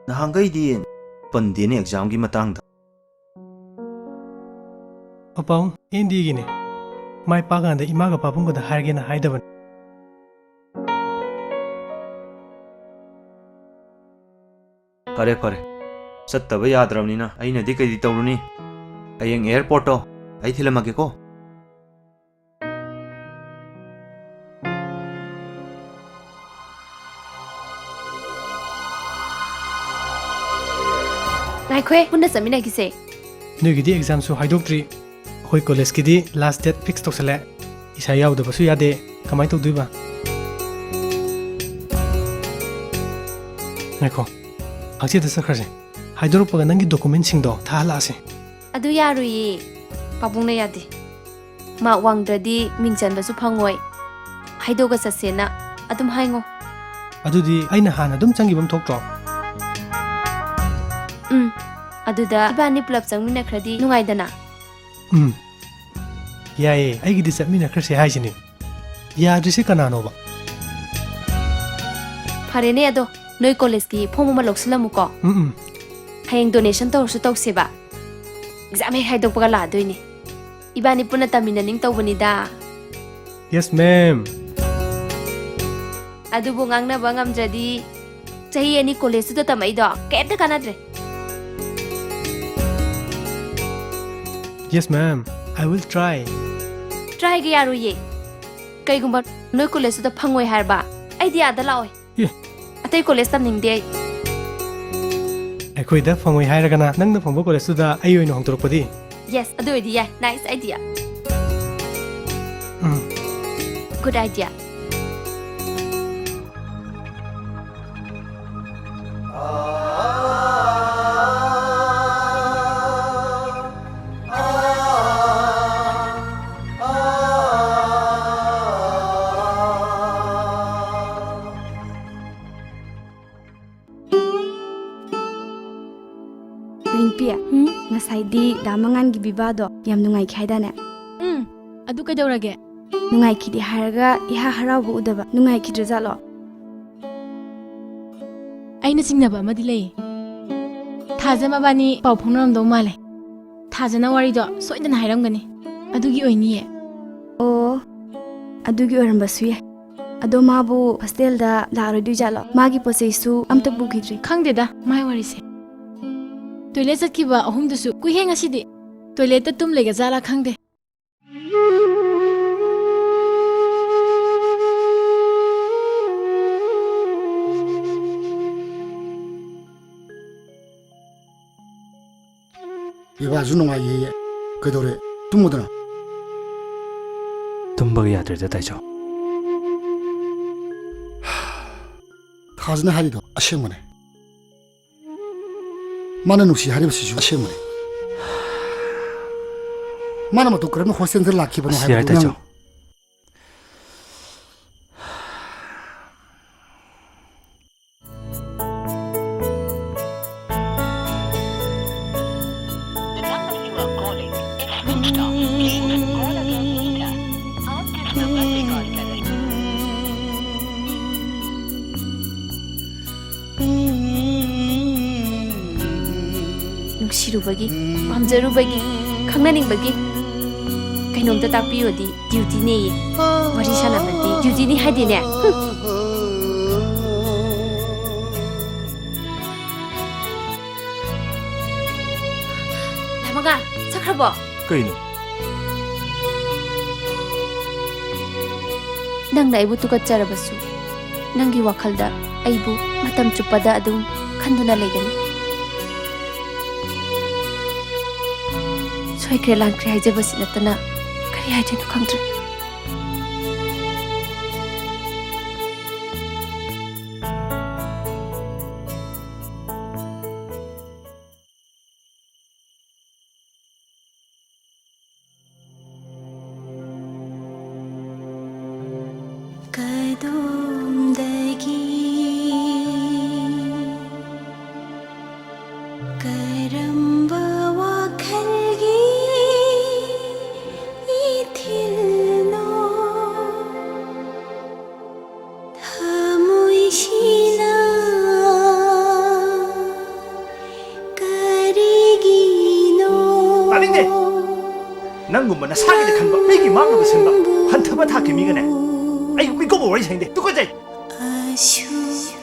ꯅꯍꯥꯟꯈꯩꯗꯤ ꯄꯟꯗꯦꯅꯦ ꯑꯦꯛꯖꯥꯝꯒꯤ ꯃꯇꯥꯡꯗ꯫ ꯑꯣ ꯄꯥꯕꯨꯡ, ꯑꯦꯟ ꯗꯤꯒꯤꯅꯦ꯫ ꯃꯥꯏ ꯄꯥꯛꯀꯥꯟꯗ ꯏꯃꯥꯒ ꯄꯥꯕꯨꯡꯒꯗ ꯍꯥꯏꯔꯒꯦꯅ ꯍꯥꯏꯗꯕꯅꯦ꯫ ꯐꯔꯦ ꯐꯔꯦ, ꯆꯠꯇꯕ ꯌꯥꯗ꯭ꯔꯕꯅꯤꯅ ꯑꯩꯅꯗꯤ ꯀꯩꯗꯤ ꯇꯧꯔꯨꯅꯤ? ꯍꯌꯦꯡ ꯑꯦꯌꯔꯄꯣꯔꯠꯇꯣ ꯑꯩ ꯊꯤꯜꯂꯝꯃꯒꯦꯀꯣ꯫ ꯉꯥꯏꯈꯣꯍꯦ, ꯄꯨꯟꯅ ꯆꯠꯃꯤꯟꯅꯈꯤꯁꯦ꯫ ꯅꯣꯏꯒꯤꯗꯤ ꯑꯦꯛꯖꯥꯝꯁꯨ ꯍꯥꯏꯗꯣꯛꯇ꯭ꯔꯤ, ꯑꯩꯈꯣꯏ ꯀꯣꯂꯦꯖꯀꯤꯗꯤ ꯂꯥꯁ ꯗꯦꯠ ꯐꯤꯛꯁ ꯇꯧꯁꯜꯂꯦ꯫ ꯏꯁꯥ ꯌꯥꯎꯗꯕꯁꯨ ꯌꯥꯗꯦ, ꯀꯃꯥꯏꯅ ꯇꯧꯗꯣꯏꯕ? ꯉꯥꯏꯈꯣ, ꯍꯪꯆꯤꯠꯇ ꯆꯠꯈ꯭ꯔꯁꯦ꯫ ꯍꯥꯏꯗꯣꯔꯛꯄꯒ ꯅꯪꯒꯤ ꯗꯣꯀꯨꯃꯦꯟꯁꯤꯡꯗꯣ ꯊꯥꯍꯜꯂꯛꯑꯁꯦ꯫ ꯑꯗꯨ ꯌꯥꯔꯣꯏꯌꯦ, ꯄꯥꯕꯨꯡꯅ ꯌꯥꯗꯦ꯫ ꯃꯥꯔꯛ ꯋꯥꯡꯗ꯭ꯔꯗꯤ ꯃꯤꯡ ꯆꯟꯕꯁꯨ ꯐꯪꯉꯣꯏ꯫ ꯍꯥꯏꯗꯣꯛꯑꯒ ꯆꯠꯁꯦꯅ ꯑꯗꯨꯝ ꯍꯥꯏꯉꯣ꯫ ꯑꯗꯨꯗꯤ ꯑꯩꯅ ꯍꯥꯟꯅ ꯑꯗꯨꯝ ꯆꯪꯈꯤꯕ ꯑꯃ ꯊꯣꯛꯇ꯭ꯔꯣ? ꯎꯝ, ꯑꯗꯨꯗ ꯏꯕꯥꯅꯤ ꯄꯨꯂꯞ ꯆꯪꯃꯤꯟꯅꯈ꯭ꯔꯗꯤ ꯅꯨꯡꯉꯥꯏꯗꯅ꯫ ꯎꯝ, ꯌꯥꯏꯌꯦ, ꯑꯩꯒꯤꯗꯤ ꯆꯠꯃꯤꯟꯅꯈ꯭ꯔꯁꯦ ꯍꯥꯏꯁꯤꯅꯤ꯫ ꯌꯥꯗ꯭ꯔꯤꯁꯦ ꯀꯅꯥꯅꯣꯕ? ꯐꯔꯦꯅꯦ, ꯑꯗꯣ ꯅꯣꯏ ꯀꯣꯂꯦꯖꯀꯤ ꯐꯣꯝ ꯑꯃ ꯂꯧꯁꯤꯜꯂꯝꯃꯨꯀꯣ꯫ ꯎꯝ ꯎꯝ꯫ ꯍꯌꯦꯡ ꯗꯣꯅꯦꯁꯟ ꯇꯧꯔꯁꯨ ꯇꯧꯁꯦꯕ꯫ ꯑꯦꯛꯖꯥꯝ ꯍꯦꯛ ꯍꯥꯏꯗꯣꯛꯄꯒ ꯂꯥꯛꯑꯗꯣꯏꯅꯦ꯫ ꯏꯕꯥꯅꯤ ꯄꯨꯟꯅ ꯇꯝꯃꯤꯟꯅꯅꯤꯡ ꯇꯧꯕꯅꯤꯗ꯫ Yes, ma'am. ꯑꯗꯨꯕꯨ ꯉꯥꯡꯅꯕ ꯉꯝꯗ꯭ꯔꯗꯤ ꯆꯍꯤ ꯑꯅꯤ ꯀꯣꯂꯦꯖꯇꯨꯗ ꯇꯝꯃꯛꯏꯗꯣ ꯀꯩꯝꯇ ꯀꯥꯟꯅꯗ꯭ꯔꯦ꯫ Yes, ma'am. I will try. Tryꯒ ꯌꯥꯔꯣꯏꯌꯦ꯫ ꯀꯩꯒꯨꯝꯕ ꯅꯣꯏ ꯀꯣꯂꯦꯖꯇꯨꯗ ꯐꯪꯉꯣꯏ ꯍꯥꯏꯔꯕ, ꯑꯩꯗꯤ ꯑꯥꯗ ꯂꯥꯛꯑꯣꯏ꯫ ꯑꯦ꯫ ꯑꯇꯩ ꯀꯣꯂꯦꯖ ꯇꯝꯅꯤꯡꯗꯦ ꯑꯩ꯫ ꯑꯩꯈꯣꯏꯗ ꯐꯪꯉꯣꯏ ꯍꯥꯏꯔꯒꯅ ꯅꯪꯅ ꯐꯪꯕ ꯀꯣꯂꯦꯖꯇꯨꯗ ꯑꯩ ꯑꯣꯏꯅ ꯍꯣꯡꯗꯣꯔꯛꯄꯗꯤ? Yes, ꯑꯗꯨ ꯑꯣꯏꯗꯤ ꯌꯥꯏ꯫ Nice idea. ꯎꯝ꯫ Good idea. ꯔꯤꯡꯄꯤ, ꯎꯝ? ꯉꯁꯥꯏꯗꯤ ꯗꯥ ꯃꯉꯥꯟꯒꯤ ꯕꯤꯕꯥꯗꯣ ꯌꯥꯝ ꯅꯨꯡꯉꯥꯏꯈꯤ ꯍꯥꯏꯗꯥꯅꯦ? ꯎꯝ, ꯑꯗꯨ ꯀꯩꯗꯧꯔꯒꯦ? ꯅꯨꯡꯉꯥꯏꯈꯤꯗꯦ ꯍꯥꯏꯔꯒ ꯏꯍꯥ ꯍꯔꯥꯎꯕ ꯎꯗꯕ, ꯅꯨꯡꯉꯥꯏꯈꯤꯗ꯭ꯔꯖꯥꯠꯂꯣ? ꯑꯩꯅ ꯆꯤꯡꯅꯕ ꯑꯃꯗꯤ ꯂꯩ꯫ ꯊꯥꯖ ꯃꯕꯥꯅꯤ ꯄꯥꯎ ꯐꯥꯎꯅꯔꯝꯗꯧ ꯃꯥꯜꯂꯦ꯫ ꯊꯥꯖꯅ ꯋꯥꯔꯤꯗꯣ ꯁꯣꯏꯗꯅ ꯍꯥꯏꯔꯝꯒꯅꯤ꯫ ꯑꯗꯨꯒꯤ ꯑꯣꯏꯅꯤꯌꯦ꯫ ꯑꯣ, ꯑꯗꯨꯒꯤ ꯑꯣꯏꯔꯝꯕꯁꯨ ꯌꯥꯏ꯫ ꯑꯗꯣ ꯃꯥꯕꯨ ꯍꯣꯁꯇꯦꯜꯗ ꯂꯥꯛꯑꯔꯣꯏꯗꯣꯏꯖꯥꯠꯂꯣ? ꯃꯥꯒꯤ ꯄꯣꯠ ꯆꯩꯁꯨ ꯑꯝꯇ ꯄꯨꯈꯤꯗ꯭ꯔꯤ꯫ ꯈꯪꯗꯦꯗ, ꯃꯥꯏ ꯋꯥꯔꯤꯁꯦ꯫ ꯇꯣꯏꯂꯦꯠ ꯆꯠꯈꯤꯕ ꯑꯍꯨꯝꯗꯨꯁꯨ ꯀꯨꯏꯍꯦ ꯉꯁꯤꯗꯤ꯫ ꯇꯣꯏꯂꯦꯠꯇ ꯇꯨꯝ ꯂꯩꯒꯖꯥꯠꯂꯥ ꯈꯪꯗꯦ꯫ ꯕꯤꯕꯥꯁꯨ ꯅꯨꯡꯉꯥꯏꯌꯦꯌꯦ꯫ ꯀꯩꯗꯧꯔꯦ? ꯇꯨꯝꯃꯨꯗꯅ꯫ ꯇꯨꯝꯕꯒ ꯌꯥꯗ꯭ꯔꯦꯗ, ꯇꯥꯏꯆꯧ꯫ ꯊꯥꯖꯅ ꯍꯥꯏꯔꯤꯗꯣ ꯑꯁꯦꯡꯕꯅꯦ꯫ ꯃꯥꯅ ꯅꯨꯡꯁꯤ ꯍꯥꯏꯔꯤꯕꯁꯤꯁꯨ ꯑꯁꯦꯡꯕꯅꯦ꯫ ꯃꯥꯅ ꯃꯇꯧ ꯀꯔꯝꯅ ꯍꯣꯁꯇꯦꯜꯗ ꯂꯥꯛꯈꯤꯕꯅꯣ ꯑꯁ, ꯌꯥꯔꯦ, ꯍꯥꯏꯕꯗꯨ ꯅꯪ ꯇꯥꯏꯆꯧ꯫ The number you are calling is switched off. Please call again later. आप जिस नंबर पे कॉल कर रहे हैं। ꯅꯨꯡꯁꯤꯔꯨꯕꯒꯤ, ꯄꯥꯝꯖꯔꯨꯕꯒꯤ, ꯈꯪꯅꯅꯤꯡꯕꯒꯤ ꯀꯩꯅꯣꯝꯇ ꯇꯥꯛꯄꯤꯌꯣꯗꯤ ꯗ꯭ꯌꯨꯇꯤꯅꯦꯌꯦ꯫ ꯋꯥꯔꯤ ꯁꯥꯟꯅꯕꯗꯤ ꯗ꯭ꯌꯨꯇꯤꯅꯤ ꯍꯥꯏꯗꯦꯅꯦ꯫ ꯍꯨꯝ꯫ ꯂꯥꯃꯉꯥ, ꯆꯠꯈ꯭ꯔꯕꯣ? ꯀꯩꯅꯣ? ꯅꯪꯅ ꯑꯩꯕꯨ ꯇꯨꯀꯠꯆꯔꯕꯁꯨ, ꯅꯪꯒꯤ ꯋꯥꯈꯜꯗ ꯑꯩꯕꯨ ꯃꯇꯝ ꯆꯨꯞꯄꯗ ꯑꯗꯨꯝ ꯈꯟꯗꯨꯅ ꯂꯩꯒꯅꯤ꯫ ꯁꯣꯏꯈ꯭ꯔꯦ ꯂꯥꯟꯈ꯭ꯔꯦ ꯍꯥꯏꯖꯕꯁꯤ ꯅꯠꯇꯅ ꯀꯔꯤ ꯍꯥꯏꯗꯣꯏꯅꯣ ꯈꯪꯗ꯭ꯔꯦ꯫ ꯀꯗꯣꯝꯗꯒꯤ ꯀꯔꯝꯕ ꯋꯥꯈꯜꯒꯤ ꯏꯊꯤꯜꯅꯣ? ꯊꯃꯣꯏꯁꯤꯅ ꯀꯔꯤꯒꯤꯅꯣ? ꯇꯥꯅꯤꯡꯗꯦ! ꯅꯪꯒꯨꯝꯕ ꯅꯁꯥꯒꯤꯗ ꯈꯟꯕ, ꯃꯤꯒꯤ ꯃꯥꯡꯅꯕ ꯁꯤꯟꯕ, ꯍꯟꯊꯕ ꯊꯥꯛꯀꯤ ꯃꯤꯒꯅꯦ꯫ ꯑꯩ ꯃꯤꯀꯨꯞ ꯑꯃ ꯋꯥꯔꯤ ꯁꯥꯅꯤꯡꯗꯦ꯫ ꯇꯨꯀꯠꯆꯩ! ꯑꯁꯨꯛ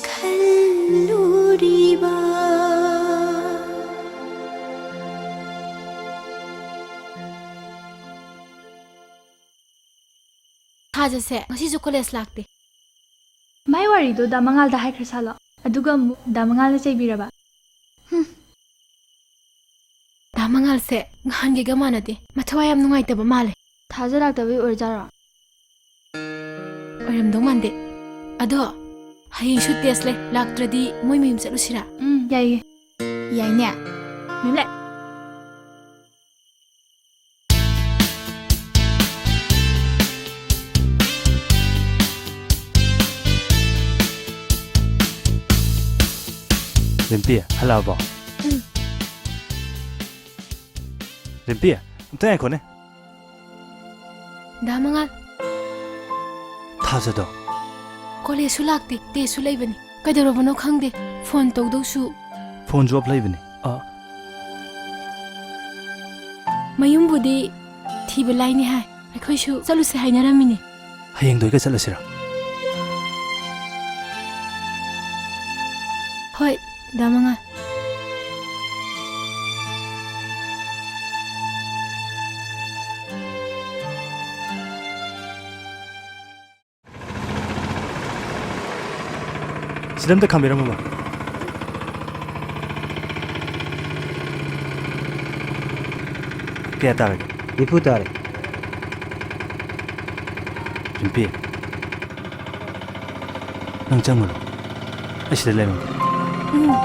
ꯈꯜꯂꯨꯔꯤꯕ꯫ ꯊꯥꯖꯁꯦ ꯉꯁꯤꯁꯨ ꯀꯣꯂꯦꯖ ꯂꯥꯛꯇꯦ꯫ ꯃꯥꯏ ꯋꯥꯔꯤꯗꯣ ꯗꯥ ꯃꯉꯥꯜꯗ ꯍꯥꯏꯈ꯭ꯔ ꯁꯥꯠꯂꯣ? ꯑꯗꯨꯒ ꯑꯃꯨꯛ ꯗꯥ ꯃꯉꯥꯜꯅ ꯆꯩꯕꯤꯔꯕ? ꯍꯨꯝ꯫ ꯗꯥ ꯃꯉꯥꯜꯁꯦ ꯅꯍꯥꯟꯒꯤꯒ ꯃꯥꯟꯅꯗꯦ꯫ ꯃꯊꯋꯥꯏ ꯌꯥꯝ ꯅꯨꯡꯉꯥꯏꯇꯕ ꯃꯥꯜꯂꯦ꯫ ꯊꯥꯖ ꯂꯥꯛꯇꯕꯩ ꯑꯣꯏꯔꯖꯥꯔꯣ? ꯑꯣꯏꯔꯝꯗꯧ ꯃꯥꯟꯗꯦ꯫ ꯑꯗꯣ ꯍꯌꯦꯡꯁꯨ ꯇꯦꯁ ꯂꯩ꯫ ꯂꯥꯛꯇ꯭ꯔꯗꯤ ꯃꯣꯏ ꯃꯌꯨꯝ ꯆꯠꯂꯨꯁꯤꯔꯥ? ꯎꯝ, ꯌꯥꯏꯌꯦ꯫ ꯌꯥꯏꯅꯦ꯫ ꯃꯦꯝ ꯂꯥꯛ-, ꯔꯤꯝꯄꯤ, ꯍꯜꯂꯛꯑꯕꯣ? ꯎꯝ꯫ ꯔꯤꯝꯄꯤ, ꯑꯝꯇ ꯉꯥꯏꯈꯣꯅꯦ꯫ ꯗꯥ ꯃꯉꯥꯜ꯫ ꯊꯥꯖꯗꯣ? ꯀꯣꯂꯦꯖꯁꯨ ꯂꯥꯛꯇꯦ, ꯇꯦꯁꯁꯨ ꯂꯩꯕꯅꯤ꯫ ꯀꯩꯗꯧꯔꯕꯅꯣ ꯈꯪꯗꯦ꯫ ꯐꯣꯟ ꯇꯧꯗꯧꯁꯨ꯫ ꯐꯣꯟꯁꯨ off ꯂꯩꯕꯅꯤ꯫ ꯑ꯫ ꯃꯌꯨꯝꯕꯨꯗꯤ ꯊꯤꯕ ꯂꯥꯏꯅꯤ ꯍꯥꯏ꯫ ꯑꯩꯈꯣꯏꯁꯨ ꯆꯠꯂꯨꯁꯦ ꯍꯥꯏꯅꯔꯝꯃꯤꯅꯦ꯫ ꯍꯌꯦꯡꯗꯣ ꯑꯩꯒ ꯆꯠꯂꯁꯤꯔꯥ? ꯍꯣꯏ, ꯗꯥ ꯃꯉꯥꯜ꯫ ꯁꯤꯗ ꯑꯝꯇ ꯈꯥꯝꯕꯤꯔꯝꯃꯣ, ꯃꯥ꯫ ꯀꯌꯥ ꯇꯥꯔꯒꯦ? ꯅꯤꯐꯨ ꯇꯥꯔꯦ꯫ ꯔꯤꯝꯄꯤ, ꯅꯪ ꯆꯪꯉꯨꯔꯣ, ꯑꯩ ꯁꯤꯗ ꯂꯩꯔꯝꯒꯦ꯫ ꯎꯝ꯫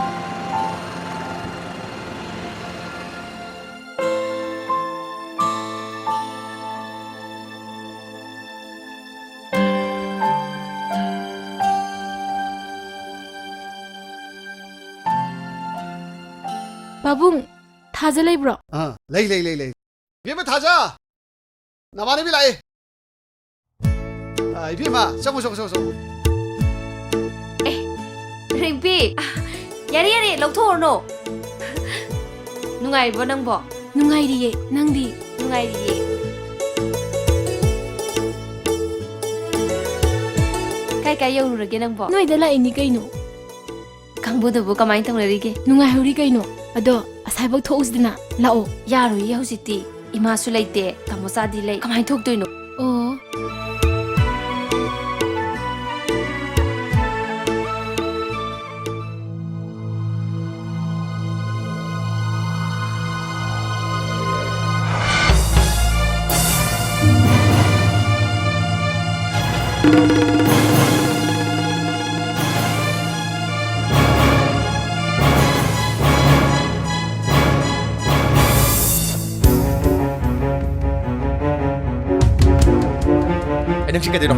ꯄꯥꯕꯨꯡ, ꯊꯥꯖ ꯂꯩꯕ꯭ꯔꯣ? ꯑꯥ, ꯂꯩ, ꯂꯩ, ꯂꯩ, ꯂꯩ꯫ ꯏꯕꯦꯝꯃ ꯊꯥꯖ! ꯅꯃꯥꯟꯅꯕꯤ ꯂꯥꯛꯑꯦ꯫ ꯑꯥ, ꯏꯕꯦꯝꯃ, ꯆꯪꯉꯣ, ꯆꯪꯉꯣ, ꯆꯪꯉꯣ, ꯆꯪꯉꯣ꯫ ꯑꯦ, ꯔꯤꯝꯄꯤ, ꯌꯥꯔꯦ, ꯌꯥꯔꯦ, ꯂꯧꯊꯣꯛꯎꯔꯅꯨ꯫ ꯅꯨꯡꯉꯥꯏꯔꯤꯕꯣ ꯅꯪꯕꯣ? ꯅꯨꯡꯉꯥꯏꯔꯤꯌꯦ, ꯅꯪꯗꯤ? ꯅꯨꯡꯉꯥꯏꯔꯤꯌꯦ꯫ ꯀꯥꯏ ꯀꯥꯏ ꯌꯧꯔꯨꯔꯒꯦ ꯅꯪꯕꯣ? ꯅꯣꯏꯗ ꯂꯥꯛꯏꯅꯤ ꯀꯩꯅꯣ꯫ ꯀꯥꯡꯕꯨꯗꯨꯕꯨ ꯀꯃꯥꯏꯅ ꯇꯧꯅꯔꯤꯒꯦ? ꯅꯨꯡꯉꯥꯏꯍꯧꯔꯤ ꯀꯩꯅꯣ꯫ ꯑꯗꯣ ꯑꯁꯥꯏꯐꯥꯎ ꯊꯣꯛꯎꯁꯤꯗꯅ, ꯂꯥꯛꯑꯣ꯫ ꯌꯥꯔꯣꯏꯌꯦ ꯍꯧꯖꯤꯛꯇꯤ꯫ ꯏꯃꯥꯁꯨ ꯂꯩꯇꯦ, ꯇꯥꯃꯣꯆꯥꯗꯤ ꯂꯩ꯫ ꯀꯃꯥꯏꯅ ꯊꯣꯛꯇꯣꯏꯅꯣ? ꯑꯣ꯫ ꯑꯩ ꯅꯪ ꯁꯤ ꯀꯩꯗꯧꯅꯣ?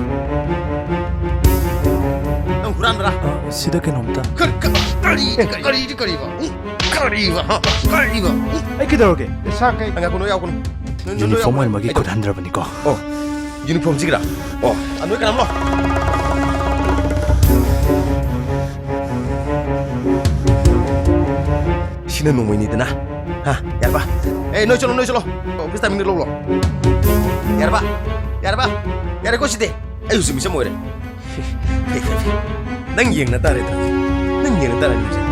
ꯅꯪ ꯍꯨꯔꯥꯟꯕ꯭ꯔꯥ? ꯑ, ꯁꯤꯗ ꯀꯩꯅꯣꯝꯇ꯫ ꯀꯔꯤ, ꯀꯔꯤ, ꯀꯔꯤ, ꯀꯔꯤ, ꯀꯔꯤꯕ? ꯎꯝ? ꯀꯔꯤꯕ? ꯍꯥ? ꯀꯔꯤꯕ? ꯎꯝ? ꯑꯩ ꯀꯩꯗꯧꯔꯒꯦ? ꯄꯩꯁꯥ ꯀꯩ? ꯑ, ꯉꯥꯏꯈꯣ, ꯅꯣꯏ ꯌꯥꯎꯒꯅꯨ꯫ ꯅꯣꯏ, ꯅꯣꯏ, ꯅꯣꯏ ꯌꯨꯅꯤꯐꯣꯔꯝ ꯌꯥꯎꯒꯅꯨ꯫ ꯑꯣꯏꯅꯃꯛꯀꯤ ꯑꯩ ꯈꯨꯠ ꯍꯟꯗ꯭ꯔꯕꯅꯤꯀꯣ꯫ ꯑꯣ, ꯌꯨꯅꯤꯐꯣꯔꯝꯁꯤꯒꯤꯔꯥ? ꯑꯣ, ꯑ, ꯅꯣꯏ ꯀꯅꯥꯝ ꯂꯥꯛꯑꯣ꯫ ꯁꯤꯅ ꯅꯣꯡꯃꯩꯅꯤꯗꯅ꯫ ꯍꯥ, ꯌꯥꯔꯕ? ꯑꯦ, ꯅꯣꯏ ꯆꯠꯂꯣ, ꯅꯣꯏ ꯆꯠꯂꯣ꯫ ꯑꯣꯐꯤꯁ ꯇꯥꯏꯃꯤꯡꯗ ꯂꯧ ꯂꯥꯎ꯫ ꯌꯥꯔꯕ? ꯌꯥꯔꯕ? ꯌꯥꯔꯦꯀꯣ ꯁꯤꯗꯤ? ꯑꯩ ꯍꯧꯖꯤꯛ ꯃꯤꯆꯝ ꯑꯣꯏꯔꯦ꯫ ꯐꯩ, ꯐꯩ, ꯐꯩ꯫ ꯅꯪ ꯌꯦꯡꯅ ꯇꯥꯔꯦꯗꯅ꯫ ꯅꯪ ꯌꯦꯡꯅ ꯇꯥꯔꯦ ꯍꯧꯖꯤꯛ꯫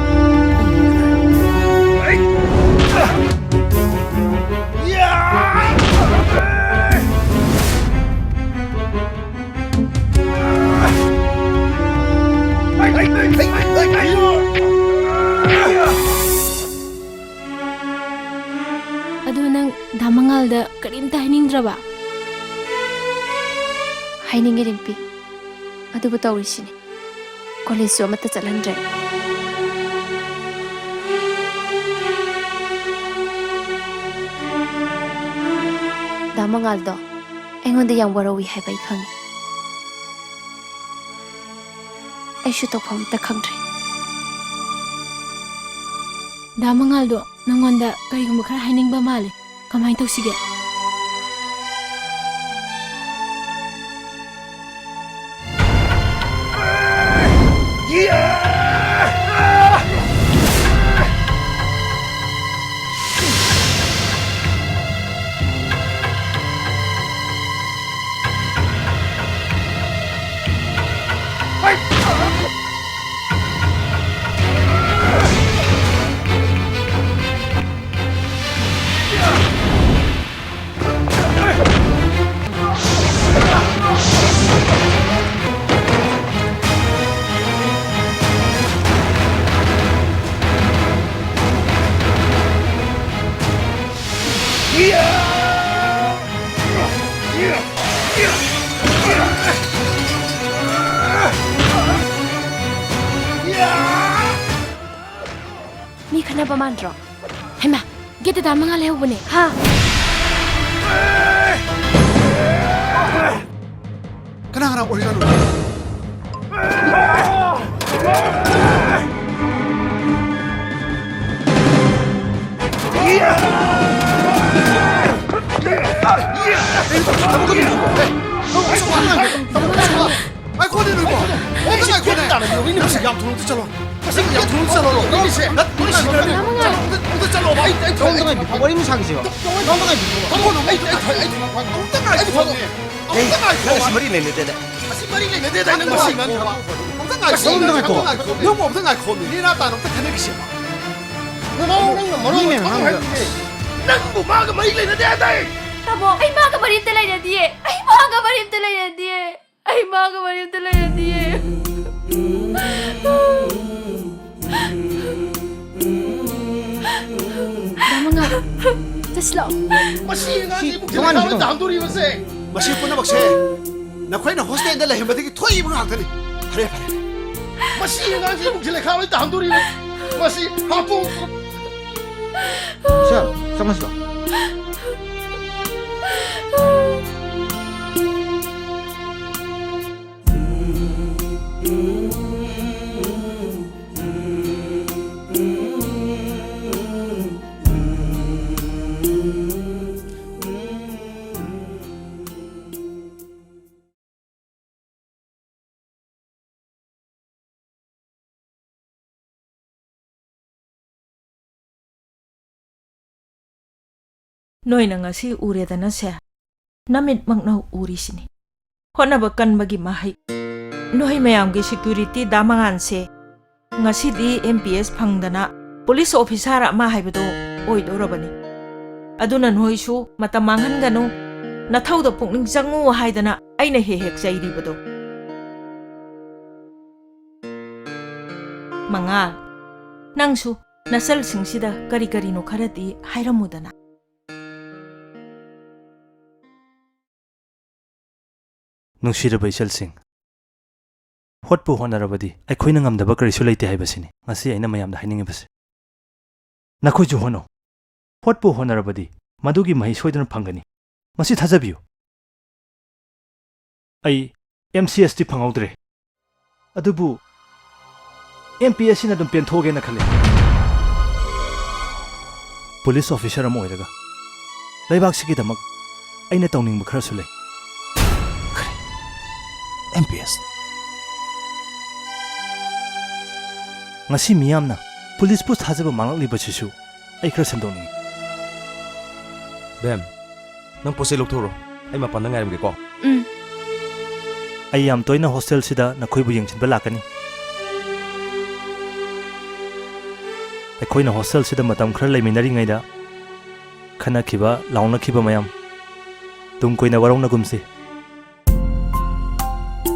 ꯍꯥꯏꯅꯤꯡꯉꯦ ꯔꯤꯝꯄꯤ, ꯑꯗꯨꯕꯨ ꯇꯧꯔꯤꯁꯤꯅꯤ꯫ ꯀꯣꯂꯦꯖꯁꯨ ꯑꯃꯠꯇ ꯆꯠꯍꯟꯗ꯭ꯔꯦ꯫ ꯗꯥ ꯃꯉꯥꯜꯗꯣ ꯑꯩꯉꯣꯟꯗ ꯌꯥꯝ ꯋꯥꯔꯧꯏ ꯍꯥꯏꯕ ꯑꯩ ꯈꯪꯉꯤ꯫ ꯑꯩꯁꯨ ꯇꯧꯐꯝ ꯑꯝꯇ ꯈꯪꯗ꯭ꯔꯦ꯫ ꯗꯥ ꯃꯉꯥꯜꯗꯣ ꯅꯪꯉꯣꯟꯗ ꯀꯔꯤꯒꯨꯝꯕ ꯈꯔ ꯍꯥꯏꯅꯤꯡꯕ ꯃꯥꯜꯂꯦ꯫ ꯀꯃꯥꯏꯅ ꯇꯧꯁꯤꯒꯦ? ꯃꯤ ꯈꯠꯅꯕ ꯃꯥꯟꯗ꯭ꯔꯣ? ꯍꯩꯃꯥ, ꯒꯦꯠꯇ ꯗꯥ ꯃꯉꯥꯜ ꯂꯩꯍꯧꯕꯅꯦ꯫ ꯍꯥ? ꯀꯅꯥ ꯀꯅꯥ ꯑꯣꯏꯖꯥꯠꯅꯣ? ꯉꯥꯏꯈꯣꯅꯦ ꯅꯣꯏꯕꯣ꯫ ꯑꯝꯇ ꯉꯥꯏꯈꯣꯅꯦ꯫ ꯃꯁꯤ ꯌꯥꯝ ꯊꯨꯅ ꯑꯝꯇ ꯆꯠꯂꯣ꯫ ꯃꯁꯤ ꯌꯥꯝ ꯊꯨꯅ ꯆꯠꯂꯣ꯫ ꯅꯠ-, ꯅꯠ-, ꯅꯠ-, ꯆꯠꯂꯣ, ꯑꯝꯇ ꯆꯠꯂꯣ꯫ ꯑꯩ, ꯑꯩ ꯊꯕꯛ ꯑꯝꯇ ꯉꯥꯏꯕꯤꯌꯨ꯫ ꯋꯥꯔꯤ ꯑꯃ ꯁꯥꯒꯦꯁꯦ꯫ ꯊꯕꯛ ꯑꯃ ꯉꯥꯏꯕꯤꯌꯨ꯫ ꯊꯕꯛ ꯑꯃ ꯉꯥꯏꯕꯤꯌꯨ꯫ ꯑꯩ, ꯑꯩ, ꯑꯩ, ꯑꯩ, ꯑꯝꯇ ꯉꯥꯏꯈꯣ꯫ ꯑꯝꯇ ꯉꯥꯏꯈꯣ꯫ ꯅꯪ ꯑꯁꯤ ꯃꯔꯤ ꯂꯩꯅꯗꯦꯗ꯫ ꯑꯁꯤ ꯃꯔꯤ ꯂꯩꯅꯗꯦꯗ, ꯅꯪ ꯃꯁꯤ ꯉꯥꯡ-, ꯑꯝꯇ ꯉꯥꯏꯈꯣ꯫ ꯑꯝꯇ ꯉꯥꯏꯈꯣ꯫ ꯅꯪꯕꯨ ꯑꯝꯇ ꯉꯥꯏꯈꯣ꯫ ꯅꯦꯅꯥ ꯇꯥꯅ ꯑꯝꯇ ꯈꯟꯅꯈꯤꯁꯦꯕ꯫ ꯅꯅꯥꯎ, ꯅꯪꯅ ꯃꯔꯣꯜ ꯑꯃ ꯅꯪꯕꯨ ꯃꯥꯒ ꯃꯔꯤ ꯂꯩꯅꯗꯦ ꯍꯥꯏꯗꯥꯏ? ꯇꯥꯃꯣ, ꯑꯩ ꯃꯥꯒ ꯃꯔꯤ ꯑꯝꯇ ꯂꯩꯅꯗꯤꯌꯦ꯫ ꯑꯩ ꯃꯥꯒ ꯃꯔꯤ ꯑꯝꯇ ꯂꯩꯅꯗꯤꯌꯦ꯫ ꯑꯩ ꯃꯥꯒ ꯃꯔꯤ ꯑꯝꯇ ꯂꯩꯅꯗꯤꯌꯦ꯫ ꯗꯥ ꯃꯉꯥꯜ, ꯆꯠꯁꯦ꯫ ꯃꯁꯤ ꯑꯉꯥꯡꯁꯤ ꯏꯃꯨꯡꯁꯤ ꯂꯩꯈꯥ ꯂꯣꯏ ꯇꯥꯍꯟꯗꯣꯔꯤꯕꯁꯦ꯫ ꯃꯁꯤ ꯄꯨꯝꯅꯃꯛꯁꯦ ꯅꯈꯣꯏꯅ ꯍꯣꯁꯇꯦꯜꯗ ꯂꯩꯍꯟꯕꯗꯒꯤ ꯊꯣꯛꯏꯕ ꯉꯥꯛꯇꯅꯤ꯫ ꯐꯔꯦ, ꯐꯔꯦ꯫ ꯃꯁꯤ ꯑꯉꯥꯡꯁꯤ ꯏꯃꯨꯡꯁꯤ ꯂꯩꯈꯥ ꯂꯣꯏ ꯇꯥꯍꯟꯗꯣꯔꯤꯕ꯫ ꯃꯁꯤ ꯍꯥꯠꯇꯣꯛ- ꯁꯥꯔ, ꯆꯪꯉꯁꯤꯔꯣ? ꯅꯣꯏꯅ ꯉꯁꯤ ꯎꯔꯦꯗꯅ ꯁꯦ, ꯅꯃꯤꯠꯃꯛꯅ ꯎꯔꯤꯁꯤꯅꯤ꯫ ꯍꯣꯠꯅꯕ ꯀꯟꯕꯒꯤ ꯃꯍꯩ꯫ ꯅꯣꯏ ꯃꯌꯥꯝꯒꯤ ꯁꯦꯀ꯭ꯌꯨꯔꯤꯇꯤ ꯗꯥ ꯃꯉꯥꯟꯁꯦ ꯉꯁꯤꯗꯤ ꯑꯦꯝ ꯄꯤ ꯑꯦꯁ ꯐꯪꯗꯅ ꯄꯨꯂꯤꯁ ꯑꯣꯐꯤꯁꯥꯔ ꯑꯃ ꯍꯥꯏꯕꯗꯣ ꯑꯣꯏꯗꯧꯔꯕꯅꯤ꯫ ꯑꯗꯨꯅ ꯅꯣꯏꯁꯨ ꯃꯇꯝ ꯃꯥꯡꯍꯟꯒꯅꯨ, ꯅꯊꯧꯗ ꯄꯨꯛꯅꯤꯡ ꯆꯪꯉꯨ ꯍꯥꯏꯗꯅ ꯑꯩꯅ ꯍꯦꯛ ꯍꯦꯛ ꯆꯩꯔꯤꯕꯗꯣ꯫ ꯃꯉꯥꯜ, ꯅꯪꯁꯨ ꯅꯆꯜꯁꯤꯡꯁꯤꯗ ꯀꯔꯤ ꯀꯔꯤꯅꯣ ꯈꯔꯗꯤ ꯍꯥꯏꯔꯝꯃꯨꯗꯅ꯫ ꯅꯨꯡꯁꯤꯔꯕ ꯏꯆꯜꯁꯤꯡ, ꯍꯣꯠꯄꯨ ꯍꯣꯠꯅꯔꯕꯗꯤ ꯑꯩꯈꯣꯏꯅ ꯉꯝꯗꯕ ꯀꯔꯤꯁꯨ ꯂꯩꯇꯦ ꯍꯥꯏꯕꯁꯤꯅꯤ ꯉꯁꯤ ꯑꯩꯅ ꯃꯌꯥꯝꯗ ꯍꯥꯏꯅꯤꯡꯉꯤꯕꯁꯦ꯫ ꯅꯈꯣꯏꯁꯨ ꯍꯣꯠꯅꯧ꯫ ꯍꯣꯠꯄꯨ ꯍꯣꯠꯅꯔꯕꯗꯤ ꯃꯗꯨꯒꯤ ꯃꯍꯩ ꯁꯣꯏꯗꯅ ꯐꯪꯒꯅꯤ꯫ ꯃꯁꯤ ꯊꯥꯖꯕꯤꯌꯨ꯫ ꯑꯩ ꯑꯦꯝ ꯁꯤ ꯑꯦꯁ ꯇꯤ ꯐꯪꯍꯧꯗ꯭ꯔꯦ, ꯑꯗꯨꯕꯨ ꯑꯦꯝ ꯄꯤ ꯑꯦꯁ ꯁꯤꯅ ꯑꯗꯨꯝ ꯄꯦꯟꯊꯣꯛꯑꯒꯦꯅ ꯈꯜꯂꯤ꯫ ꯄꯨꯂꯤꯁ ꯑꯣꯐꯤꯁꯥꯔ ꯑꯃ ꯑꯣꯏꯔꯒ ꯂꯩꯕꯥꯛꯁꯤꯒꯤꯗꯃꯛ ꯑꯩꯅ ꯇꯧꯅꯤꯡꯕ ꯈꯔꯁꯨ ꯂꯩ꯫ ꯑꯦꯝ ꯄꯤ ꯑꯦꯁ꯫ ꯉꯁꯤ ꯃꯤꯌꯥꯝꯅ ꯄꯨꯂꯤꯁꯄꯨ ꯊꯥꯖꯕ ꯃꯥꯡꯂꯛꯂꯤꯕꯁꯤꯁꯨ ꯑꯩ ꯈꯔ ꯁꯦꯝꯗꯣꯛꯅꯤꯡꯉꯤ꯫ ꯕꯦꯝ, ꯅꯪ ꯄꯣꯠ ꯆꯩ ꯂꯧꯊꯣꯛꯎꯔꯣ, ꯑꯩ ꯃꯄꯥꯟꯗ ꯉꯥꯏꯔꯝꯒꯦꯀꯣ꯫ ꯎꯝ꯫ ꯑꯩ ꯌꯥꯝ ꯇꯣꯏꯅ ꯍꯣꯁꯇꯦꯜꯁꯤꯗ ꯅꯈꯣꯏꯕꯨ ꯌꯦꯡꯁꯤꯟꯕ ꯂꯥꯛꯀꯅꯤ꯫ ꯑꯩꯈꯣꯏꯅ ꯍꯣꯁꯇꯦꯜꯁꯤꯗ ꯃꯇꯝ ꯈꯔ ꯂꯩꯃꯤꯟꯅꯔꯤꯉꯩꯗ ꯈꯠꯅꯈꯤꯕ, ꯂꯥꯎꯅꯈꯤꯕ ꯃꯌꯥꯝ ꯇꯨꯡ ꯀꯣꯏꯅ ꯋꯥꯔꯧꯅꯒꯨꯝꯁꯤ꯫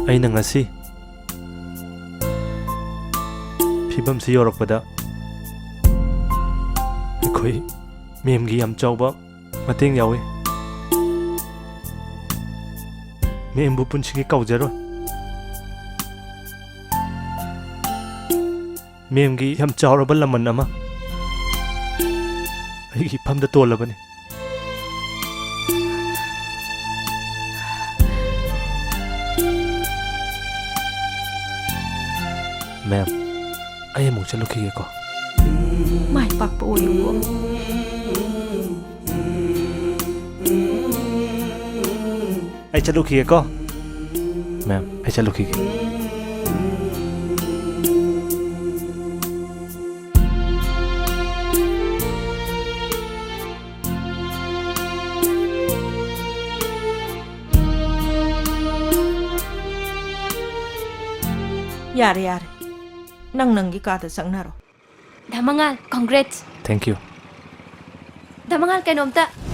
ꯑꯩꯅ ꯉꯁꯤ ꯐꯤꯕꯝꯁꯤ ꯌꯧꯔꯛꯄꯗ ꯑꯩꯈꯣꯏ ꯃꯦꯝꯒꯤ ꯌꯥꯝ ꯆꯥꯎꯕ ꯃꯇꯦꯡ ꯌꯥꯎꯏ꯫ ꯃꯦꯝꯕꯨ ꯄꯨꯟꯁꯤꯒꯤ ꯀꯥꯎꯖꯔꯣꯏ꯫ ꯃꯦꯝꯒꯤ ꯌꯥꯝ ꯆꯥꯎꯔꯕ ꯂꯃꯟ ꯑꯃ ꯑꯩꯒꯤ ꯏꯐꯝꯗ ꯇꯣꯜꯂꯕꯅꯤ꯫ ꯃꯦꯝ, ꯑꯩ ꯑꯃꯨꯛ ꯆꯠꯂꯨꯈꯤꯒꯦꯀꯣ꯫ ꯃꯥꯏ ꯄꯥꯛꯄ ꯑꯣꯏꯌꯨꯀꯣ꯫ ꯑꯩ ꯆꯠꯂꯨꯈꯤꯒꯦꯀꯣ꯫ ꯃꯦꯝ, ꯑꯩ ꯆꯠꯂꯨꯈꯤꯒꯦ꯫ ꯌꯥꯔꯦ, ꯌꯥꯔꯦ꯫ ꯅꯪ ꯅꯪꯒꯤ ꯀꯥꯗ ꯆꯪꯅꯔꯣ꯫ ꯙꯃꯉꯥꯜ, congrats꯫ Thank you꯫ ꯙꯃꯉꯥꯜ, ꯀꯩꯅꯣꯝꯇ꯫